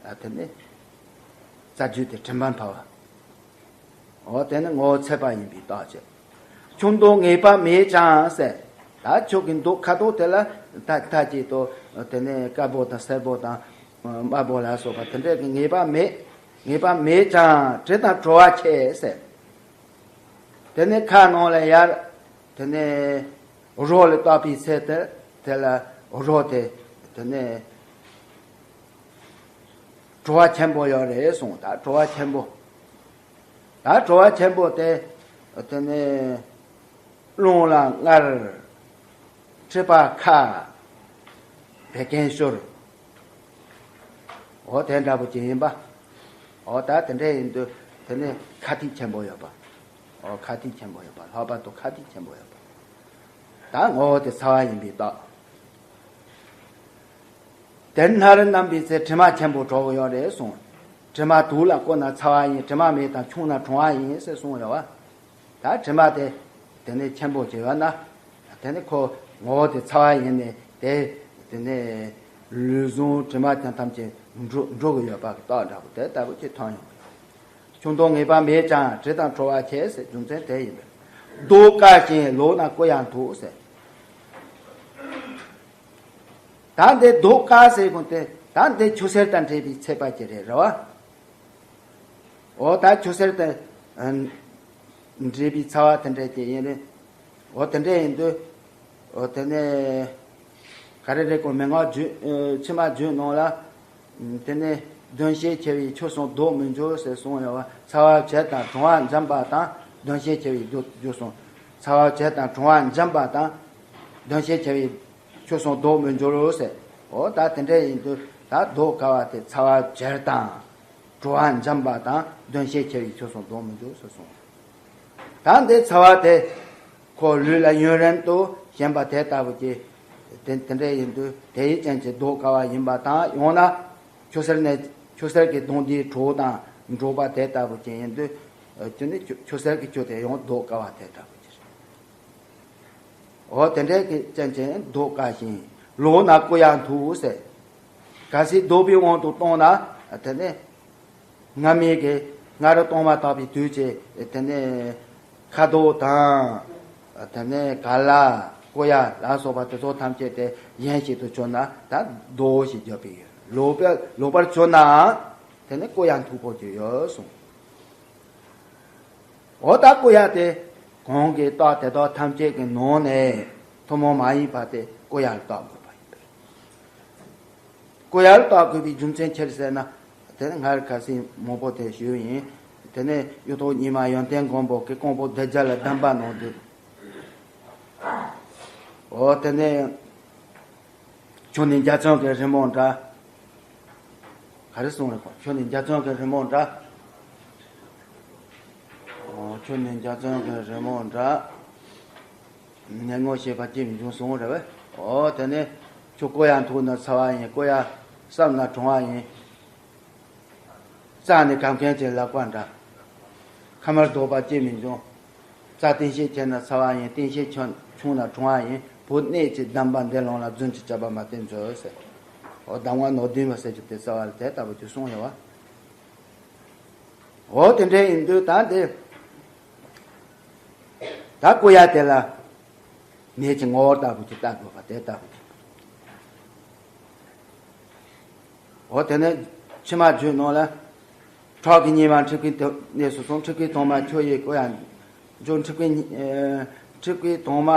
ཨ་དེ་ནི་རྩ་རྒྱུས་དེ་དྲིམ་པར་འཕར་བ། འོ་དེ་ནི་ངོ་བོ་ཚད་པ་ཡིན་པའི་རྟགས་བྱས། ཆུ་མདོག་ངེས་པ་མེད་ཀྱང་ཟེར། ད་ཆུ་གི་མདོག་ཁ་དོག་དེ་ལ་ད་ད་ཅིག་ཏུ་དེ་ནས་དཀར་པོ་དང་སེར་པོ་དང་དམར་པོ་ལ་སོགས་པ་དེ་འདྲ་གི་ངེས་པ་མེད། ངེས་པ་མེད་ཀྱང་དྲི་དང་བྲོ་བ་ཁྱད་ཟེར། དེ་ནས་ཁ་ནང་ལ་ཡར་དེ་ནས་རོ་ལ་བཏགས་པའི་ཚེ་དེ་དེ་ལ་རོ་དེ་དེ་ནས་བྲོ་བ་ཆེན་པོ་ཡོད་རེད་གསུངས། ད་བྲོ་བ་ཆེན་པོ། ད་བྲོ་བ་ཆེན་པོ་དེ་དེ་ནས་རླུང་ལ་མངར། མཁྲིས་པ་ཁ། བད་ཀན་སྐྱུར། འོ་དེ་འདྲ་པོ་ཅིག་ཡིན་པ། འོ་ད་དེ་འདྲ་ཡིན་དུས་དེ་ནས་ཁ་ཐིག་ཆེན་པོ་ཡོད་པ། འོ་ཁ་ཐིག་ཆེན་པོ་ཡོད་པ། ལྷག་པར་དུ་ཁ་ཐིག་ཆེན་པོ་ཡོད་པ། ད་ངོ་བོ་དེ་ཚ་བ་ཡིན་པའི་རྟགས། དེར་སྣར་མནན་པའི་ཚེ་དྲི་མ་ཆེན་པོ་བྲོ་བ་ཡོད་རེད་གསུངས། དྲི་མ་དུག་ལ་བསྐོལ་ན་ཚ་བ་ཡིན། དྲི་མ་མེད་དང་ཆུང་ན་གྲང་བ་ཡིན་ཟེར་གསུངས་ཡོད་བ། ད་དྲི་མ་དེ་དེ་ནས་ཆེན་པོ་ཅིག་ཡོད་ན། དེ་ནི་ཁོ་ངོ་བོ་དེ་ཚ་བ་ཡིན་ནས་དེ་དེ་ནས་ལུས་ཟུངས་དྲི་མ་ཅན་ཐམས་ཅད་འགྲོ་འགྲོ་གི་ཡོད་པ་གི་རྟགས་འདྲ་པོ་དེ་ལྟ་བུ་ཅིག་མཐོང་ཡོང་གི། ཆུ་མདོག་ངེས་པ་མེད་ཀྱང་དྲི་དང་བྲོ་བ་ཁྱད་ཟེར་རྒྱུ་མཚན་དེ་ཡིན་པས། མདོག་དཀར་ཞིང་ལོག་ན་སྐུ་ཡང་མཐུག་ཟེར། ད་འདི་མདོག་དཀར་ཟེར་གོང་དེ་ད་འདི་ཆུ་སེར་དང་འདྲེས་པའི་ཚད་པ་ཅིག་རེད་རེད་བ། འོ་ད་ཆུ་སེར་དང་འདྲེས་པའི་ཚ་བ་དེ་འདྲ་ཅིག་ཡིན་རེད། འོ་དེ་འདྲ་ཡིན་དུས། འོ་དེ་ནས་ག་རེ་རེད་གོ། མན་ངག་རྒྱུད་ཕྱི་མ་རྒྱུད་ནང་ལ། དེ་ནས་གདོན་ཞེན་ཆེ་བའི་ཆོས་སུ་ལྡོག་མི་འགྱུར་ཟེར་གསུངས་ཡོད་བ། ཚ་བ་བྱད་དང་གྲང་བ་འཇམ་པ་དང་གདོན་ཞེན་ཆེ་བའི་རྒྱུ་རྒྱུ་གསུངས། ཚ་བ་བྱད་དང་གྲང་བ་འཇམ་པ་དང་གདོན་ཞེན་ཆེ་བའི་ཆོས་སུ་ལྡོག་མི་འགྱུར་ཟེར། འོ་ད་དེ་འདྲ་ཡིན་དུས་ད་མདོག་དཀར་བ་དེ་ཚ་བ་བྱད་དང་གྲང་བ་འཇམ་པ་དང་གདོན་ཞེན་ཆེ་བའི་ཆོས་སུ་ལྡོག་མི་འགྱུར་ཟེར་གསུངས། ད་འདི་ཚ་བ་དེ་ཁོ་ལུས་ལ་ཡུན་རིང་དུ་ཞེན་པ་དེ་ལྟ་བུ་ཅིག་དེ་དེ་འདྲ་ཡིན་དུས་དེའི་རྐྱེན་གྱིས་མདོག་དཀར་བ་ཡིན་པ་དང་། ཡང་ན་ཆུ་སེར་ནས་ཆུ་སེར་གྱི་གདོན་འདིའི་དྲོད་དང་འགྲོགས་པ་དེ་ལྟ་བུ་ཅིག་ཡིན་དུས། དེ་ནི་ཆུ་ཆུ་སེར་གྱི་ཆུ་དེ་ཡང་མདོག་དཀར་བ་དེ་ལྟ་བུ་ཅིག་རེད། འོ་དེ་འདྲའི་གི་རྐྱེན་གྱིས་མདོག་དཀར་ཞིང་ལོག་ན་སྐུ་ཡང་མཐུག་ཟེར། གལ་སྲིད་ལྡོག་པའི་དབང་དུ་བཏང་ན་དེ་ནི། སྔ་མའི་གི་སྔ་རོལ་ཏུ་མ་བཏང་བའི་དུས་ཀྱི་དེ་ནས་ཁ་དོག་དང་། དེ་ནས་ག་ལ་སྐུ་ཡ་ལ་སོགས་པ་དེ་ཚོ་ཐམས་ཅད་དེ་གཞན་ཞིག་ཏུ་གྱུར་ན་ད་མདོག་ཞེས་བརྗོད་པའི་ཡོད། ལོག་པར་ལོག་པར་གྱུར་ནའང་དེ་ནི་སྐུ་ཡ་མཐུག་པོ་ཅིག་ཡོད་གསུངས། འོ་ད་སྐུ་ཡ་དེ་གོང་གི་རྟགས་དེ་དག་ཐམས་ཅད་ཀྱི་ནང་ནས་ཐུན་མོང་མ་ཡིན་པ་དེ་སྐུ་ཡ་ལ་བཏགས་དགོས་པ་ཡིན་པས། སྐུ་ཡ་ལ་བཏགས་དགོས་པའི་རྒྱུ་མཚན་ཅི་རེད་ཟེར་ན། དེ་ནི་སྔར་ཁ་སང་མང་པོ་དེ་ཞུས་ཡིན། དེ་ནས་གཡུ་ཐོག་རྙིང་མ་ཡོན་ཏན་མགོན་པོ་གིས་རྐང་པ་སྡེ་བརྒྱད་ལ་གདམས་པ་གནང་དུས། འོ་དེ་ནས་ཁྱོད་ནི་འཇའ་ཚོན་གྱི་རི་མོ་འདྲ། ག་རེ་གསུངས་རེད་གོ། ཁྱོད་ནི་འཇའ་ཚོན་གྱི་རི་མོ་འདྲ། འོ་ཁྱོད་ནི་འཇའ་ཚོན་གྱི་རི་མོ་འདྲ། ནད་ངོ་ཤེས་པ་ཅི་མི་འབྱུང་གསུངས་རེད་པས། འོ་དེ་ནས་ཁྱོད་སྐུ་ཡ་མཐུག་ན་ཚ་བ་ཡིན། སྐུ་ཡ་སྲབ་ན་གྲང་བ་ཡིན། རྩ་ནི་གབ་མཁན་གྱི་ལག་པ་འདྲ། ཁ་མར་ལྡོག་པ་ཅི་མི་འབྱུང་། རྩ་བརྟན་ཤས་ཆེ་ན་ཚ་བ་ཡིན། བརྟན་ཤས་ཆུང་ཆུང་ན་གྲང་བ་ཡིན། བུ་གནད་ཀྱི་གདམས་པ་འདི་ལོངས་ལ་རྫུན་གྱི་བྱ་བ་མ་བསྟན་མཛོད་ཟེར། འོ་གདམས་ངག་ནོར་བདུན་པ་ཟེར་རྒྱུ་དེ་རྩ་བ་ལ་དེ་ལྟ་བུ་ཅིག་གསུངས་ཡོད་བ། འོ་དེ་འདྲ་ཡིན་དུས་ད་འདི། ད་སྐུ་ཡ་དེ་ལ་ནད་ཀྱི་ངོ་བོ་ལྟ་བུ་ཅིག་བལྟ་དགོས་པ་དེ་ལྟ་བུ་ཅིག་འོ་དེ་ནས་ཕྱི་མ་བརྗོད་ནང་ལ། ཁྲག་གི་སྙེ་མ་འཁྲིག་པའི་གནས་སུ་སོང་། འཁྲིག་པའི་དྭངས་མ་ཁྱོད་ཡི་བཀོད་ཡར་འཇུག་འཁྲིག་པའི་ཨེ་འཁྲིག་པའི་དྭངས་མ་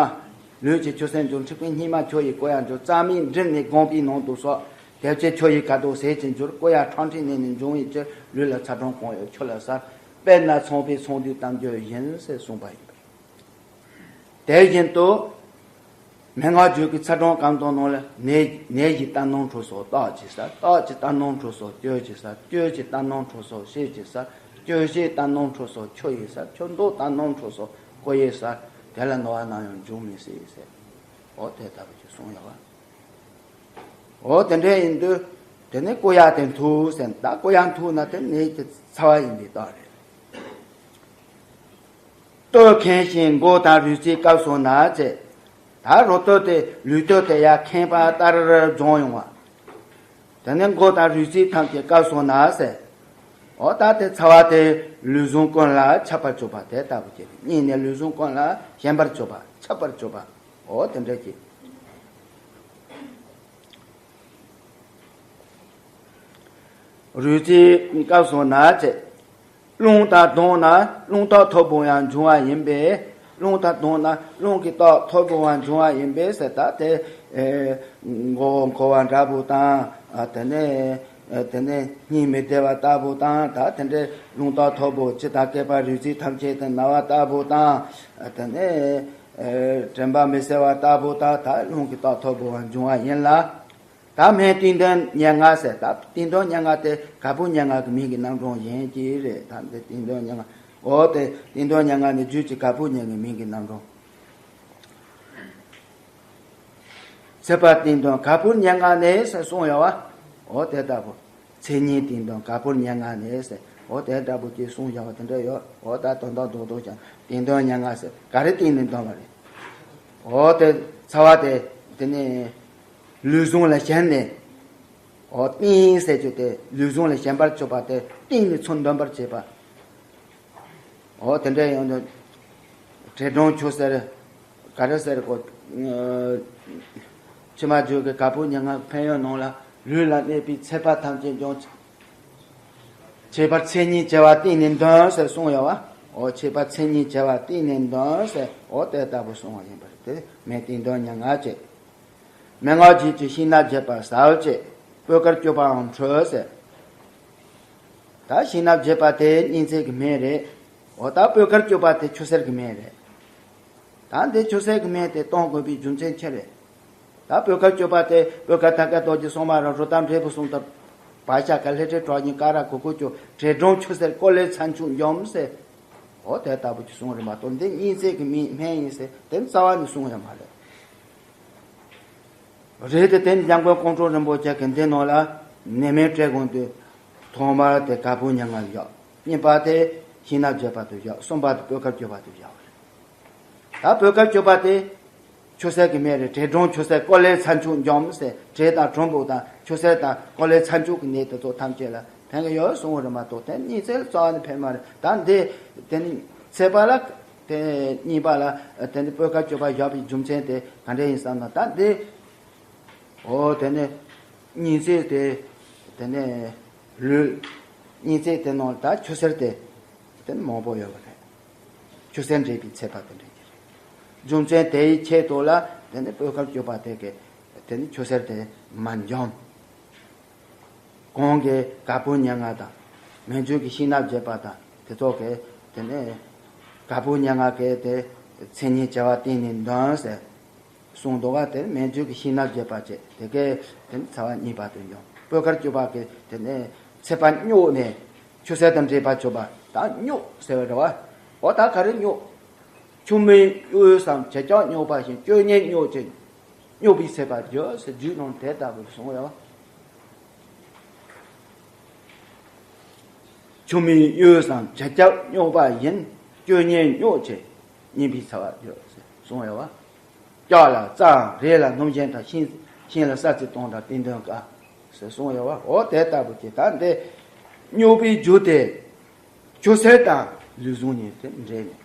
ལུས་ཀྱི་ཆུ་སེམས་འཇུག་འཁྲིག་པའི་སྙེ་མ་ཁྱོད་ཡི་བཀོད་ཡར་འཇུག་རྩ་མིག་འབྲིམ་ནས་དགོངས་པའི་ནང་དུ་སོགས། དེ་བཅས་ཁྱོད་ཡི་ཁ་དོག་ཟས་ཀྱི་འགྱུར། བཀོད་ཡར་ཁྲག་མཁྲིས་ནད་ནི་འབྱུང་བའི་ཕྱིར། ལུས་ལ་ཚ་གྲང་གང་ཡོད་ཁྱོད་ལ་གསལ། དཔེར་ན་ཚངས་པས་ཚངས་དུས་བལྟམས་རྒྱུ་བཞིན་ཟེར་གསུངས་པ་ཡིན་པ་རེད། དེ་བཞིན་དུ། མན་ངག་རྒྱུད་ཀྱི་ཚ་གྲང་སྐམ་དྭངས་ནང་ལ་ནད་ནད་ཀྱི་རྟ་ནོར་འཁྲུལ་སོགས་རྟགས་ཀྱི་གསལ། རྟགས་ཀྱི་རྟ་ནོར་འཁྲུལ་སོགས་སྐྱོན་གྱི་གསལ། སྐྱོན་གྱི་རྟ་ནོར་འཁྲུལ་སོགས་བྱས་ཀྱི་གསལ། སྐྱོན་བྱས་རྟ་ནོར་འཁྲུལ་སོགས་ཆུ་ཡི་གསལ། ཆུ་མདོག་རྟ་ནོར་འཁྲུལ་སོགས་ཀོ་ཡི་གསལ། དེ་ལ་ནོར་བ་ནམ་ཡང་འབྱུང་མི་སྲིད་ཟེར། འོ་དེ་ལྟ་བུ་ཅིག་གསུངས་ཡོད་པ། འོ་དེ་འདྲ་ཡིན་དུས། དེ་ནས་བཀོད་ཡར་དེ་འཐུ་ཟེར། ད་བཀོད་ཡར་འཐུ་ན་དེ་ནད་ཀྱི་ཚ་བ་ཡིན་པའི་རྟགས་རེད། སྟོད་ཁེངས་ཤིང་མགོ་དང་རུས་རྩའི་སྐབས་སུ་ན་ཟེར། ད་རུ་སྟོད་དེ་ལུས་སྟོད་དེ་ཡར་ཁེངས་པ་ལྟར་སྦྱོང་ཡོང་བ། དེ་ནས་མགོ་དང་རུས་རྩའི་ཐམས་ཅད་སྐབས་སུ་ན་ཟེར། འོ་ད་དེ་ཚ་བ་དེ་ལུས་ཟུངས་ཀུན་ལ་ཁྱབ་པར་གྱུར་པ་དེ་ལྟ་བུ་ཅིག་རེད། གཉིས་ནས་ལུས་ཟུངས་ཀུན་ལ་ཞན་པར་གྱུར་པ། ཁྱབ་པར་གྱུར་པ། འོ་དེ་འདྲ་ཅིག་རུས་རྩའི་སྐབས་སུ་ན་ཟེར། རླུང་དང་བསྡོངས་ན་རླུང་རྟགས་མཐུན་པོ་ཡང་འབྱུང་བ་ཡིན་པས། རླུང་དང་བསྡོངས་ན་རླུང་གི་རྟགས་མཐུན་པོ་ཡང་འབྱུང་བ་ཡིན་པས་ཟེར། ད་དེ་ཨེ་མགོ་བོ་འཁོར་བ་འདྲ་པོ་དང་། ཨ་དེ་ནས་ཨ་དེ་ནས་སྙིང་མི་བདེ་བ་ལྟ་བུ་དང་། ད་དེ་འདྲའི་རླུང་རྟགས་མཐུན་པོ་སྤྱི་དང་སྐེད་པ་རུས་རྩའི་ཐམས་ཅད་དུ་ན་བ་ལྟ་བུ་དང་། ཨ་དེ་ནས་ཨེ་དྲན་པ་མི་གསལ་བ་ལྟ་བུ་དང་། ད་རླུང་གི་རྟགས་མཐུན་པོ་ཡང་འབྱུང་བ་ཡིན་ལ། ད་སྨན་བསྟེན་དོན་སྙན་ངག་ཟེར། ད་བསྟེན་དོན་སྙན་ངག་དེ་ག་པུ་སྙན་ངག་གི་མིང་གི་རྣམ་གྲངས་གཞན་གཅིག་རེད། ད་འདི་བསྟེན་དོན་སྙན་ངག་འོ་དེ་བསྟེན་དོན་སྙན་ངག་ནི་རྒྱུད་ཀྱི་ག་པུ་སྙན་ངག་གི་མིང་གི་རྣམ་གྲངས། ཚེ་དཔག་བསྟེན་དོན་ག་པུ་སྙན་ངག་ནས་ཟེར་གསུངས་ཡོད་པ། འོ་དེ་ལྟ་བུ། མཚན་ཉིད་བསྟེན་དོན་ག་པུ་སྙན་ངག་ནས་ཟེར། འོ་དེ་ལྟ་བུ་ཅིག་གསུངས་བཞག་པ་དེ་འདྲ་ཡོད། འོ་ད་དོན་དག་རྡོག་རྡོག་ཀྱང་བསྟེན་དོན་སྙན་ངག་ཟེར་ག་རེ་བསྟེན་ནས་འདོན་པ་རེད། འོ་དེ་ཚ་བ་དེ་དེ་ནས་ལུས་ཟུངས་ལ་ཞེན་ནས། འོ་བསྟེན་ཟེར་རྒྱུ་དེ་ལུས་ཟུངས་ལ་ཞེན་པར་གྱུར་པ་དེ་བསྟེན་ནས་ཚུར་འདོན་པར་བྱེད་པ། འོ་དེ་འདྲ་ཡོང་དུས། དྲན་སྒྲོམ་ཆུ་སེར། ག་རེ་ཟེར་གོ། ཕྱི་མ་བརྗོད་ཀྱི་ག་པུ་སྙན་ངག་ཕན་ཡོན་ནང་ལ། ལུས་ལ་གནས་པའི་ཚེ་དཔག་ཐམས་ཅད་ཀྱང་། ཁྱད་པར་མཚན་ཉིད་བྱེ་བ་བསྟེན་ནས་འདོན་ཟེར་གསུངས་ཡོད་པ། འོ་ཁྱད་པར་མཚན་ཉིད་བྱེ་བ་བསྟེན་ནས་འདོན་ཟེར། འོ་དེ་ལྟ་བུ་གསུངས་པ་ཡིན་པ་རེད། དེ་སྨན་བསྟེན་དོན་སྙན་ངག་བྱས། མན་ངག་རྒྱུད་ཀྱི་ཤིང་ནགས་བརྒྱད་པ་ཟབ་བྱས། སྤོས་དཀར་སྐྱོབ་པའང་འཕྲོས་ཟེར། ད་ཤིང་ནགས་བརྒྱད་པ་དེ་སྙིང་ཚིག་གི་སྨན་རེད། འོ་ད་སྤོས་དཀར་སྐྱོབ་པ་དེ་ཆུ་སེར་གྱི་སྨན་རེད། ད་འདི་ཆུ་སེར་གྱི་སྨན་དེ་གཏོང་དགོས་པའི་རྒྱུ་མཚན་ཅི་རེད། ད་སྤོས་དཀར་སྐྱོབ་པ་དེ་སྤོས་དཀར་ཐང་ཀའི་རྡོ་རྗེ་གསུང་མ་ར་རུ་དང་འབྲས་བུ་གསུམ་དང་། བག་ཆགས་དཀར་ལྷས་བྲེ་དྲག་སྙིང་དཀར་ར་གོ་ཀུ་ཅོ་དྲན་སྒྲོམ་ཆུ་སེར་ཀོ་ལེ་ཚན་ཆུ་འཇོམས་ཟེར། འོ་དེ་ལྟ་བུ་ཅིག་གསུངས་རེད་མ་གཏོགས་འདི་སྙིང་ཚིག་གི་སྨན་སྨན་ཡིན་ཟེར་དེ་རྩ་བ་ནས་གསུངས་ཡོད་མ་རེད། རེད་དེ་དེ་འཇམ་མགོན་ཀོང་སྤྲུལ་རིན་པོ་ཆེ་གི་འདི་ནང་ལ་ནད་སྨན་སྤྲད་དགོས་དུས། ཐོག་མར་དེ་ག་པུ་སྙན་ངག་བཞག་གཉིས་པ་དེ་ཤིང་ནགས་བརྒྱད་པ་དེ་བཞག་གསུམ་པ་དེ་སྤོས་དཀར་སྐྱོབ་པ་དེ་བཞག་པ་རེད། ད་སྤོས་དཀར་སྐྱོབ་པ་དེ་ཆུ་སེར་གྱི་སྨན་རེད། དྲན་སྒྲོམ་ཆུ་སེར་ཀོ་ལེ་ཚན་ཆུ་འཇོམས་ཟེར། དྲན་དང་སྒྲོམ་བུ་དང་ཆུ་སེར་དང་ཀོ་ལེ་ཚན་ཆུ་གི་ནད་དེ་ཚོ་ཐམས་ཅད་ལ་ཕན་གི་ཡོད་གསུངས་པ་རེད་མ་གཏོགས་དེ་སྙིང་ཚིག་རྩ་བ་ནས་ཕན་མ་རེད། ད་འདི་དེ་ནི་ཚེ་དཔག་ལ། དེ་གཉིས་པ་ལ་དེ་ནི་སྤོས་དཀར་སྐྱོབ་པ་བཞག་པའི་རྒྱུ་མཚན་དེ་ག་འདྲ་ཡིན་བསམ་ན། ད་འདི་འོ་དེ་ནི་སྙིང་ཚིག་དེ་དེ་ནི་ལུས་སྙིང་ཚིག་དེ་ནང་ད་ཆུ་སེར་དེ་དེ་ནི་མང་པོ་ཡོད་པ་རེད། ཆུ་སེར་འདྲེས་པའི་ཚེ་དཔག་དེ་འདྲ་ཅིག་རེད། རྒྱུ་མཚན་དེའི་ཆེད་དུ་ལ་དེ་ནི་སྤོས་དཀར་སྐྱོབ་པ་དེ་གི་དེ་ནི་ཆུ་སེར་དེ་མ་འཇོམས། གོང་གི་ག་པུ་སྙན་ངག་དང་། སྨན་བརྗོད་ཀྱི་ཤིང་ནགས་བརྒྱད་པ་དང་དེ་ཚོ་གི་དེ་ནས་ག་པུ་སྙན་ངག་གི་དེ་མཚན་ཉིད་བྱེ་བ་བསྟེན་ནས་འདོན་ཟེར་གསུངས་འདུག་ག་དེ་སྨན་བརྗོད་ཀྱི་ཤིང་ནགས་བརྒྱད་པ་བྱས་དེ་གའི་དེ་ནས་ཚ་བ་གཉིས་པ་དུ་འཇོམས། སྤོས་དཀར་སྐྱོབ་པ་གི་དེ་ནས་ཚེ་དཔག་སྨྱུག་ནས་ཆུ་སེར་དང་འདྲེས་པ་སྐྱོབ་པ་ད་སྨྱུག་ཟེར་བ་རེད་བ། འོ་ད་ག་རེ་སྨྱུག་ཆུ་མིག་གཡུ་ཟམ་བྱེད་ཀྱང་སྨྱུག་པ་བཞིན། བཅུ་གཉིས་སྨྱུག་ཅིང་སྨྱུག་པའི་ཚེ་དཔག་འགྱུར་ཟེར་རྒྱུད་ནང་དེ་ལྟ་བུ་གསུངས་ཡོད། ཆུ་མིག་གཡུ་ཟམ་བྱེད་ཀྱང་སྨྱུག་པ་བཞིན། བཅུ་གཉིས་སྨྱུག་ཅིང་སྨྱུག་པའི་ཚེ་དཔག་འགྱུར་ཟེར་གསུངས་ཡོད། ལྕགས་ལ་རྩྭའམ་རས་ལ་སྣུམ་ཆེན་དང་། ཤིང་ཤིང་ལ་ས་རྩི་སྟོང་དང་བསྟེན་དོན་དཀའ་ཟེར་གསུངས་ཡོད། འོ་དེ་ལྟ་བུ་ཅིག་ད་འདི་སྨྱུག་པའི་རྒྱུ་དེ། ཆུ་སེར་དང་ལུས་ཟུངས་གཉིས་དེ་འདྲེས་ནས་